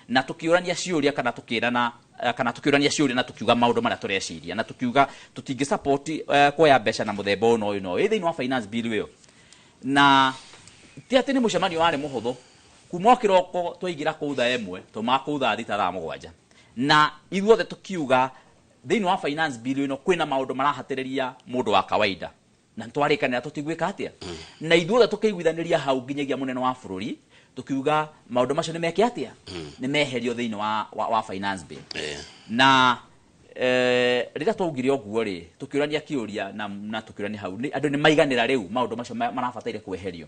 na tukiũrania ciũria kana tukĩrana kana tukiũrania ciũria na tukiuga maũndũ marĩa tũreciria, na tukiuga tũtingĩ support kuoya mbeca na mũthemba ũyũ na ũyũ na ũyũ thĩinĩ wa finance bill ĩyo. Na ti atĩ nĩ mũcemanio warĩ mũhũthũ, kuma o kĩroko twaingĩra kũu thaa 1, tũmaga kũu thaa 6, thaa 7, na ithuothe tukiuga thĩinĩ wa finance bill ĩno kwĩna maũndũ marahatĩrĩria mũndũ wa kawaida, na twarĩkanĩra tũtigwĩka atĩa. Na ithuothe tũkĩiguithanĩria hau nginyagia mũnene wa bũrũri, tukiuga maũndũ macio nĩ meke atĩa, nĩ meherio thĩinĩ wa finance bill. Na rĩrĩa twaugire ũguo rĩ, tũkĩũrania kĩũria na tũkĩũrania hau andũ nĩ maiganĩra rĩu maũndũ macio marabataire kweherio.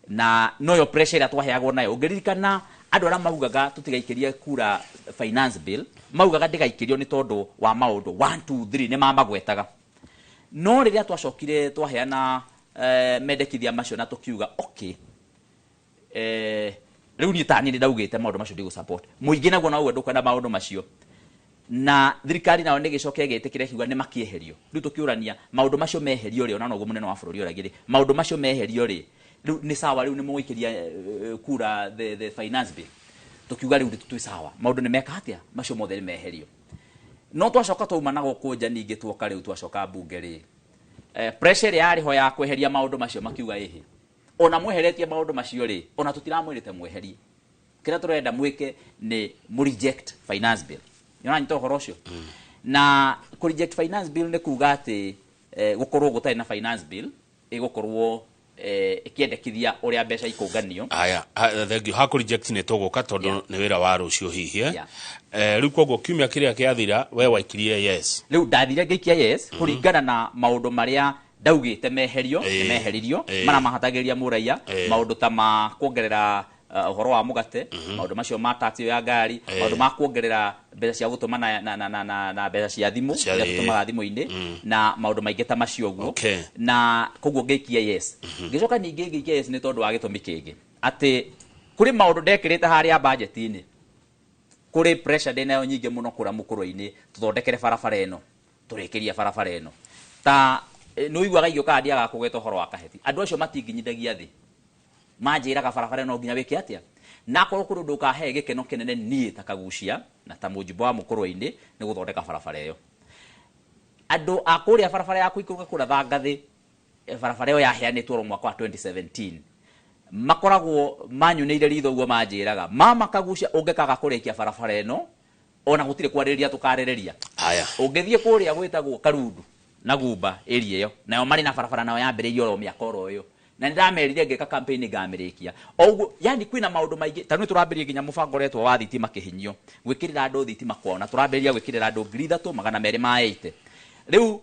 Na noyo pressure ĩrĩa twaheagwo nayo, ũngĩririkana andũ arĩa maugaga tũtigaikĩrie kura finance bill, maugaga ndĩgaikĩrio nĩ tondũ wa maũndũ 1 2 3 nĩ mamagwetaga. No rĩrĩa twacokire twaheana mendekithia macio na tũkiuga okay, rĩu niĩ ta niĩ nĩ ndaugĩte maũndũ macio ndigũ support, mũingĩ naguo no ndũkwenda maũndũ macio, na thirikari nayo nĩ gĩcoke ĩgĩtĩkĩra ĩkiuga nĩ makĩeherio. Rĩu tũkĩũrania maũndũ macio meherio rĩ, ona noguo mũnene wa bũrũri oragia rĩ, maũndũ macio meherio rĩ, rĩu nĩ sawa, rĩu nĩ mũgũikĩria kura the finance bill. Tũkiuga rĩu twĩ sawa, maũndũ nĩ meka atĩa, macio mothe nĩ meherio. No twacoka twauma na gũkũ nja ningĩ tuoka rĩu twacoka mbunge rĩ, pressure ĩrĩa yarĩ ho ya kweheria maũndũ macio makiuga ĩhĩ, ona mweheretie maũndũ macio rĩ, ona tũtiramwĩrĩte mweherie, kĩrĩa tũrenda mwĩke nĩ mũ reject finance bill. Nĩ ũranyita ũhoro ũcio? Na kũ reject finance bill nĩ kuga atĩ gũkorwo gũtarĩ na finance bill ĩgũkorwo ĩkĩendekithia ũrĩa mbeca ikũnganio. Aya, thank you. Ha kũ reject nĩ tũgũka tondũ nĩ wĩra wa rũciũ hihi. Rĩu koguo kiumia kĩrĩa kĩathira we waikirie yes. Rĩu ndathire ngĩikia yes kũringana na maũndũ marĩa ndaugĩte meherio, meheririo marĩa mahatagĩria mũraiya, maũndũ ta ma kuongerera ũhoro wa mũgate, maũndũ macio ma tax ya ngari, maũndũ ma kuongerera mbeca cia gũtũma na mbeca cia thimũ iria tũtũmaga thimũ-inĩ, na maũndũ maingĩ ta macio ũguo. Na koguo ngĩikia yes. Ngĩcoka ningĩ ngĩikia yes nĩ tondũ wa gĩtũmi kĩngĩ, atĩ kũrĩ maũndũ ndekĩrĩte harĩa budget-inĩ, kũrĩ pressure ndĩnayo nyingĩ mũno kũrĩa mũkũrũ-inĩ, tũthondekere barabara ĩno, tũrĩkĩrie barabara ĩno. Ta nĩ ũiguaga igĩũkaga ndiagaga kũgweta ũhoro wa Kaheti, andũ acio matinginyithagia thĩ, manjĩraga barabara ĩno nginya wĩke atĩa. Na akorwo kũrĩ ũndũ ũkahe gĩkeno kĩnene niĩ ta Kagucia na ta mũjimbo wa mũkũrũ-inĩ nĩ gũthondeka barabara ĩyo. Andũ a kũrĩa barabara ya kũikũrũka kũrĩa Thangathĩ, barabara ĩyo yaheanĩtwo oro mwaka wa 2017, makoragwo manyunĩire ritho ũguo manjĩraga, mama Kagucia ũngĩkaga kũrĩkia barabara ĩno ona gũtirĩ kwarĩrĩria tũkarĩrĩria. Ũngĩthiĩ kũrĩa gwĩtagwo Karundu na Gumba area ĩyo, nayo marĩ na barabara nayo yambĩrĩirio oro mĩaka oro ĩyo, na nĩndamerire ngĩka campaign ngamĩrĩkia oguo. Yani kwĩna maũndũ maingĩ, ta rĩu tũrambĩrĩria nginya mũbango ũretwo wa thitima kĩhinyio, gwĩkĩrĩra andũ thitima kwao, na tũrambĩrĩria gwĩkĩrĩra andũ 3280. Rĩu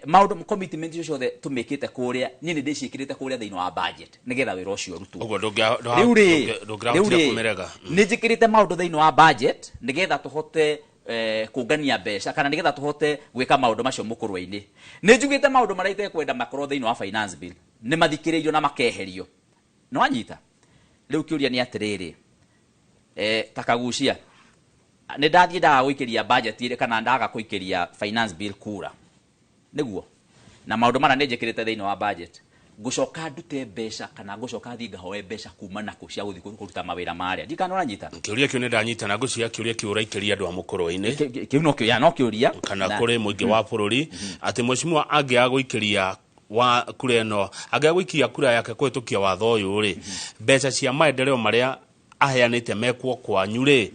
maũndũ commitment icio ciothe tũmĩkĩte kũrĩa, niĩ nĩ ndĩciĩkĩrĩte kũrĩa thĩinĩ wa budget nĩgetha wĩra ũcio ũrutwo. Ũguo Rĩu rĩ, ndũngĩrahotire kũmĩrega. Nĩ njĩkĩrĩte maũndũ thĩinĩ wa budget nĩgetha tũhote kũngania mbeca kana nĩgetha tũhote gwĩka maũndũ macio mũkũrũ-inĩ. Nĩ njugĩte maũndũ marĩa itekwenda makorwo thĩinĩ wa finance bill nĩ mathikĩrĩirio na makeherio. Nĩ wanyita? Rĩu kĩũria nĩ atĩrĩrĩ, ta Kagucia, nĩ ndathiĩ ndaga gũikĩria budget ĩrĩ kana ndaga gũikĩria finance bill kura, nĩguo na maũndũ mara nĩ njĩkĩrĩte thĩinĩ wa budget. Ngũcoka ndute mbeca kana ngũcoka thiĩ ngahoe mbeca kuma nakũ cia gũthiĩ kũruta mawĩra marĩa. Ndikana ũranyita? Kĩũria kĩu nĩ ndanyita na ngũciria kĩũria kĩu ũraikĩria andũ a mũkũrũ-inĩ. Kĩu no kĩũria, no kĩũria. Kana kũrĩ mũingĩ wa bũrũri atĩ mheshimiwa angĩaga gũikĩria wa kura ĩno, angĩaga gũikia kura yake kũhĩtũkia watho ũyũ rĩ, mbeca cia maendeleo marĩa aheanĩte mekwo kwanyu rĩ,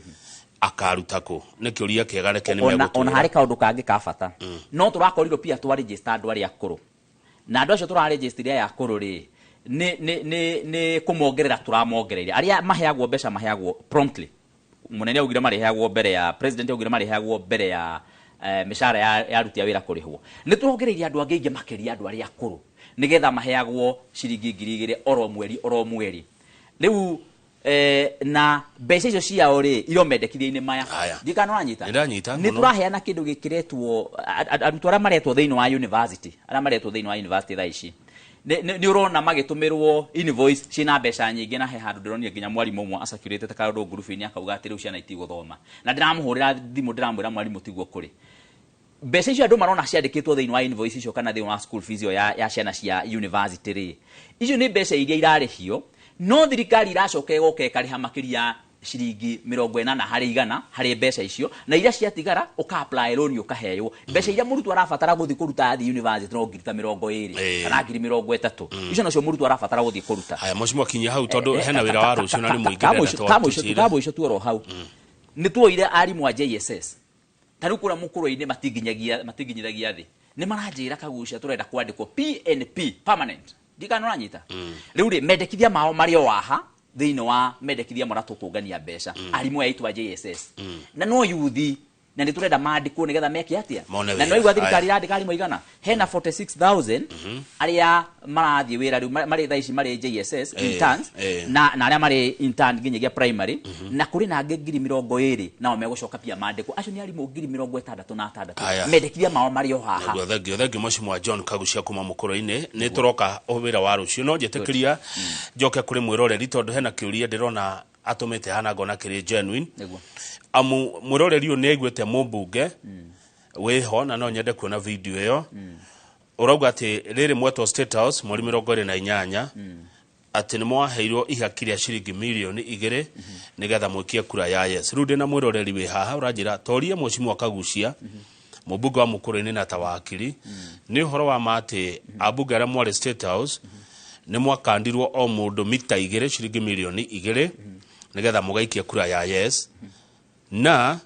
akaruta kũ? Nĩ kĩũria kĩega, reke nĩ megũtwĩra. Ona harĩ kaũndũ kangĩ ka bata. No tũrakorirwo pia twa register andũ arĩa akũrũ. Na andũ acio tũraregister aya akũrũ rĩ, nĩ kũmongerera tũramongereire. Arĩa maheagwo mbeca maheagwo promptly. Mũnene augire marĩheagwo mbere ya president, augire marĩheagwo mbere ya mĩcara ya aruti a wĩra kũrĩhwo. Nĩ tũrongereirie andũ angĩ aingĩ makĩria andũ arĩa akũrũ, nĩgetha maheagwo ciringi 2,000 oro mweri oro mweri. Rĩu na mbeca icio ciao rĩ iromendekithia-inĩ maya. Ndikana ũranyita? Nĩndanyita Nĩ tũraheana kĩndũ gĩkĩretwo arutwo arĩa maretwo thĩinĩ wa university, arĩa maretwo thĩinĩ wa university thaa ici. Nĩ ũrona magĩtũmĩrwo invoice ciĩna mbeca nyingĩ, na he handũ ndĩronire nginya mwarimũ ũmwe acirculate kaũndũ ngurubu-inĩ akauga atĩ rĩu ciana itigũthoma. Na ndĩramũhũrĩra thimũ ndĩramwĩra mwarimũ tiguo kũrĩ. Mbeca icio andũ marona ciandĩkĩtwo thĩinĩ wa invoice icio kana thĩinĩ wa school fees ĩyo ya ciana cia university rĩ, icio nĩ mbeca iria irarĩhio, no thirikari iracoka ĩgoka ĩkarĩha makĩria ciringi 80 harĩ 100 harĩ mbeca icio, na iria ciatigara ũka apply loan ũkaheo. Mbeca iria mũrutwo arabatara gũthiĩ kũruta athiĩ university no ngiri ta 20 kana ngiri 30. Icio nocio mũrutwo arabatara gũthiĩ kũruta. Haya, mheshimiwa, kinyia hau tondũ hena wĩra wa rũciũ na nĩ mũingĩ. Kamũico tu oro hau. Nĩ tuoire arimũ a JSS. Ta rĩu kũrĩa mũkũrũ-inĩ matinginyithagia thĩ. Nĩ maranjĩra Kagucia tũrenda kwandĩkwo PNP permanent. Ndikana ũranyita? Rĩu rĩ mendekithia mao marĩ o haha thĩinĩ wa mendekithia marĩa tũkũngania mbeca. Arimũ aya aitũ a JSS. Na no yuthi na nĩ tũrenda mandĩkwo nĩgetha meke atĩa? Na no igua thirikari irandĩka arimũ igana. Hena 46,000 arĩa marathiĩ wĩra rĩu marĩ thaa ici marĩ JSS interns na arĩa marĩ intern nginyagia primary, na kũrĩ na angĩ 20,000 nao megũcoka pia mandĩkwo. Acio nĩ arimũ 66,000. Mendekithia mao marĩ o haha. Thengio, thengio mheshimiwa John Kagucia kuma mũkũrũ-inĩ. Nĩ tũroka wĩra wa rũciũ, no njĩtĩkĩria njoke kũrĩ mwĩroreri tondũ hena kĩũria ndĩrona atũmĩte hana ngona kĩrĩ genuine. Amu mwĩroreri ũyũ nĩ aiguĩte mũmbunge wĩho na no nyende kuona video ĩyo. Ũrauga atĩ rĩrĩ mwetwo State House mweri 28 atĩ nĩ mwaheirwo ihaki rĩa ciringi mirioni 2 nĩgetha mwĩkie kura ya yes. Rĩu ndĩna mwĩroreri wĩ haha ũranjĩra torie mheshimiwa Kagucia mũmbunge wa mũkũrũ-inĩ na ta wakiri, nĩ ũhoro wa ma atĩ ambunge arĩa mwarĩ State House nĩ mwakandirwo o mũndũ mita 2 ciringi mirioni 2 nĩgetha mũgaikie kura ya yes, na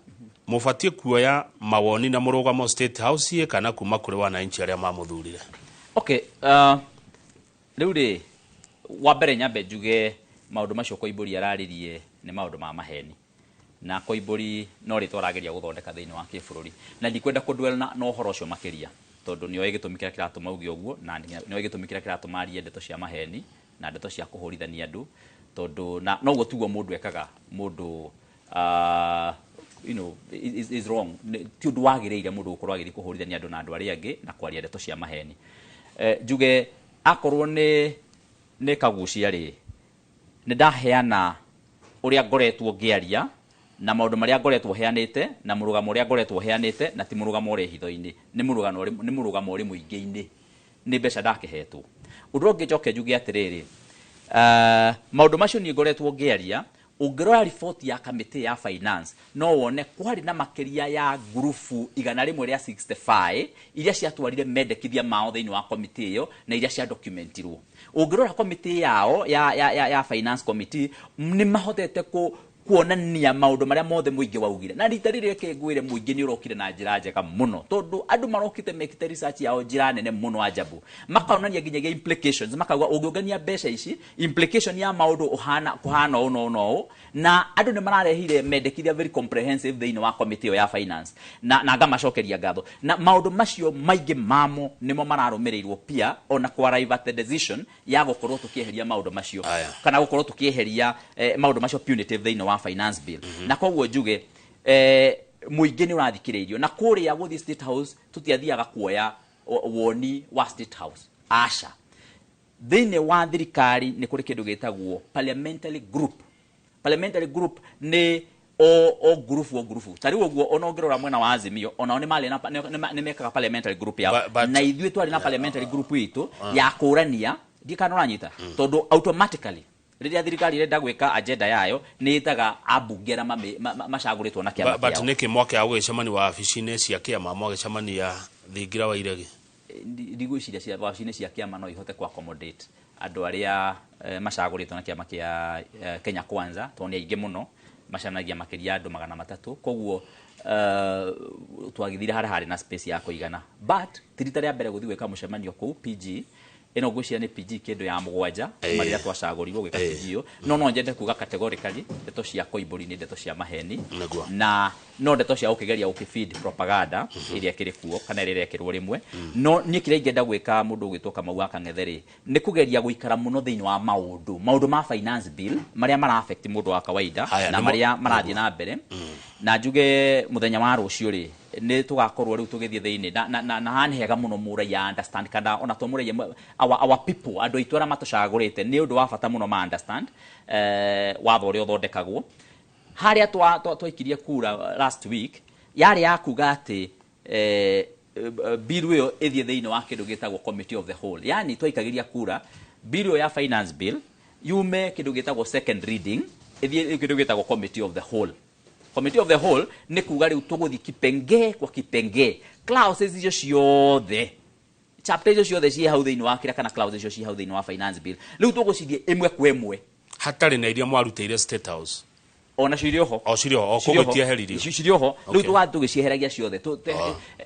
mũbatiĩ kuoya mawoni na mũrũgamo State House kana kuma kũrĩ wananchi arĩa mamũthurire. Okay, rĩu rĩ wa mbere nyambe njuge maũndũ macio Koimbũri araririe nĩ maũndũ ma maheni. Na Koimbũri no rĩtwa arageria gũthondeka thĩinĩ wa kĩbũrũri. Na ndikwenda kũdwell na ũhoro ũcio makĩria tondũ nĩoĩ gĩtũmi kĩrĩa kĩratũma uge ũguo, na nĩoĩ gĩtũmi kĩrĩa kĩratũma arie ndeto cia maheni na ndeto cia kũhũrithania andũ, tondũ na noguo tiguo mũndũ ekaga. Mũndũ you know, is wrong. Ti ũndũ wagĩrĩire mũndũ gũkorwo agĩthiĩ kũhũrithania andũ na andũ arĩa angĩ na kwaria ndeto cia maheni. Njuge akorwo nĩ Kagucia rĩ, nĩ ndaheana ũrĩa ngoretwo ngĩaria na maũndũ marĩa ngoretwo heanĩte na mũrũgamo ũrĩa ngoretwo heanĩte, na ti mũrũgamo ũrĩ hitho-inĩ, nĩ mũrũgamo ũrĩ mũingĩ-inĩ, nĩ mbeca ndakĩhetwo. Ũndũ ũngĩ njoke njuge atĩrĩrĩ, maũndũ macio niĩ ngoretwo ngĩaria, ũngĩrora riboti ya kamĩtĩ ya finance no wone kwarĩ na makĩria ya ngurubu 165 iria ciatwarire mendekithia mao thĩinĩ wa komĩtĩ ĩyo na iria cia documentirwo. Ũngĩrora komĩtĩ yao ya finance committee nĩ mahotete kuonania maũndũ marĩa mothe mũingĩ waugire. Na rita rĩrĩ reke ngwĩre mũingĩ nĩ ũrokire na njĩra njega mũno, tondũ andũ marokĩte mekĩte research yao njĩra nene mũno ajabu, makaonania nginyagia implications, makauga ũngĩũngania mbeca ici implication ya maũndũ ũhana kũhana ũũ na ũũ na ũũ, na andũ nĩ mararehire mendekithia very comprehensive thĩinĩ wa committee ĩyo ya finance, na ngamacokeria ngatho. Na maũndũ macio maingĩ mamo nĩmo mararũmĩrĩirwo pia ona kwa arrive at the decision ya gũkorwo tũkĩeheria maũndũ macio kana gũkorwo tũkĩeheria maũndũ macio punitive thĩinĩ wa finance bill. Na koguo njuge mũingĩ nĩ ũrathikĩrĩirio, na kũrĩa gũthiĩ State House tũtiathiaga kuoya woni wa State House, aca. Thĩinĩ wa thirikari nĩ kũrĩ kĩndũ gĩtagwo parliamentary group. Parliamentary group nĩ o ngurubu ta rĩu ũguo ona ũngĩrora mwena wa Azimio onao nĩ marĩ na nĩ mekaga parliamentary group yao, na ithuĩ twarĩ na parliamentary group itũ ya kũrania Ndikana ũranyita, tondũ automatically rĩrĩa thirikari ĩrenda gwĩka agenda yayo nĩ ĩtaga ambunge arĩa macagũrĩtwo na kĩama But kĩao. nĩkĩ mwake wa gũgĩcemania wabici-inĩ cia kĩama mwagĩcemania thingira wa iregi? Ndigwĩciria cia wabici-inĩ cia kĩama no ihote ku accommodate andũ arĩa macagũrĩtwo na kĩama kĩa Kenya Kwanza, tondũ nĩ aingĩ mũno, macemanagia makĩria ya andũ 300. Koguo twagĩthire harĩa harĩ na space ya kũigana, but ti rita rĩa mbere gũthiĩ gwĩka mũcemanio kũu PG ĩno. Ngwĩciria nĩ PG kĩndũ ya 7 kuma rĩrĩa twacagũrirwo gwĩka PG ĩyo. No nyende kuga categorically, ndeto cia Koimbũri nĩ ndeto cia maheni na no ndeto cia gũkĩgeria gũkĩfeed propaganda ĩrĩa ĩkĩrĩ kuo kana ĩrĩa ĩrekĩrwo rĩmwe. No niĩ kĩrĩa ingĩenda gwĩka mũndũ ũgwĩtwo Kamau wa Kang'ethe rĩ, nĩ kũgeria gũikara mũno thĩinĩ wa maũndũ ma finance bill marĩa mara affect mũndũ wa kawaida Haya, na marĩa marathiĩ na mbere. Na njuge mũthenya wa rũciũ rĩ, nĩ tũgakorwo rĩu tũgĩthiĩ thĩinĩ na haha nĩ hega mũno mũraiya understand, kana ona to mũraiya, our people, andũ aitũ arĩa matũcagũrĩte, nĩ ũndũ wa bata mũno ma understand watho ũrĩa ũthondekagwo. Harĩa twaikirie kura last week yarĩ ya kuga atĩ bill ĩyo ĩthiĩ thĩinĩ wa kĩndũ gĩtagwo committee of the whole, yani twaikagĩria kura bill ĩyo ya finance bill yume kĩndũ gĩtagwo second reading ĩthiĩ kĩndũ gĩtagwo committee of the whole. Committee of the whole nĩ kuga rĩu tũgũthiĩ kipengee kwa kipengee, clauses icio ciothe, chapter icio ciothe ciĩ hau thĩinĩ wa kĩrĩa, kana clauses icio ciĩ hau thĩinĩ wa finance bill, rĩu tũgũcithiĩ ĩmwe kwa ĩmwe. Hatarĩ na iria mwarutĩire State House? Ona cirĩ oho. O cirĩ oho, o Cirĩ koguo oho. itieheririo? Cirĩ oho. Rĩu tũgathiĩ tũgĩcieheragia ciothe.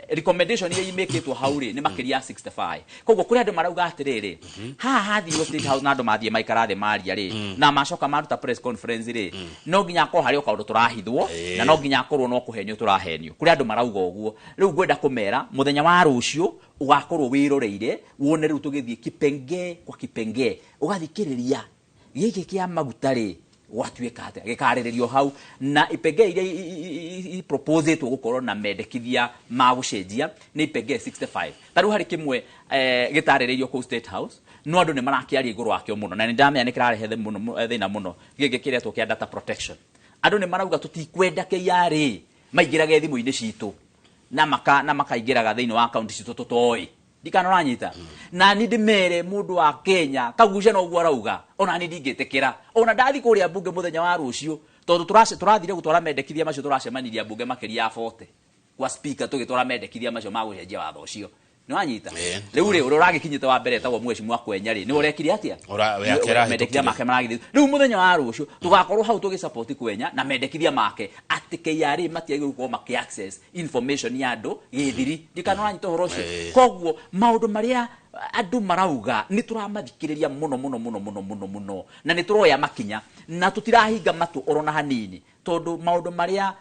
Recommendation iria imĩkĩtwo hau rĩ, nĩ makĩria ya 65. Koguo kũrĩ andũ marauga atĩrĩrĩ, haha hathirwo State House na andũ mathiĩ maikara thĩ maria rĩ, na macoka maruta press conference rĩ, no nginya akorwo harĩ o kaũndũ tũrahithwo na no nginya akorwo no kũhenio tũrahenio. Kũrĩ andũ marauga ũguo. Rĩu ngwenda kũmera mũthenya wa rũciũ ũgakorwo wĩroreire wone rĩu tũgĩthiĩ kipengee kwa kipengee, ũgathikĩrĩria gĩkĩ kĩa maguta rĩ gwatuĩka atĩa, gĩkarĩrĩrio hau, na ipengee iria iproposetwo gũkorwo na mendekithia ma gũcenjia nĩ ipengee 65. Ta rĩu harĩ kĩmwe gĩtarĩrĩirio kũu State House, no andũ nĩ marakĩaria igũrũ wakĩo mũno, na nĩ ndamenya nĩ kĩrarehe thĩna mũno, gĩkĩ kĩretwo kĩa data protection. Andũ nĩ marauga tũtikwenda KRA maingĩrage thimũ-inĩ citũ na makaingĩraga thĩinĩ wa akaunti citũ tũtoĩ. Ndikana ũranyita? Na ni ndĩmere mũndũ wa Kenya Kagucia noguo arauga, ona ni ndingĩtĩkĩra ona ndathi kũrĩa mbunge mũthenya wa rũciũ, tondũ tũrathire gũtwara mendekithia macio, tũracemanirie mbunge makĩria ya 40 kwa speaker tũgĩtwara mendekithia macio ma gũcenjia watho ũcio. Nĩ wanyita? Rĩu rĩ, ũrĩa ũragĩkinyĩte wa mbere etagwo Mheshimiwa Kwenya rĩ, nĩ ũrekire atĩa? We ake arahĩtũkire. Mendekithia make maragĩthiĩ. Rĩu mũthenya wa rũciũ tũgakorwo hau tũgĩsupport Kwenya na mendekithia make atĩ KRA matiagĩrĩirwo gũkorwo makĩ access information ya andũ gĩthiri. Ndikana ũranyita ũhoro ũcio? Koguo maũndũ marĩa andũ marauga nĩ tũramathikĩrĩria mũno mũno mũno mũno mũno mũno, na nĩ tũroya makinya na tũtirahinga matũ orona hanini, tondũ maũndũ marĩa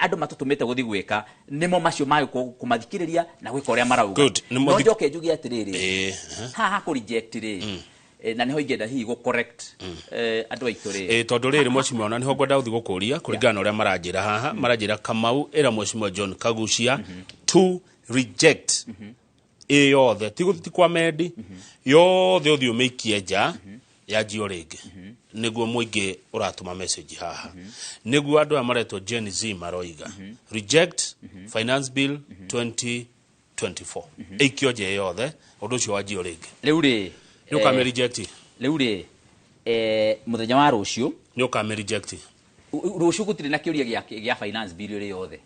andũ matũtũmĩte gũthiĩ gwĩka nĩmo macio ma kũmathikĩrĩria na gwĩka ũrĩa marauga. Good. Nĩ No njoke njuge atĩrĩrĩ, haha kũ reject rĩ, na nĩho ingĩenda hihi gũ correct andũ aitũ rĩ. Tondũ rĩrĩ, mheshimiwa, ona nĩho ngwenda gũthiĩ gũkũria kũringana na ũrĩa maranjĩra haha. Maranjĩra, Kamau, ĩra Mheshimiwa John Kagucia to reject ĩ yothe, ti gũthi, ti kwa mendi yothe, ũthiĩ ũmĩikie nja yanjio rĩngĩ. Nĩguo mũingĩ ũratũma message haha, nĩguo andũ aya maretwo Gen Z maroiga reject finance bill 2024, ĩikio nja yothe, ũndũ ũcio wanjio rĩngĩ. Rĩu rĩ, Nĩ ũkamĩ reject? Rĩu rĩ, mũthenya wa rũciũ Nĩ ũkamĩ reject? Rũciũ gũtirĩ na kĩũria gĩa finance bill ĩrĩ yothe.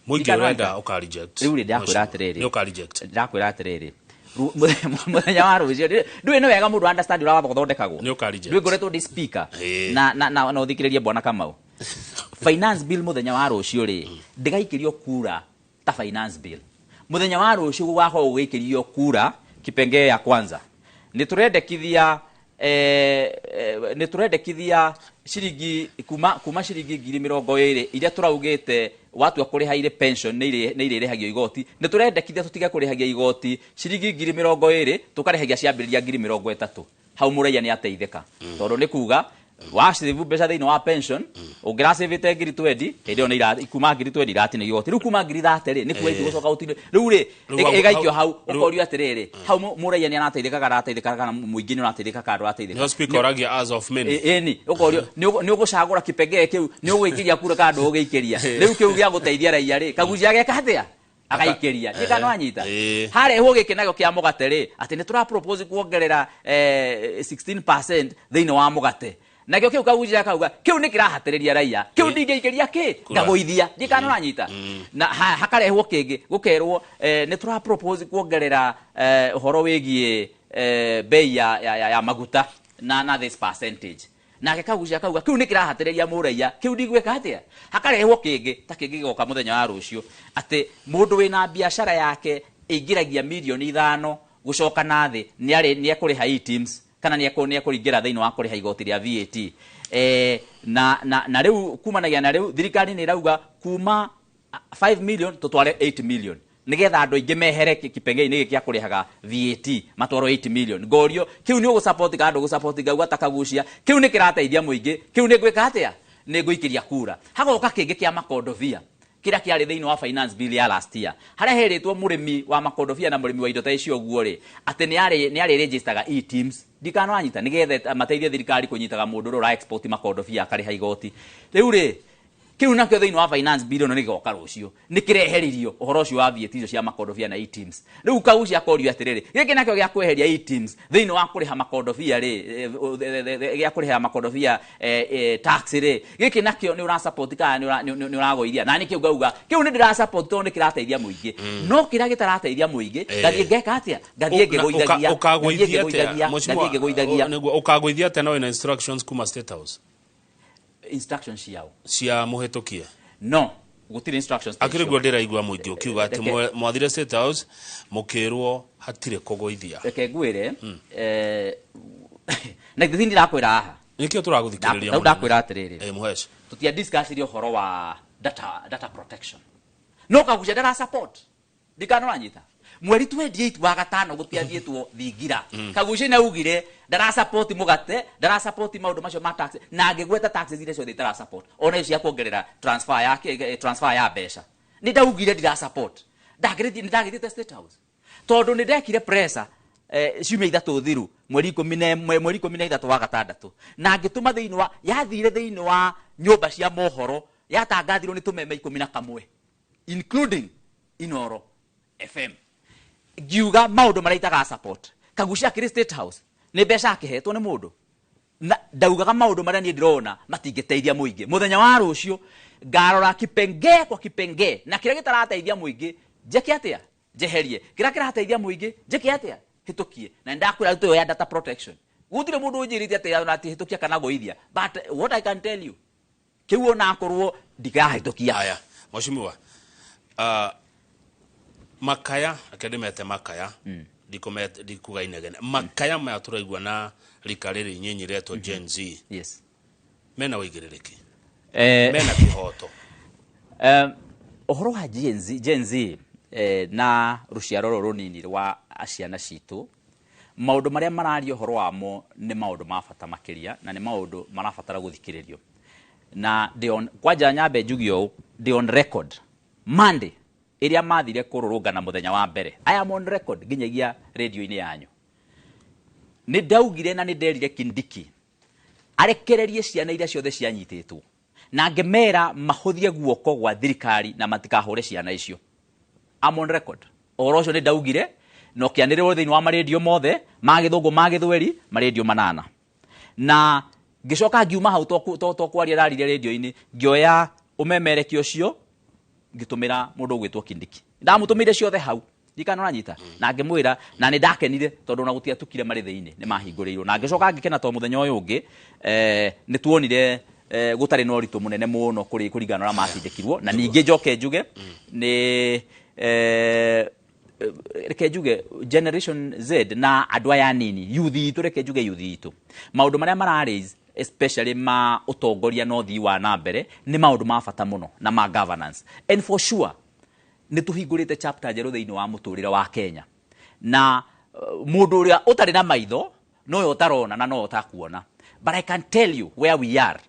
Mũingĩ Ndikana ũrenda ũka reject. Rĩu rĩ, ndakwĩra atĩrĩrĩ, Nĩ ũka reject? Ndakwĩra atĩrĩrĩ, mũthenya wa rũciũ ndũĩ nĩ wega mũndũ understand ũrĩa watho ũthondekagwo. Nĩ ũka reject? Ndũĩ ngoretwo ndĩ speaker na ũthikĩrĩrie bwana Kamau. Finance bill mũthenya wa rũciũ rĩ, ndĩgaikĩrio kura ta finance bill. Mũthenya wa rũciũ gũgakorwo gũgĩikĩrio kura kipengee ya kwanza, nĩ tũrendekithia ciringi kuma ciringi 20,000 iria tũraugĩte watua kũrĩha irĩ pension nĩ irĩrĩhagio igoti, nĩ tũrendekithia tũtige kũrĩhagia igoti ciringi 20,000, tũkarĩhagia ciambĩrĩria 30,000. Hau mũraiya nĩ ateithĩka, tondũ nĩ kuga wacĩvu mbeca thĩinĩ wa pension ũngĩracĩvĩte 20,000, hĩndĩ ĩyo nĩ kuma 20,000 iratinio igoti. Rĩu kuma 30,000 rĩ, nĩ kuga itigũcoka gũtinio rĩu rĩ. Rĩu Ĩgaikio hau, ũkorio atĩrĩrĩ, hau mũraiya nĩ arateithĩka kana arateithĩka, kana mũingĩ nĩ ũrateithĩka kana ndũrateithĩka? Nĩho speaker ũragia as of many. Ĩni ũkorio nĩ ũgũcagũra kipengee kĩu, nĩ ũgũikĩria kura kana ndũgũgĩikĩria? Rĩu kĩu gĩa gũteithia raia rĩ, Kagucia geka atĩa? Agaikĩria. Ndiĩ kana wanyita. Harehwo gĩkĩ nakĩo kĩa mũgate rĩ, atĩ nĩ tũra propose kuongerera 16% thĩinĩ wa mũgate. Nakĩo kĩu Kaguchia akauga kĩu nĩ kĩrahatĩrĩria raia, kĩu ndingĩikĩria kĩ ngagũithia. Ndiĩ kana ũranyita. Na hakarehwo kĩngĩ gũkerwo nĩ tũra propose kuongerera ũhoro wĩgiĩ bei ya maguta na this percentage. Nake Kaguchia akauga kĩu nĩ kĩrahatĩrĩria mũraiya, kĩu ndigwĩka atĩa. Hakarehwo kĩngĩ ta kĩngĩ gĩgoka mũthenya wa rũciũ atĩ mũndũ wĩna biacara yake ĩingĩragia mirioni 5 gũcoka na thĩ nĩ ekũrĩha eTIMS kana nĩ ekũringĩra thĩinĩ wa kũrĩha igoti rĩa VAT. Na rĩu kumanagia na rĩu thirikari nĩ ĩrauga kuma 5 million tũtware 8 million nigetha andũ aingĩ mehere kipengee-inĩ gĩkĩ gĩa kũrĩhaga VAT matwarwo 8 million. Ngorio kĩu nĩ ũgũsupport kana ndũgũsupport? Ngauga ta Kaguchia kĩu nĩ kĩrateithia mũingĩ, kĩu nĩ ngwĩka atĩa, nĩ ngũikĩria kura. Hagoka kĩngĩ kĩa makondobia kĩrĩa kĩarĩ thĩinĩ wa finance bill ya last year, harĩa herĩtwo mũrĩmi wa makondobia na mũrĩmi wa indo ta icio ũguo rĩ, atĩ nĩ arĩ registaga eTIMS. Ndikana wanyita, nĩgetha mateithie thirikari kũnyitaga mũndũ ũrĩa ũra export makondobia akarĩha igoti. Rĩu rĩ, kĩu nakĩo thĩinĩ wa finance bill ĩno nĩ gĩgoka rũciũ nĩ kĩreheririo ũhoro ũcio wa VAT icio cia makondobia na eTIMS. Rĩu Kaguchia akorio atĩrĩrĩ, gĩkĩ nakĩo gĩa kweheria eTIMS thĩinĩ wa kũrĩha makondobia rĩ, gĩa kũrĩha makondobia tax rĩ, gĩkĩ nakĩo nĩ ũra support kana nĩ ũragũithia? Na nĩkĩo ngauga kĩu nĩ ndĩra support tondũ nĩ kĩrateithia mũingĩ, no kĩrĩa gĩtarateithia mũingĩ ngathiĩ ngeka atĩa, ngathiĩ ngĩgũithagia. Ũkagũithia Ngathiĩ atĩa? ngĩgũithagia, ngathiĩ ngĩgũithagia. Nĩguo ũkagũithia atĩa na wĩna instructions kuma State House? Instructions ciao? Cia mũhĩtũkie. No gũtirĩ instructions ta Akĩrĩ icio. guo ndĩraigua mũingĩ ũkiuga atĩ mwathire State House mũkĩrwo hatirĩ kũgũithia. Reke ngwĩre, na githĩ ndirakwĩra haha? Nĩkĩo tũragũthikĩrĩria. Rĩu ndakwĩra atĩrĩrĩ, Mũhesh. Tũtia discussirie ũhoro wa data protection, no Kaguchia ndara support. Ndikana ũranyita, mweri 28 wa gatano gũtiathiĩtwo thingira. Kaguchia nĩ augire ndara support mũgate, ndara support maũndũ macio ma tax, na angĩgweta taxes iria ciothe itara support, ona icio cia kuongerera transfer ya transfer ya mbeca. Nĩ ndaugire ndira support, ndagĩrĩtie, nĩ ndagĩthiĩte State House tondũ nĩ ndekire pressure ciumia 3 thiru, mweri 13 wa gatandatũ, na ngĩtũma thĩinĩ wa yathire thĩinĩ wa nyũmba cia mohoro, yatangathirwo nĩ tũmeme 11 including Inoro FM, ngiuga maũndũ marĩa itaga support. Kaguchia akĩrĩ State House nĩ mbeca akĩhetwo nĩ mũndũ, na ndaugaga maũndũ marĩa niĩ ndĩrona matingĩteithia mũingĩ. Mũthenya wa rũciũ ngarora kipengee kwa kipengee, na kĩrĩa gĩtarateithia mũingĩ njĩke atĩa, njeherie. Kĩrĩa kĩrateithia mũingĩ njĩke atĩa, hĩtũkie. Na nĩndakwĩra rĩu ya data protection gũtirĩ mũndũ ũnjĩrĩte atĩ ona atĩ hĩtũkia kana gũithia, but what I can tell you, kĩu onakorwo ndigahĩtũkia. Haya, mheshimiwa, makaya reke ndĩmete makaya, ndikuga inegene, makaya maya tũraigua na rika rĩrĩ inyinyi retwo Gen Z, mena ũigĩrĩrĩki, mena kĩhoto? Ũhoro wa Gen Z na rũciaro rũrũ rũnini rwa ciana citũ, maũndũ marĩa mararia ũhoro wamo nĩ maũndũ ma bata makĩria, na nĩ maũndũ marabatara gũthikĩrĩrio. Na ndĩ on, kwanja nyambe njuge ũũ, ndĩ on record Monday ĩrĩa mathire kũrũrũngana mũthenya wa mbere, I am on record nginyagia radio-inĩ yanyu, nĩ ndaugire na nĩ nderire Kindiki arekererie ciana iria ciothe cianyitĩtwo, na ngĩmera mahũthie guoko gwa thirikari na matikahũre ciana icio. I'm on record. Ũhoro ũcio nĩ ndaugire na ũkĩanĩrĩrwo thĩinĩ wa marendio mothe ma gĩthũngũ, ma gĩthweri, marendio manana. Na ngĩcoka ngiuma hau to kwaria ndaririe rendio-inĩ, ngĩoya ũmemerekia ũcio ngĩtũmĩra mũndũ ũgwĩtwo Kindiki. Ndamũtũmĩire ciothe hau, ndikana ũranyita, na ngĩmwĩra, na nĩ ndakenire tondũ ona gũtiatukire marĩ thĩinĩ, nĩ mahingũrĩirwo. Na ngĩcoka ngĩkena tondũ mũthenya ũyũ ũngĩ nĩ tuonire gũtarĩ na ũritũ mũnene mũno kũrĩ kũringana na ũrĩa matindĩkirwo. Na ningĩ njoke njuge nĩ reke njuge Generation Z na andũ aya anini, youth itũ, reke njuge youth itũ, maũndũ marĩa mara raise, especially ma ũtongoria na ũthii wa na mbere, nĩ maũndũ ma bata mũno na ma governance. And for sure nĩ tũhingũrĩte chapter njerũ thĩinĩ wa mũtũrĩre wa Kenya, na mũndũ ũrĩa ũtarĩ na maitho nowe ũtarona na nowe ũtakuona, but I can tell you where we are.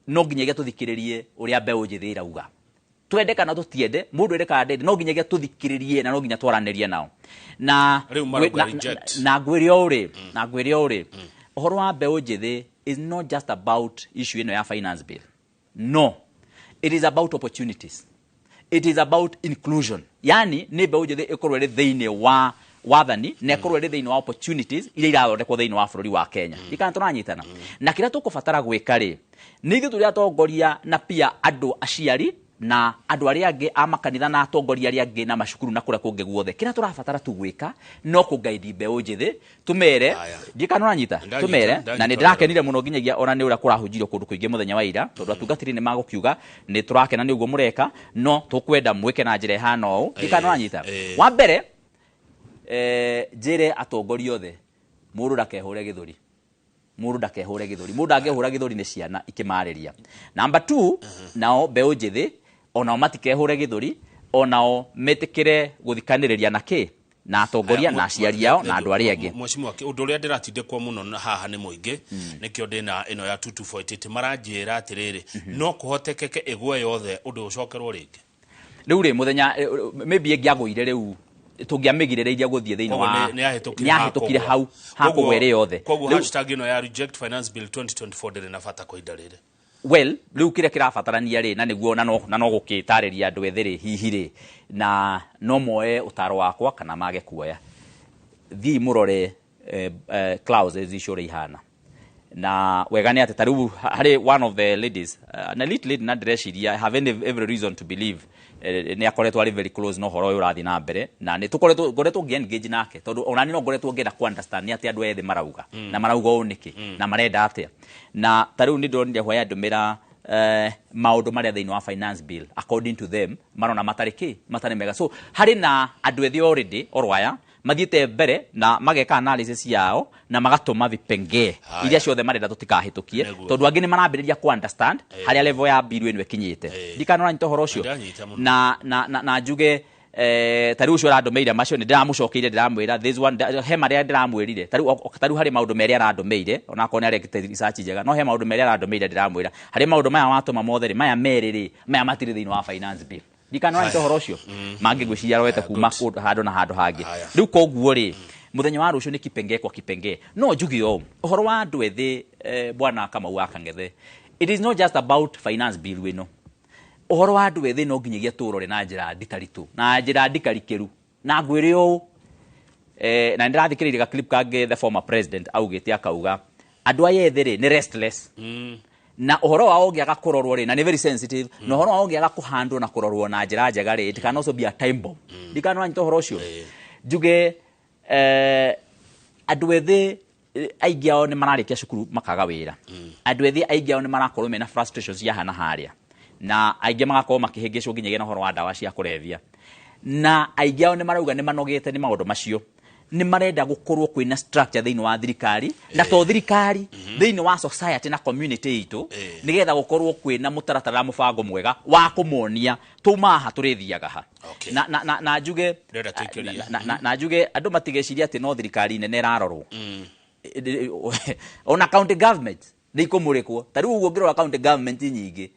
No nginyagia tũthikĩrĩrie ũrĩa mbeũ njĩthĩ ĩrauga, twende kana tũtiende, mũndũ ende kana ndende, no nginyagia tũthikĩrĩrie na no nginya twaranĩrie nao na Rĩu marauga reject. Na ngwĩre ũũ rĩ, ũhoro wa mbeũ njĩthĩ is not just about issue ĩno ya finance bill. No, it is about opportunities. It is about inclusion, yani nĩ mbeũ njĩthĩ ĩkorwo ĩrĩ thĩinĩ wa wathani na ĩkorwo ĩrĩ thĩinĩ wa opportunities iria irathondekwo thĩinĩ wa bũrũri wa Kenya. Ndikana tũranyitana na kĩrĩa tũkũbatara gwĩka rĩ, nĩ ithuĩ tũrĩ atongoria na pia andũ aciari na andũ arĩa angĩ a makanitha na atongoria arĩa angĩ na macukuru na kũrĩa kũngĩ guothe. Kĩrĩa tũrabatara tu gwĩka no kũgaidi mbeũ njĩthĩ, tũmere ndikana ũranyita, tũmere na nĩ ndĩrakenire mũno nginyagia ona nĩ ũrĩa kũrahunjirio kũndũ kũingĩ mũthenya wa ira, tondũ atungatĩri nĩ magũkiuga nĩ tũrakena nĩ ũguo mũreka, no tũkwenda mwĩke na njĩra ĩhana ũũ. Ndikana ũranyita. Wa mbere, njĩre atongoria othe, mũndũ ndakehũre gĩthũri, mũndũ ndakehũre gĩthũri, mũndũ angĩhũra gĩthũri nĩ ciana ikĩmarĩria. Number 2, nao mbeũ njĩthĩ onao matikehũre gĩthũri, onao metĩkĩre gũthikanĩrĩria na kĩ na atongoria na aciari ao na andũ arĩa angĩ. Mheshimiwa, ũndũ ũrĩa ndĩratindĩkwo mũno haha nĩ mũingĩ, nĩkĩo ndĩna ĩno ya 2248 maranjĩra atĩrĩrĩ, no kũhotekeke ĩgwe yothe ũndũ ũcokerwo rĩngĩ. Rĩu rĩ mũthenya maybe ĩngĩagũire rĩu tũngĩamĩgirĩrĩirie gũthiĩ thĩinĩ wa nĩahĩtũkire hau hakũgwa ĩrĩ yothe. Koguo hashtag ĩno ya reject finance bill 2024 ndĩrĩ na bata kwa ihinda rĩrĩ. Well, rĩu kĩrĩa kĩrabatarania rĩ, na nĩguo na no gũkĩtarĩria andũ ethĩ rĩ, hihi rĩ, na no moe ũtaro wakwa kana mage kuoya. Thiĩi mũrore clauses icio ũrĩa ihana. Na wega nĩ atĩ ta rĩu harĩ one of the ladies, an elite lady, na ndĩreciria I have every reason to believe nĩ akoretwo arĩ very close na ũhoro ũyũ ũrathiĩ na mbere, na nĩ tũkoretwo ngoretwo ngĩ engage nake, tondũ ona niĩ no ngoretwo ngĩenda ku understand nĩ atĩ andũ ethĩ marauga na marauga ũũ nĩkĩ na marenda atĩa. Na ta rĩu nĩ ndĩronire hwaya ndũmĩra maũndũ marĩa thĩinĩ wa finance bill according to them marona matarĩ kĩ, matarĩ mega. So harĩ na andũ ethĩ already oro aya mathiĩte mbere na mageka analysis yao na magatũma vipengee iria ciothe marenda tũtikahĩtũkie, tondũ angĩ nĩ marambĩrĩria ku understand harĩa level ya bill ĩno ĩkinyĩte. Ndikana ũranyita ũhoro ũcio na njuge ta rĩu ũcio ũrandũmĩire macio nĩ ndĩramũcokeire, ndĩramwĩra this one he marĩa ndĩramwĩrire, ta rĩu harĩ maũndũ merĩ arandũmĩire, onakorwo nĩ arekĩte research njega, no he maũndũ merĩ arandũmĩire ndĩramwĩra harĩ maũndũ maya watũma mothe rĩ, maya merĩ rĩ, maya matirĩ thĩinĩ wa finance bill. Ndikana ũranyita ũhoro ũcio mangĩ ngwĩciria arorete kuma handũ na handũ hangĩ. Rĩu koguo rĩ, mũthenya wa rũciũ nĩ kipengee kwa kipengee. No njuge ũũ, ũhoro wa andũ ethĩ, bwana Kamau wa Kang'ethe, it is not just about finance bill ĩno. Ũhoro wa andũ ethĩ no nginyagia tũrore na njĩra nditaritũ, na njĩra ndikarikĩru, na ngwĩre ũũ, na nĩndĩrathikĩrĩirie ga clip kangĩ the former president augĩte akauga andũ aya ethĩ rĩ nĩ restless, na ũhoro wao ũngĩaga kũrorwo rĩ, na nĩ very sensitive, na ũhoro wao ũngĩaga kũhandwo na kũrorwo na njĩra njega rĩ, it can also be a time bomb. Ndikana ũranyita ũhoro ũcio. Njuge andũ ethĩ aingĩ ao nĩ mararĩkia cukuru makaga wĩra, andũ ethĩ aingĩ ao nĩ marakorwo mena frustrations cia hana harĩa, na aingĩ magakorwo makĩhĩngĩcwo nginyagia na ũhoro wa ndawa cia kũrebia, na aingĩ ao nĩ marauga nĩ manogete nĩ maũndũ macio, nĩ marenda gũkorwo kwĩna structure thĩinĩ wa thirikari, na to thirikari, thĩinĩ wa society na community itũ, nĩgetha gũkorwo kwĩna mũtaratara mũbango mwega wa kũmonia tũma haha tũrĩthiaga ha. Na njuge na njuge andũ matigeciria atĩ no thirikari nene ĩrarorwo, ona county government nĩ ikũmũrĩkwo. Ta rĩu ũguo ũngĩrora county government nyingĩ,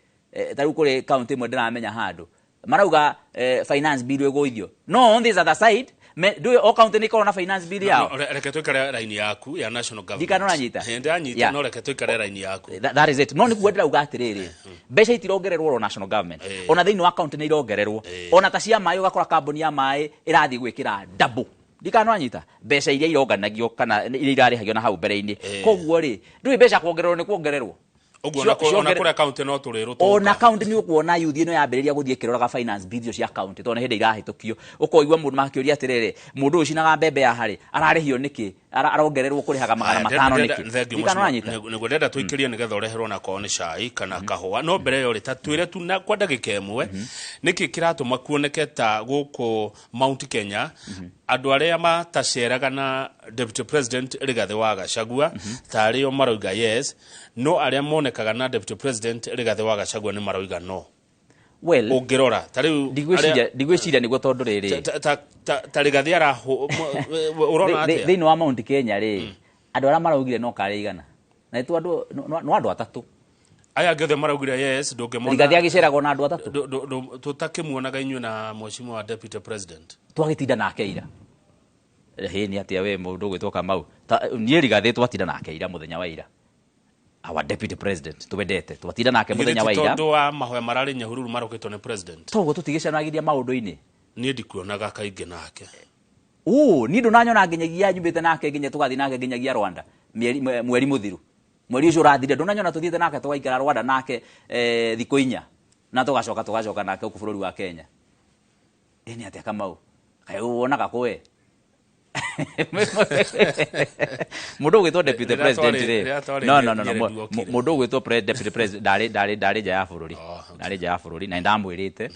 ta rĩu kũrĩ county ĩmwe ndĩramenya handũ marauga finance bill ĩgũithio, no on this other side ndũĩ o county nĩ ĩkoragwo na finance bill yao. Reke tũikare raini yaku ya national government. Ndikana ũranyita? Ndanyita, no reke tũikare raini yaku. That is it. No nĩguo ndĩrauga atĩrĩrĩ, mbeca itirongererwo oro national government, ona thĩinĩ wa county nĩ irongererwo, ona ta cia maĩ ũgakora kambuni ya maĩ ĩrathiĩ gwĩkĩra double. Ndikana ũranyita? Mbeca iria ironganagio kana iria irarĩhagio na hau mbere-inĩ. Koguo rĩ, ndũĩ mbeca kuongererwo nĩ kuongererwo. Ũguo ona kũrĩa county no tũrĩrwo tũka. Ona county nĩ ũkuona youth ĩno yambĩrĩria gũthiĩ ĩkĩroraga finance bill cia county, tondũ nĩ hĩndĩ irahĩtũkio. Ũkoigua mũndũ makĩũria atĩrĩrĩ, mũndũ ũyũ ũcinaga mbembe ya harĩ ararĩhio nĩkĩ? Arongererwo kũrĩhaga 500 nĩkĩ? Ndikana ũranyita? Nĩguo ndĩrenda tũikĩrie nĩgetha ũreherwo na korwo nĩ cai kana kahũa. No mbere ĩyo rĩ, ta twĩre tu na kwa ndagĩka ĩmwe, nĩkĩ kĩratũma kuoneke ta gũkũ Mount Kenya andũ arĩa mataceraga na Deputy President Rigathĩ wa Gachagua ta arĩo marauga yes, no arĩa monekaga na Deputy President Rigathĩ wa Gachagua nĩ marauga no. Well, ũngĩrora ta rĩu ndigwĩciria nĩguo tondũ rĩrĩ ta Rigathĩ ũrona atĩa thĩinĩ wa Mount Kenya rĩ, andũ arĩa maraugire no karĩ igana na nĩ andũ no andũ atatũ aya angĩ othe maraugire yes, ndũngĩmona Rigathĩ agĩceragwo na andũ atatũ, tũtakĩmuonaga inyuĩ na mheshimiwa wa Deputy President twagĩtinda nake ira. Hĩ nĩ atĩa we mũndũ ũgwĩtwo Kamau, niĩ Rigathĩ twatinda nake ira mũthenya wa ira. Our deputy president twendete twatinda nake muthenya wa ira. Tondu wa mahoya mararĩ Nyahururu marokĩtwo nĩ president. Toguo tũtigĩcemanagiria maũndũ-inĩ. Niĩ ndikuonaga kaingĩ nake. Niĩ ndũnanyona nginyagia nyumĩte nake nginya tũgathiĩ nake nginyagia Rwanda mweri mũthiru, mweri ũcio ũrathire, ndũnanyona tũthiĩte nake tũgaikara Rwanda nake thikũ 4 na tũgacoka nake gũkũ bũrũri wa Kenya. Ĩ nĩ atĩa Kamau, kaĩ wonaga kũ we? Mũndũ ũgwĩtwo deputy president rĩ, no no no no, mũndũ ũgwĩtwo deputy president ndarĩ nja ya bũrũri, ndarĩ nja ya bũrũri, na nĩndamwĩrĩte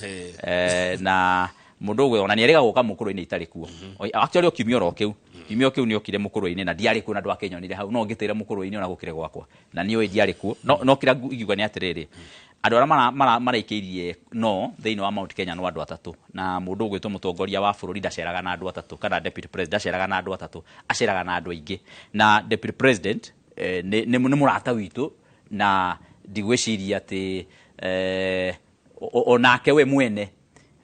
na mũndũ ũgwĩtwo na nĩerĩga gũka mũkũrũ-inĩ itarĩ kuo. Actually o kiumia oro kĩu, kiumia kĩu nĩokire mũkũrũ-inĩ na ndiarĩ kuo na ndwakĩnyonire hau, no ngĩtĩre mũkũrũ-inĩ ona gũkĩrĩ gwakwa na nĩũĩ ndiarĩ kuo. No kĩrĩa ingiuga nĩ atĩrĩrĩ, andũ arĩa maraikĩirie no thĩinĩ wa Mount Kenya no andũ atatũ, na mũndũ ũgwĩtwo mũtongoria wa bũrũri ndaceraga na andũ atatũ, kana deputy president ndaceraga na andũ atatũ, aceraga na andũ aingĩ. Na deputy president nĩ mũrata witũ, na ndigwĩciria atĩ onake we mwene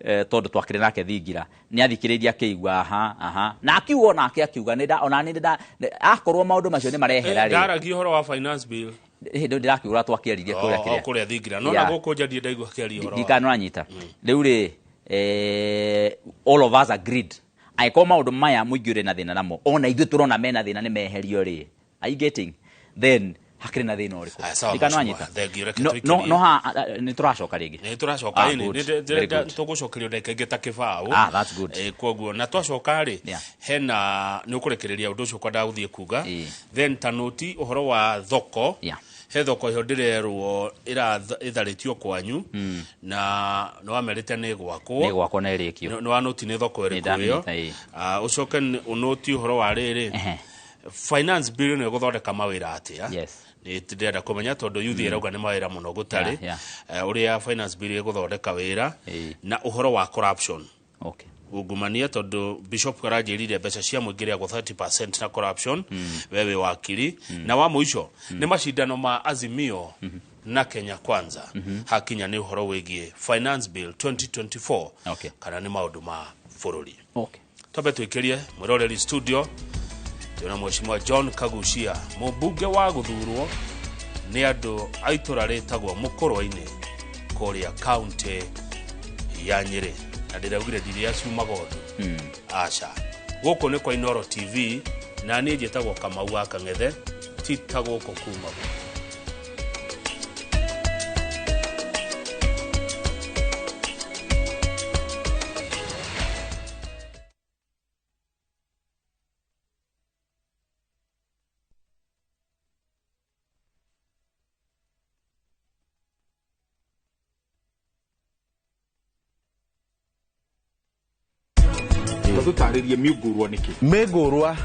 tondũ twakĩrĩ nake thingira nĩ athikĩrĩirie akĩigua aha aha, na akiuga onake akiuga ona nĩ akorwo maũndũ macio nĩ marehera rĩ. Ndaragia ũhoro wa finance bill hĩndĩ ndĩrakiuga twakĩaririe kũrĩa kĩrĩa kũrĩa thingira, no na gũkũ nja ndiĩ ndaigua akĩaria ũhoro wa ndikananyita rĩu rĩ, all of us agreed angĩkorwo maũndũ maya mũingĩ ũrĩ na thĩna namo, ona ithuĩ tũrona mena thĩna nĩ meherio rĩ, are you getting then hakĩrĩ na thĩna ũrĩkũ? Ndikananyita no no ha nĩ tũracoka rĩngĩ, nĩ tũracoka ĩni tũgũcokerio ndagĩka ingĩ ta kĩbaũ. That's good. Koguo na twacoka rĩ, hena nĩ ũkũrekereria ũndũ ũcio kwendaga gũthiĩ kuga, then ta noti ũhoro wa thoko. He thoko ĩyo ndĩrerwo ĩtharĩtio kwanyu, na nĩ wamerĩte nĩ gwakwo, nĩ gwakwo na ĩrĩkio, nĩ wa noti nĩ thoko ĩrĩkũ ĩyo. Ũcoke ũnoti ũhoro wa rĩrĩ, finance bill nĩ ĩgũthondeka mawĩra atĩa? Nĩ ndĩrenda kũmenya tondũ youth ĩrauga nĩ mawĩra mũno gũtarĩ, ũrĩa finance bill ĩgũthondeka wĩra, na ũhoro wa corruption. Ungumania, tondũ Bishop aranjĩrire mbeca cia mũingĩ rĩagwo 30% na corruption, we wĩ wakiri. Na wa mũico nĩ macindano ma Azimio na Kenya Kwanza, hakinya nĩ ũhoro wĩgiĩ finance bill 2024, kana nĩ maũndũ ma bũrũri. Twambe twĩkĩrie mwĩroreri studio twĩna Mheshimiwa John Kaguchia, mũmbunge wa gũthurwo nĩ andũ a itũra rĩtagwo Mũkũrwe-inĩ kũrĩa kaunti ya Nyĩrĩ, na ndĩraugire ndirĩa ciumaga ũndũ aca. Gũkũ nĩ kwa Inooro TV, na niĩ njĩtagwo Kamau wa Kang'ethe, ti ta gũkũ kumagwo. Tũtarĩrie mĩũngũrwa nĩkĩ? Mĩngũrwa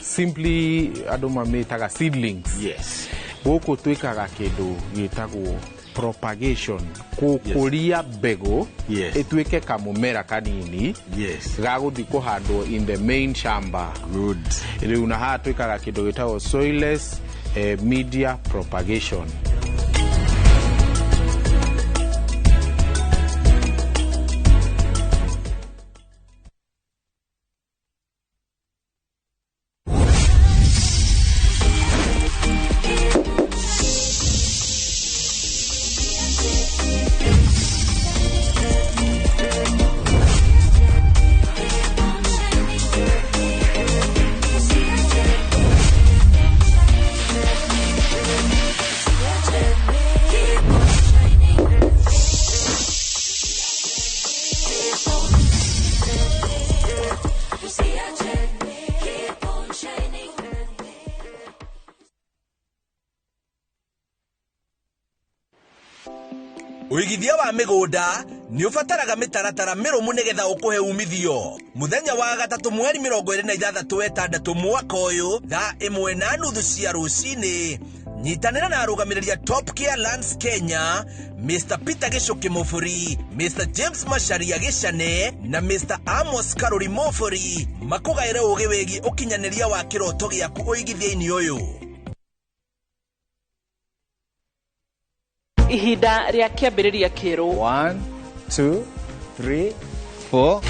simply andũ mamĩtaga seedlings. Yes. Gũkũ twĩkaga kĩndũ gĩtagwo propagation, gũkũria mbegũ ĩtuĩke kamũmera kanini gagũthiĩ kũhandwo in the main shamba. Good. Rĩu na haha twĩkaga kĩndũ gĩtagwo soilless media propagation. Ũigithia wa mĩgũnda nĩ ũbataraga mĩtaratara mĩrũmu nĩgetha ũkũhe umithio. Mũthenya wa gatatũ mweri 26 6 mwaka ũyũ thaa 1:30 cia rũcinĩ, nyitanĩra na arũgamĩrĩri a Top Care Lands Kenya, Mr Peter Gĩcũkĩ Mũbũri, Mr James Macharia Gĩcane na Mr Amos Karũri Mũbũri makũgaĩre ũũgĩ wĩgiĩ ũkinyanĩria wa kĩroto gĩaku ũigithia-inĩ ũyũ. Ihinda rĩa kĩambĩrĩria kĩerũ. 1 2 3 4.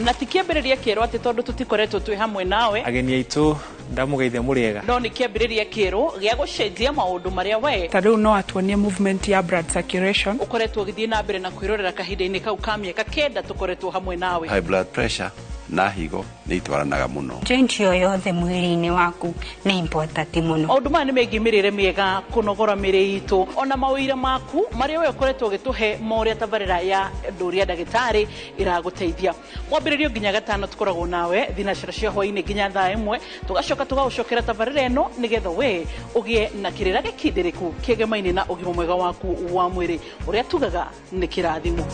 Na ti kĩambĩrĩria kĩerũ atĩ tondũ tũtikoretwo twĩ hamwe nawe. Ageni aitũ Ndamũgeithia mũrĩega. No nĩ kĩambĩrĩria kĩerũ gĩa gũcenjia maũndũ marĩa we ta rĩu no atuonie movement ya blood circulation. Ũkoretwo ũgĩthiĩ na mbere na kwĩrorera kahinda-inĩ kau ka mĩaka 9 tũkoretwo hamwe nawe. High blood pressure na higo nĩ itwaranaga mũno. Joint o yothe mwĩrĩ-inĩ waku nĩ important mũno. Maũndũ maya nĩ megiĩ mĩrĩre mĩega, kũnogora mĩrĩ itũ, ona mawĩra maku marĩa we ũkoretwo ũgĩtũhe ma ũrĩa tabarĩra ya Ndũria Ndagĩtarĩ ĩragũteithia. Mwambĩrĩrio nginya gatano tũkoragwo nawe thinacara cia hwaĩ-inĩ nginya thaa 1, tũgacoka tũgagũcokera tabarĩra ĩno nĩgetha we ũgĩe na kĩrĩra gĩkindĩrĩku kĩgemaine na ũgima mwega waku wa mwĩrĩ, ũrĩa tugaga nĩ kĩrathimo.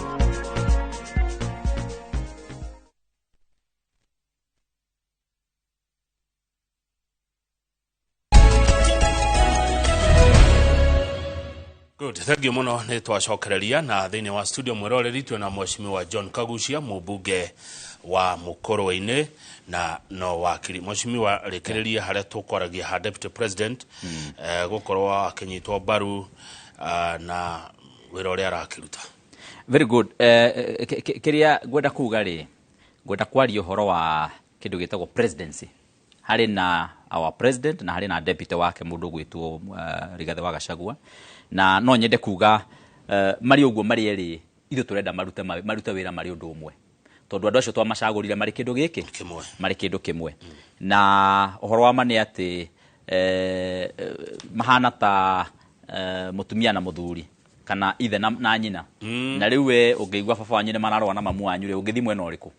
Good, thank you muno nĩ twacokereria na thĩinĩ wa studio mwĩroreri twĩna mheshimiwa John Kagucia, mũmbunge wa Mũkũrwe-inĩ na no wakiri. Mheshimiwa, rĩkĩrĩria harĩa tũkwaragia ha deputy president gũkorwo akĩnyitwo mbaru na wĩra ũrĩa arakĩruta. Very good. Kĩrĩa ngwenda kuga rĩ, ngwenda kwaria ũhoro wa kĩndũ gĩtagwo presidency. Harĩ na our president na harĩ na deputy wake mũndũ ũgwĩtwo Rigathĩ wa Gachagua. Na no nyende kuga marĩ ũguo marĩ erĩ ithuĩ tũrenda marute wĩra marĩ ũndũ ũmwe, tondũ andũ acio twamacagũrire marĩ kĩndũ gĩkĩ kĩmwe, marĩ kĩndũ kĩmwe. Na ũhoro wa ma nĩ atĩ mahana ta mũtumia na mũthuri kana ithe na nyina. Na rĩu we ũngĩigua baba wanyu nĩ mararũa na mamu wanyu rĩ, ũngĩthiĩ mwena ũrĩkũ?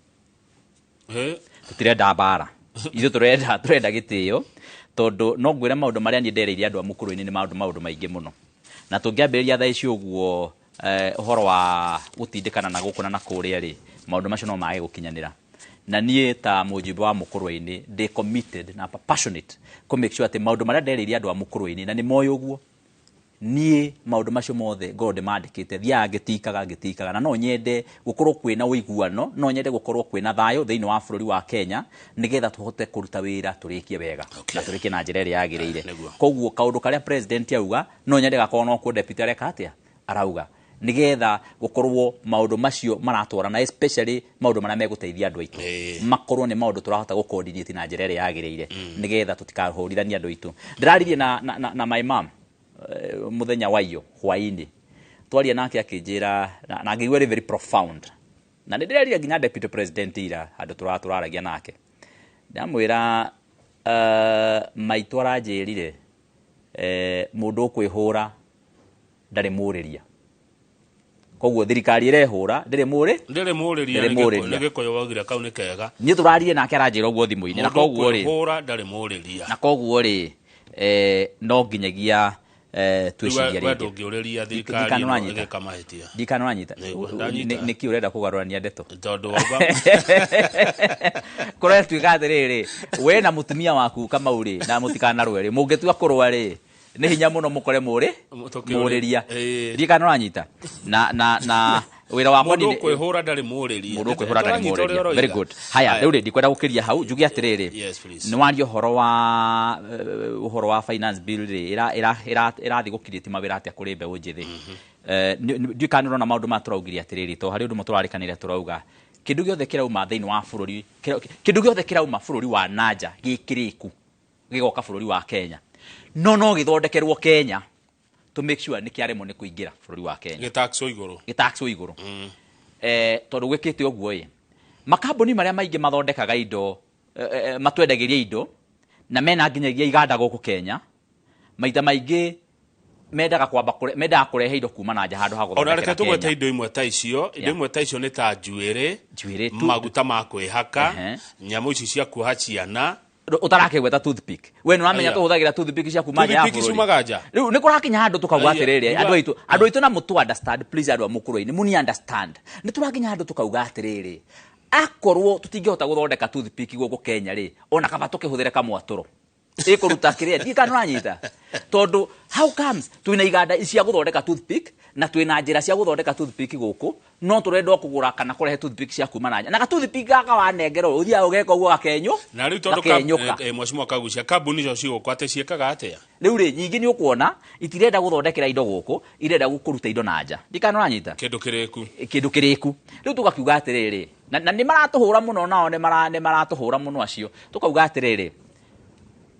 Tũtirenda mbara, ithuĩ tũrenda gĩtĩo, tondũ no ngwĩre maũndũ marĩa niĩ ndereire andũ a Mũkũrwe-inĩ nĩ maũndũ maingĩ mũno. Na tũngĩambĩrĩria thaa ici ũguo ũhoro wa gũtindĩkana na gũkũ na kũrĩa rĩ, maũndũ macio no mage gũkinyanĩra. Na niĩ ta mũjumbe wa Mũkũrwe-inĩ ndĩ committed na passionate kũ make sure atĩ maũndũ marĩa ndereire andũ a Mũkũrwe-inĩ na nĩ moĩ ũguo, niĩ maũndũ macio mothe ngorwo ndĩmandĩkĩte, thiaga ngĩtikaga, na no nyende gũkorwo kwĩna ũiguano, no nyende gũkorwo kwĩna thayũ thĩinĩ wa bũrũri wa Kenya, nĩgetha tũhote kũruta wĩra tũrĩkie wega na tũrĩkie na njĩra ĩrĩa yagĩrĩire. Koguo kaũndũ karĩa president auga no nyende gakorwo no kuo deputy areka atĩa arauga, nĩgetha gũkorwo maũndũ macio maratwarana, especially maũndũ marĩa megũteithia andũ aitũ makorwo nĩ maũndũ tũrahota gũ-coordinate na njĩra ĩrĩa yagĩrĩire, nĩgetha tũtikahũrithanie andũ aitũ. Ndĩraririe na my mom muthenya wa iyo hwaini, twaria nake akĩnjĩra na ngĩigua ĩrĩ very profound, na nĩ ndĩraria nginya deputy president ira handũ tũraragia nake, ndamwĩra maitũ aranjĩrire mũndũ ũkwĩhũra ndarĩ mũrĩria, koguo thirikari ĩrehũra ndĩrĩ mũrĩria. Nĩ Gĩkũyũ waugire kau nĩ kega. Niĩ tũraririe nake aranjĩra ũguo thimũ-inĩ, na koguo rĩ hũra ndarĩ mũrĩria, na koguo rĩ no nginyagia twĩcirie rĩngĩ. Ndũngĩũrĩria thirikari ĩno ĩgĩka mahĩtia. Ndikana ũranyita. Nĩkĩ ũrenda kũgarũrania ndeto? Tondũ wauga kũrĩa tuĩka atĩrĩrĩ, we na mũtumia waku Kamau rĩ, na mũtikanarũe rĩ, mũngĩtua kũrũa rĩ, nĩ hinya mũno mũkore mũrĩria. Ndikana ũranyita. Na wĩra wakwa mũndũ ũkwĩhũra ndarĩ mũrĩria. Mũndũ ũkwĩhũra ndarĩ mũrĩria. Very good. Haya, rĩu rĩ ndikwenda gũkĩria hau, njuge atĩrĩrĩ, nĩ waria ũhoro wa finance bill rĩ, ĩrathiĩ gũkirĩti mawĩra atĩa kũrĩ mbeũ njĩthĩ. Ndiũĩ kana nĩ ũrona maũndũ maya tũraugire atĩrĩrĩ, tondũ harĩ ũndũ ũmwe tũrarĩkanĩire tũrauga kĩndũ gĩothe kĩrauma thĩinĩ wa bũrũri, kĩndũ gĩothe kĩrauma bũrũri wa nanja gĩkĩrĩku gĩgoka bũrũri wa Kenya, no gĩthondekerwo Kenya to make sure nĩ kĩaremwo nĩ kũingĩra bũrũri wa Kenya, gĩtaxwo igũrũ, gĩtaxwo igũrũ. Tondũ gwĩkĩte ũguo ĩ, makambuni marĩa maingĩ mathondekaga indo, matwendagĩria indo na mena nginyagia iganda gũkũ Kenya, maita maingĩ mendaga kwamba mendaga kũrehe indo kuma na nja handũ ha gũthondekera Ona reke tũgwete Kenya. indo imwe ta icio, indo imwe ta icio nĩ ta njuĩrĩ, maguta ma kwĩhaka, nyamũ ici cia kuoha ciana, utarakĩgweta toothpick. We nĩ ũramenya tũhũthagĩra toothpick cia kuma nja ya Toothpick bũrũri. ciumaga nja. Rĩu nĩ kũrakinya handũ tũkauga atĩrĩrĩ, andũ aitũ na mũtũ understand please, andũ a Mũkũrwe-inĩ mũni understand. Nĩ tũrakinya handũ tũkauga atĩrĩrĩ, akorwo tũtingĩhota gũthondeka toothpick gũkũ Kenya rĩ, ona kaba tũkĩhũthĩre kamwatũro ĩkũruta kĩrĩa ndiĩ kana ũranyita. Tondũ how comes twĩna iganda cia gũthondeka toothpick na twĩna njĩra cia gũthondeka toothpick gũkũ, no tũrendwo kũgũra kana kũrehe toothpick cia kuma na nja, na ga toothpick gaka wanengerwo ũthiaga ũgeka ũguo gakenyũ na rĩu tondũ mheshimiwa Kagucia, kambuni icio cigũkũ atĩ ciĩkaga atĩa? Rĩu rĩ, nyingĩ nĩ ũkuona itirenda gũthondekera indo gũkũ, irenda kũruta indo na nja. Ndikana ũranyita kĩndũ kĩrĩku, kĩndũ kĩrĩku. Rĩu tũgakiuga atĩrĩrĩ, na nĩ maratũhũra mũno, nao nĩ maratũhũra mũno acio. Tũkauga atĩrĩrĩ,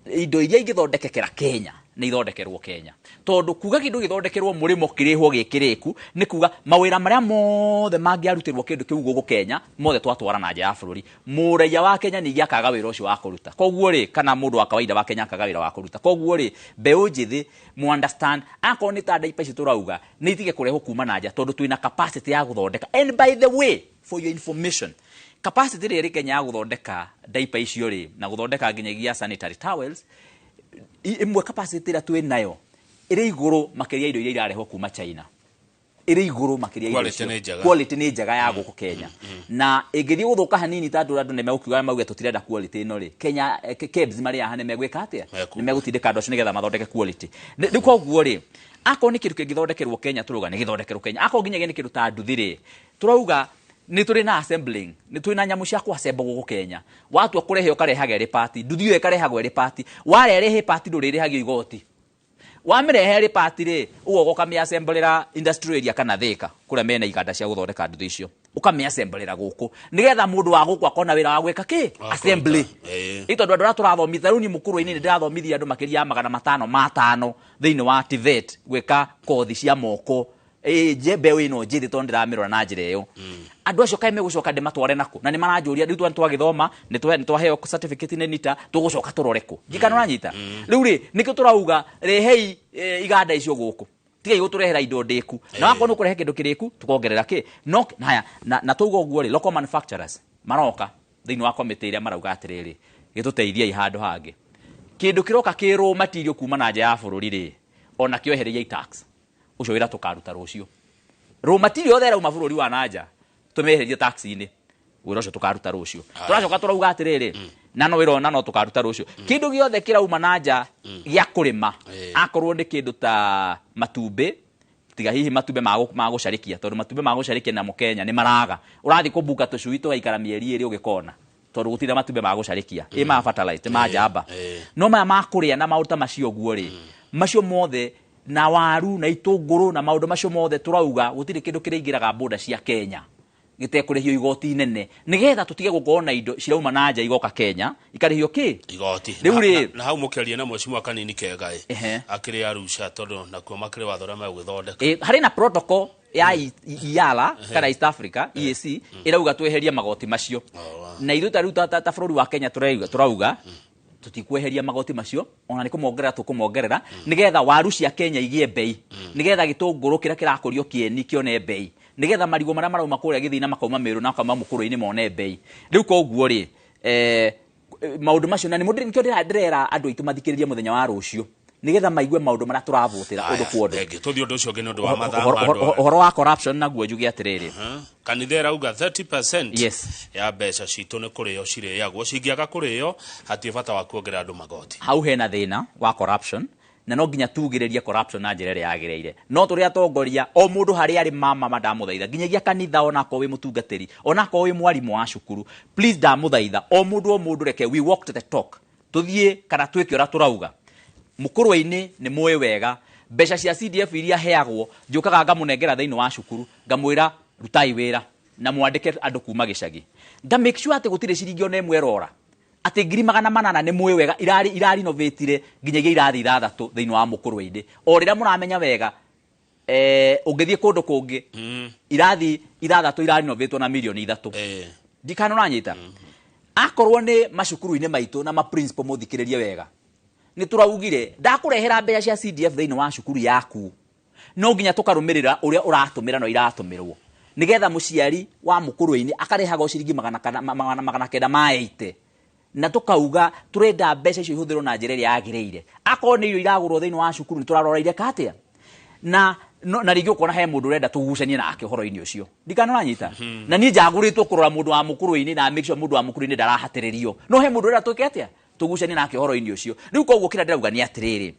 Indo iria ingĩthondekekera Kenya nĩ ithondekerwo Kenya, tondũ kuga kĩndũ gĩthondekerwo mũrĩmo kĩrĩhwo gĩkĩrĩku nĩ kuga mawĩra marĩa mothe mangĩarutĩrwo kĩndũ kĩu gũkũ Kenya mothe twatwara na nja ya bũrũri. Mũraiya wa Kenya ningĩ akaga wĩra ũcio wa kũruta, koguo rĩ, kana mũndũ wa kawaida wa Kenya akaga wĩra wa kũruta. Koguo rĩ, mbeũ njĩthĩ mu understand, akorwo nĩ ta diaper ici tũrauga nĩ itige kũrehwo kuma na nja, tondũ twĩna capacity ya gũthondeka. And by the way, for your information, capacity ĩrĩa ĩrĩ Kenya ya gũthondeka diaper icio rĩ, na gũthondeka nginyagia sanitary towels, ĩmwe capacity ĩrĩa twĩ nayo ĩrĩ igũrũ makĩria indo iria irarehwo kuma China, ĩrĩ igũrũ makĩria indo Quality icio. nĩ njega. Quality nĩ njega ya gũkũ Kenya, na ĩngĩthiĩ gũthũka hanini ta andũ nĩ megũkiuga mauge tũtirenda quality ĩno rĩ, Kenya KEBS marĩ haha nĩ megwĩka atĩa? Nĩ megũtindĩka andũ acio nĩgetha mathondeke quality. Rĩu koguo rĩ, akorwo nĩ kĩndũ kĩngĩthondekerwo Kenya, tũrauga nĩ gĩthondekerwo Kenya. Akorwo nginyagia nĩ kĩndũ ta nduthi rĩ, tũrauga nĩ tũrĩ na assembling, nĩ tũrĩ na nyamũ cia kũassemble gũkũ Kenya. Watua kũrehe ũkarehaga ĩrĩ part, nduthi ĩyo ĩkarehagwo ĩrĩ part. Warehe part ndũrĩrĩhagio igoti, wamĩrehe ĩrĩ part rĩ, ũgoka ũkamĩassemblĩra industrial area kana Thika kũrĩa mena iganda cia gũthondeka nduthi icio, ũkamĩassemblĩra gũkũ nĩgetha mũndũ wa gũkũ akona wĩra wa gwĩka kĩ? Assembly. Ĩ tondũ andũ arĩa tũrathomithia rĩu niĩ mũkũrũ-inĩ nĩ ndĩrathomithia andũ makĩria ya 505 thĩinĩ wa TVET gwĩka kothi cia moko. Ĩ nje mbeũ ĩno njĩthĩ, tondũ ndĩramĩrora na njĩra ĩyo, andũ acio kaĩ megũcoka ndĩmatware nakũ? Na nĩ maranjũria, rĩu twagĩthoma, nĩ twaheo certificate nĩ NITA, tũgũcoka tũrore kũ? Ngikana ũranyita. Rĩu rĩ, nĩkĩo tũrauga rehei iganda icio gũkũ, tigai gũtũrehera indo ndĩku, na wakorwo nĩ ũkũrehe kĩndũ kĩrĩku tũkongerera kĩ no haya. Na tauga ũguo rĩ, local manufacturers maroka thĩinĩ wa committee ĩrĩa marauga atĩrĩrĩ, gĩtũteithiei handũ hangĩ, kĩndũ kĩroka kĩ raw material kuma na nja ya bũrũri rĩ, ona kĩo eheriai tax. Ũcio wĩra tũkaruta rũciũ. Raw material yothe ĩrauma bũrũri wa nanja tũmĩeherie tax-inĩ, wĩra ũcio tũkaruta rũciũ. Tũracoka tũrauga atĩrĩrĩ, na no wĩra ona no tũkaruta rũciũ, kĩndũ gĩothe kĩrauma na nja gĩa kũrĩma, akorwo nĩ kĩndũ ta matumbĩ, tiga hihi matumbĩ ma gũcarĩkia, tondũ matumbĩ ma gũcarĩkia namo Kenya nĩ maraga. Ũrathiĩ kũbuka tũcui tũgaikara mĩeri 2 ũgĩkona, tondũ gũtirĩ na matumbĩ ma gũcarĩkia, ĩ ma fertilizer ma njamba. No maya ma kũrĩa na maũndũ ta macio ũguo rĩ, macio mothe na waru na itũngũrũ na maũndũ macio mothe, tũrauga gũtirĩ kĩndũ kĩrĩingĩraga boda cia Kenya gĩtekũrĩhio igoti inene, nĩgetha tũtige gũkorwo na indo cirauma na nja igoka Kenya ikarĩhio kĩ? Igoti. Rĩu rĩ, Na hau mũkĩaria na mheshimiwa kanini kega ĩ akĩrĩ Arusha, tondũ nakuo makĩrĩ watho ũrĩa megũgĩthondeka. Harĩ na protocol ya IALA kana East Africa EAC ĩrauga tweherie magoti macio, na ithuĩ ta rĩu ta bũrũri wa Kenya tũrauga tutikweheria magoti macio, ona nĩ kũmongerera tũkũmongerera, nĩgetha waru cia Kenya igĩe mbei, nĩgetha gĩtũngũrũ kĩrĩa kĩrakũrio kĩeni kĩone mbei, nĩgetha marigũ marĩa marauma kũrĩa Gĩthii na makauma Meru na makauma Mũkũrũ-inĩ mone mbei. Rĩu koguo rĩ, maũndũ macio na nĩmo nĩkĩo ndĩrera andũ aitũ mathikĩrĩrie mũthenya wa rũciũ, nĩgetha maigue maũndũ marĩa tũravũtĩra ũndũ kwa ũndũ. Thengi. Tũthiĩ ũndũ ũcio ũngĩ nĩ ũndũ wa mathaa ma andũ. Ũhoro wa corruption naguo njuge atĩrĩrĩ, Kanitha ĩrauga 30% ya mbeca citũ nĩ kũrĩo cirĩagwo, cingĩaga kũrĩo hatirĩ bata wa kuongerera andũ magoti. Hau hena thĩna wa corruption, na no nginya tugĩrĩrie corruption na njĩra ĩrĩa yagĩrĩire. No tũrĩ atongoria, o mũndũ harĩa arĩ, mama ndamũthaitha, nginyagia kanitha, onakorwo wĩ mũtungatĩri, onakorwo wĩ mwarimũ wa cukuru, please ndamũthaitha, o mũndũ o mũndũ, reke we walk to the talk, tũthiĩ kana twĩke ũrĩa tũrauga. Mũkũrwe-inĩ nĩ mũĩ wega mbeca cia CDF iria heagwo, njũkaga ngamũnengera thĩinĩ wa cukuru, ngamwĩra rutai wĩra na mwandĩke andũ kuma gĩcagi, nga make sure atĩ gũtirĩ ciringi ona ĩmwe ĩrora, atĩ 800,000 nĩ mũĩ wega irarinovatire nginyagia irathi 6 thĩinĩ wa Mũkũrwe-inĩ. O rĩrĩa mũramenya wega, ũngĩthiĩ kũndũ kũngĩ, irathi 6 irarinovatwo na mirioni 3. Ndikana ũranyita. Akorwo nĩ macukuru-inĩ maitũ na ma principal, mũthikĩrĩrie wega, nĩ tũraugire ndakũrehera mbeca cia CDF thĩinĩ wa cukuru yaku, no nginya tũkarũmĩrĩra ũrĩa ũratũmĩra no iratũmĩrwo, nĩgetha mũciari wa Mũkũrwe-inĩ akarĩhagwo ciringi 980, na tũkauga tũrenda mbeca icio ihũthĩrwo na njĩra ĩrĩa yagĩrĩire. Akorwo nĩ irio iragũrwo thĩinĩ wa cukuru, nĩ tũrarora ireka atĩa. Na rĩngĩ ũkona he mũndũ ũrenda tũgucanie nake ũhoro-inĩ ũcio. Ndikana ũranyita. Na niĩ njagũrĩtwo kũrora mũndũ wa Mũkũrwe-inĩ na make sure mũndũ wa Mũkũrwe-inĩ ndarahatĩrĩrio, no he mũndũ ũrenda twĩke atĩa, tũgucanie nake ũhoro-inĩ ũcio. Rĩu koguo kĩrĩa ndĩrauga nĩ atĩrĩrĩ,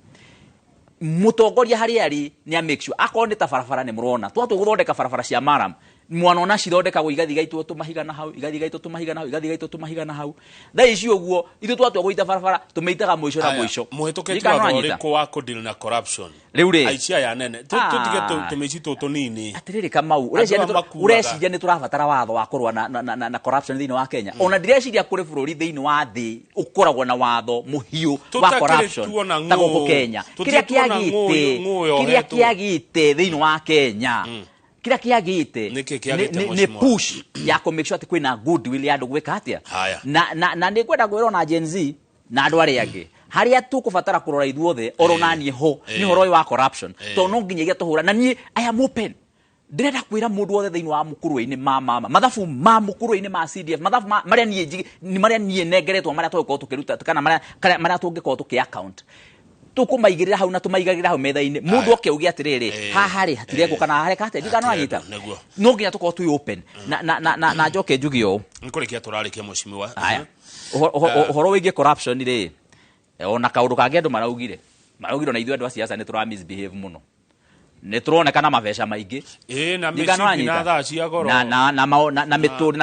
mũtongoria harĩa arĩ nĩ a make sure akorwo nĩ ta barabara, nĩ mũrona twatua gũthondeka barabara cia maram, Mwana cithondekagwo igathiĩ igaitwo tũmahiga na hau, igathiĩ igaitwo tũmahiga na hau, igathiĩ igaitwo tũmahiga na hau. Thaa ici ũguo ithuĩ twatua gũita barabara tũmĩitaga mũico na mũico. Mũhĩtũkĩtie watho ũrĩkũ wa kũdeal na corruption? Rĩu rĩ, aici aya nene tũtige tũmĩici tũtũ tũnini. Atĩrĩrĩ Kamau, ũreciria nĩ tũrabatara watho wa kũrũa na corruption thĩinĩ wa Kenya? Ona ndireciria kũrĩ bũrũri thĩinĩ wa thĩ ũkoragwo na watho mũhiũ wa corruption ta gũkũ Kenya. Kĩrĩa kĩagĩte thĩinĩ wa Kenya, kĩrĩa kĩagĩte nĩ push ya kũ make sure atĩ kwĩna goodwill ya andũ gwĩka atĩa. Na nĩ ngwenda kwĩrwo na Gen Z na andũ arĩa angĩ harĩa tũkũbatara kũrora ithuothe oro na niĩ ho nĩ ũhoro ũyũ wa corruption, tondũ no nginyagia tũhũra. Na niĩ I am open, ndĩrenda kwĩra mũndũ wothe thĩinĩ wa mũkũrwe-inĩ ma mama mathabu ma mũkũrwe-inĩ ma CDF, mathabu marĩa niĩ marĩa niĩ nengeretwo, marĩa tũgũkorwo tũkĩruta kana marĩa tũngĩkorwo tũkĩ account, tũkũmaigĩrĩra hau na tũmaigagĩrĩra hau metha-inĩ. Mũndũ oke uge atĩrĩrĩ, haha rĩ hatirekwo kana haha reka atĩa, ndikana wanyita. No nginya tũkorwo twĩ open. Na njoke njuge ũũ, nĩ kũrĩkia tũrarĩkia mheshimiwa. Haya, ũhoro wĩgiĩ corruption rĩ, ona kaũndũ kangĩ andũ maraugire na ithuĩ andũ a siasa nĩ tũra misbehave mũno, nĩ tũronekana mabeca maingĩ na mĩcibi na thaa cia goro na na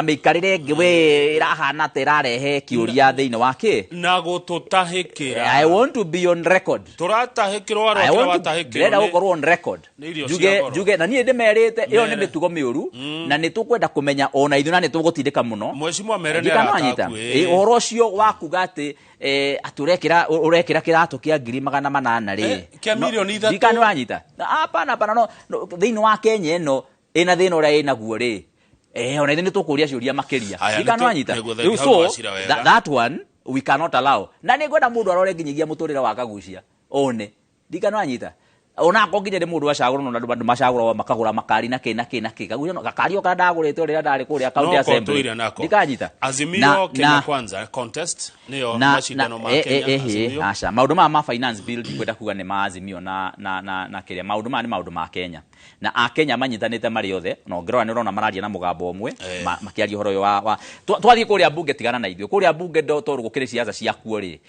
mĩikarĩre ĩngĩ we ĩrahana ta ĩrarehe kĩũria thĩinĩ wa kĩ na gũtũtahĩkĩra. I want to be on record. Tũratahĩkĩrwo arĩa watahĩkĩrwo, ndĩrenda gũkorwo on record njuge na niĩ ndĩmerĩte ĩyo nĩ mĩtugo mĩũru na nĩ tũkwenda kũmenya ona ithuĩ na nĩ tũgũtindĩka mũno. Mheshimiwa mere nĩ arataku ũhoro ũcio wa kuga atĩ atĩ ũrekĩra kĩratũ kĩa 800,000 rĩ, kĩa 3 milioni. Ndikana ũranyita? Hapana, hapana. No thĩinĩ wa Kenya ĩno ĩna thĩna ũrĩa ĩnaguo rĩ, ona ithuĩ nĩ tũkũria ciũria makĩria. Ndikana ũranyita? Rĩu so that one we cannot allow. Na nĩ ngwenda mũndũ arore nginyagia mũtũrĩre wa Kagucia one. Ndikana ũranyita? Ona akorwo nginya nĩ mũndũ acagũrwo na andũ macagũragwo makagũra makari na kĩ na kĩ na kĩ. Kagucia gakari o karĩa ndagũrĩte rĩrĩa ndarĩ kũrĩa county assembly. Ndikanyita. Azimio Kenya Kwanza contest nĩyo macindano ma Kenya. Azimio. Aca, maũndũ maya ma finance bill ndikwenda kuga nĩ ma Azimio na na na na kĩrĩa, maũndũ maya nĩ maũndũ ma Kenya. Na Akenya manyitanĩte marĩ othe, na ũngĩrora nĩ ũrona mararia na mũgambo ũmwe makĩaria ũhoro ũyũ wa twathiĩ kũrĩa bunge, tigana na ithuĩ kũrĩa bunge tondũ gũkĩrĩ ciaca ciakuo rĩ,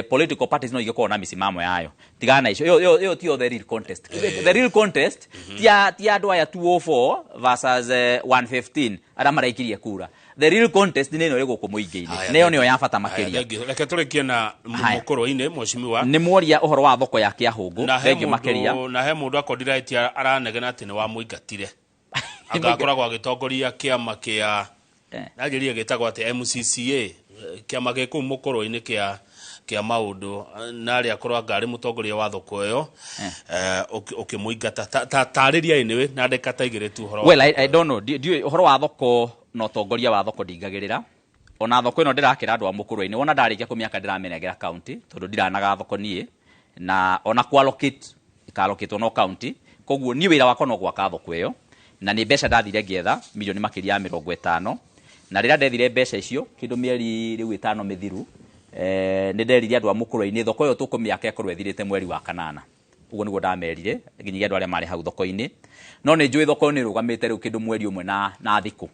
political parties no igĩkorwo na mĩsimamo yayo. Tigana na icio, ĩyo tiyo the real contest. The real contest ti andũ aya 204 versus 115 arĩa maraikirie kura. The real contest nĩ ĩno ĩ gũkũ mũingĩ-inĩ, na ĩyo nĩyo ya bata makĩria. Reke tũrĩkie na mũkũrũ-inĩ mheshimiwa. Nĩ mworia ũhoro wa thoko ya Kĩahũngũ, thengiũ makĩria. Na he mũndũ akondiraiti aranegena atĩ nĩ wamũingatire. Agakoragwo agĩtongoria kĩama kĩa nanjĩrire gĩtagwo atĩ MCCA, kĩama gĩ kũu mũkũrũ-inĩ kĩa maũndũ, na arĩa akorwo anga arĩ mũtongoria wa thoko ĩyo, ũkĩmũingata. Tarĩria anyway na ndagĩka ta igĩrĩ tu ũhoro. Well, I don't know, ndiũĩ ũhoro wa thoko na ũtongoria wa thoko ndingagĩrĩra. Ona thoko ĩno ndĩrakĩra andũ a mũkũrũ-inĩ, wona ndarĩkia kũmĩaka ndĩramĩnengera county tondũ ndiranaga thoko niĩ, na ona kũ allocate ĩka-allocate no county. Koguo niĩ wĩra wakwa no gwaka thoko ĩyo, na nĩ mbeca ndathire ngĩetha milioni makĩria ya 50, na rĩrĩa ndethire mbeca icio kĩndũ mĩeri rĩu 5 mĩthiru, nĩ nderire andũ a mũkũrũ-inĩ thoko ĩyo tũkũmĩaka ĩkorwo ĩthirĩte mweri wa 8. Ũguo nĩguo ndamerire nginyagia andũ arĩa marĩ hau thoko-inĩ. No nĩ njũĩ thoko nĩ ĩrũgamĩte rĩu kĩndũ mweri ũmwe na thikũ,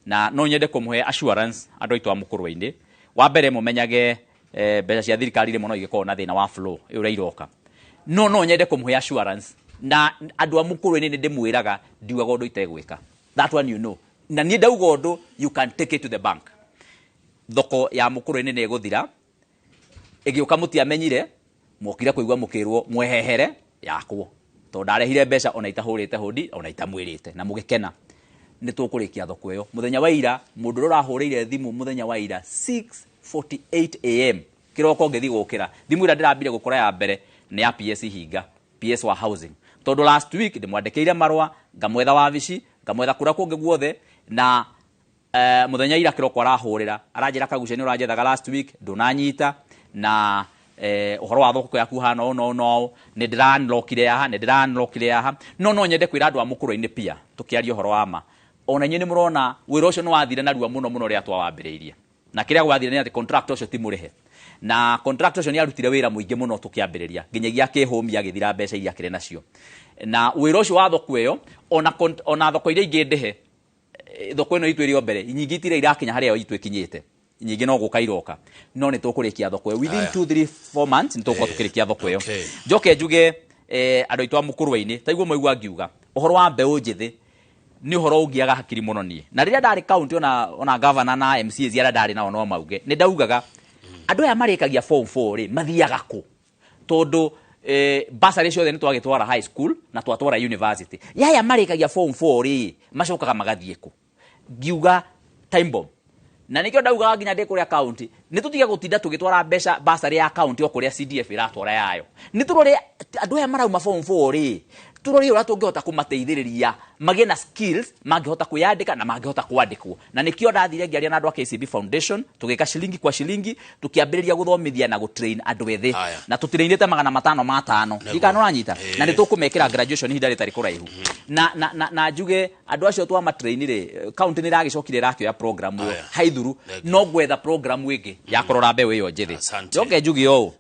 na no nyende kũmũhe assurance andũ aitũ a mũkũrũ-inĩ. Wa mbere mũmenyage mbeca cia thirikari rĩmwe no igĩkorwo na thĩna wa flow ũrĩa iroka, no nyende kũmũhe assurance na andũ a mũkũrũ-inĩ nĩ ndĩmwĩraga ndiugaga ũndũ itegwĩka. That one you know. Na niĩ ndauga ũndũ, you can take it to the bank. Thoko ya mũkũrũ-inĩ nĩ ĩgũthira, ĩgĩũka mũtiamenyire, mwokire kũigua mũkĩrwo mwehehere yakwo, tondũ ndarehire mbeca ona itahũrĩte hũndi ona itamwĩrĩte, na mũgĩkena. Nĩ tũkũrĩkia thoko ĩyo mũthenya wa ira. Mũndũ ũrĩa ũrahũrĩire thimũ mũthenya wa ira 6:48 am kĩroko ngĩthiĩ gũkĩra, thimũ ĩrĩa ndĩrambire gũkora ya mbere nĩ ya PS Ihinga, PS wa housing, tondũ last week ndĩmwandĩkĩire marũa, ngamwetha wabici, ngamwetha kũrĩa kũngĩ guothe, na mũthenya ira kĩroko arahũrĩra aranjĩra, Kagucia nĩ ũranjethaga last week ndũnanyita, na ũhoro wa thoko yaku hana ũũ no no nĩ ndĩranlokire haha, nĩ ndĩranlokire haha. No nyende kwĩra andũ a mũkũrũ-inĩ pia tũkĩaria ũhoro wa ma, ona inyuĩ nĩ mũrona wĩra ũcio nĩ wathire narua mũno mũno rĩrĩa twawambĩrĩirie, na kĩrĩa gwathire nĩ atĩ contract ũcio ti mũrĩhe, na contract ũcio nĩ arutire wĩra mũingĩ mũno tũkĩambĩrĩria nginyagia akĩhũmia agĩthira mbeca iria akĩrĩ nacio. Na wĩra ũcio wa thoko ĩyo ona thoko iria ingĩ ndĩhe, thoko ĩno itũ ĩrĩ o mbere, nyingĩ itirĩ irakinya harĩa ĩyo itũ ĩkinyĩte, nyingĩ no gũka iroka, no nĩ tũkũrĩkia thoko ĩyo within 2 3 4 months, nĩ tũgũkorwo tũkĩrĩkia thoko ĩyo. Njoke njuge andũ aitũ a mũkũrũ-inĩ, taiguo mwaigua ngiuga ũhoro wa mbeũ njĩthĩ, Nĩ ũhoro ũngiaga hakiri mũno niĩ. Na rĩrĩa ndarĩ county ona governor na MCAs arĩa ndarĩ nao no mauge, nĩ ndaugaga andũ aya marĩkagia form 4 rĩ mathiaga kũ? Tondũ bursary ciothe nĩ twagĩtwara high school na twatwara university. Yaya marĩkagia form 4 rĩ macokaga magathiĩ kũ? Ngiuga time bomb. Na nikio ndaugaga nginya ndĩ kũrĩa county nĩ tũtige gũtinda tũgĩtwara mbeca bursary ya county o kũrĩa CDF ĩratwara yayo. Nĩ tũrore andũ aya marauma form 4 rĩ, tũrore ũrĩa tũngĩhota kũmateithĩrĩria magĩe na skills mangĩhota kwĩyandĩka na mangĩhota kwandĩkwo. Na nĩkĩo ndathire ngĩaria na andũ a KCB Foundation, tũgĩka shilingi kwa shilingi, tũkĩambĩrĩria gũthomithia na gũtrain andũ ethĩ. Na tũtrainĩte 505. Ndikana ũranyita? Na nĩ tũkũmekĩra graduation ihinda rĩtarĩ kũraihu. Na njuge andũ acio twamatrain rĩ, county nĩ ĩragĩcokire ĩrakĩoya program ĩyo haithuru, no gwetha program ĩngĩ ya kũrora mbeũ ĩyo njĩthĩ. Njoke njuge ũũ.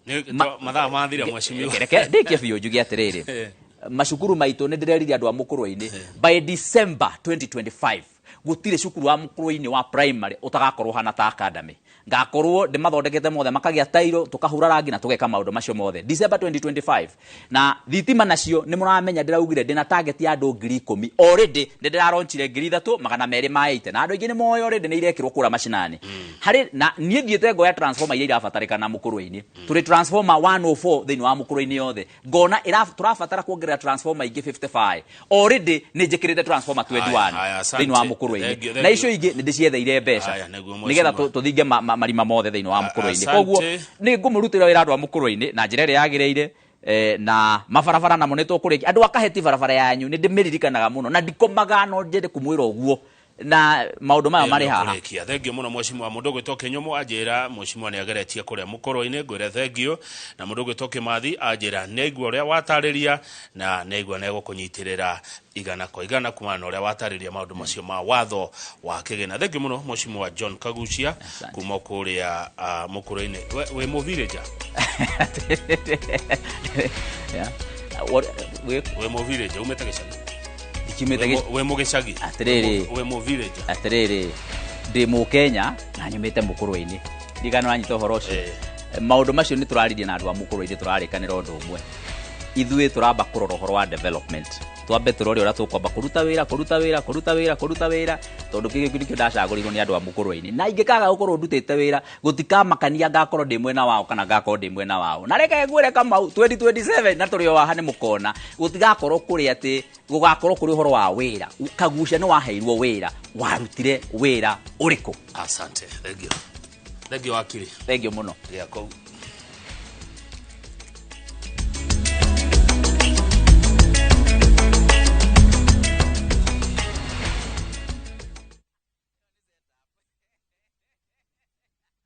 Mathaa mathira mheshimiwa. Reke ndĩkie biũ njuge atĩrĩrĩ. Macukuru maitũ nĩ ndĩrerire andũ a Mũkũrwe-inĩ by December 2025 gũtirĩ cukuru wa Mũkũrwe-inĩ wa primary ũtagakorwo hana ta academy. Ngakorwo ndĩmathondekete mothe makagĩa tairo, tũkahũra rangi na tũgeka maũndũ macio mothe December 2025. Na thitima nacio nĩ mũramenya ndĩraugire ndĩna target ya andũ 10,000 already nĩ ndĩraronchire 3,280 na andũ aingĩ nĩ moĩ already nĩ irekĩrwo kũrĩa macinani. Harĩ na niĩ thiĩte ngoya transformer iria irabatarĩkana Mũkũrwe-inĩ. Tũrĩ transformer 104 thĩinĩ wa Mũkũrwe-inĩ yothe. Ngona tũrabatara kuongerera transformer ingĩ 55. Already nĩ njĩkĩrĩte transformer 21 thĩinĩ wa Mũkũrwe-inĩ. Na icio ingĩ nĩ ndĩcietheire mbeca nĩgetha tũthinge marima mothe thĩinĩ wa Mũkũrwe-inĩ. Koguo nĩ ngũmũrutĩra wĩra andũ a Mũkũrwe-inĩ na njĩra ĩrĩa yagĩrĩire, na mabarabara namo nĩ tũkũrĩkia. Andũ a Kaheti barabara yanyu nĩ ndĩmĩririkanaga mũno na ndikomaga no njende kũmwĩra ũguo na maũndũ maya marĩ haha. Thengio mũno mheshimiwa. Mũndũ ũgwĩtwo Kĩnyũmũ anjĩra mheshimiwa nĩ ageretie kũrĩa Mũkũrwe-inĩ, ngwĩre thengio. Na mũndũ ũgwĩtwo Kĩmathi anjĩra nĩ aigua ũrĩa watarĩria na nĩ aigua nĩ egũkũnyitĩrĩra igana kwa igana kumana na ũrĩa watarĩria maũndũ macio ma watho wa kĩgĩna. Thengio mũno mheshimiwa John Kaguchia kuma kũrĩa Mũkũrwe-inĩ. Wĩ mũvirĩnja? Wĩ mũvirĩnja umĩte gĩcagi? Wĩ mũgĩcagi? Atĩrĩrĩ, wĩ mũvirĩnja? Atĩrĩrĩ, ndĩ mũkenya na nyumĩte Mũkũrwe-inĩ. Ndigana ũranyita ũhoro ũcio. Maũndũ macio nĩ tũraririe na andũ a Mũkũrwe-inĩ, tũrarĩkanĩra ũndũ ũmwe. Ithuĩ tũramba kũrora ũhoro wa development. Twambe tũrore ũrĩa tũkwamba kũruta wĩra, kũruta wĩra, kũruta wĩra, kũruta wĩra, tondũ kĩu nĩkĩo ndacagũrirwo nĩ andũ a Mũkũrwe-inĩ. Na ingĩkaga gũkorwo ndutĩte wĩra, gũtikamakania ngakorwo ndĩ mwena wao kana ngakorwo ndĩ mwena wao. Na reke ngwĩre Kamau 2027 na tũrĩ o haha nĩ mũkona, gũtigakorwo kũrĩ atĩ gũgakorwo kũrĩ ũhoro wa wĩra. Kagucia nĩ waheirwo wĩra, warutire wĩra ũrĩkũ? Asante, thank you. Thank you wakiri. Thank you mũno. Gĩa kũu.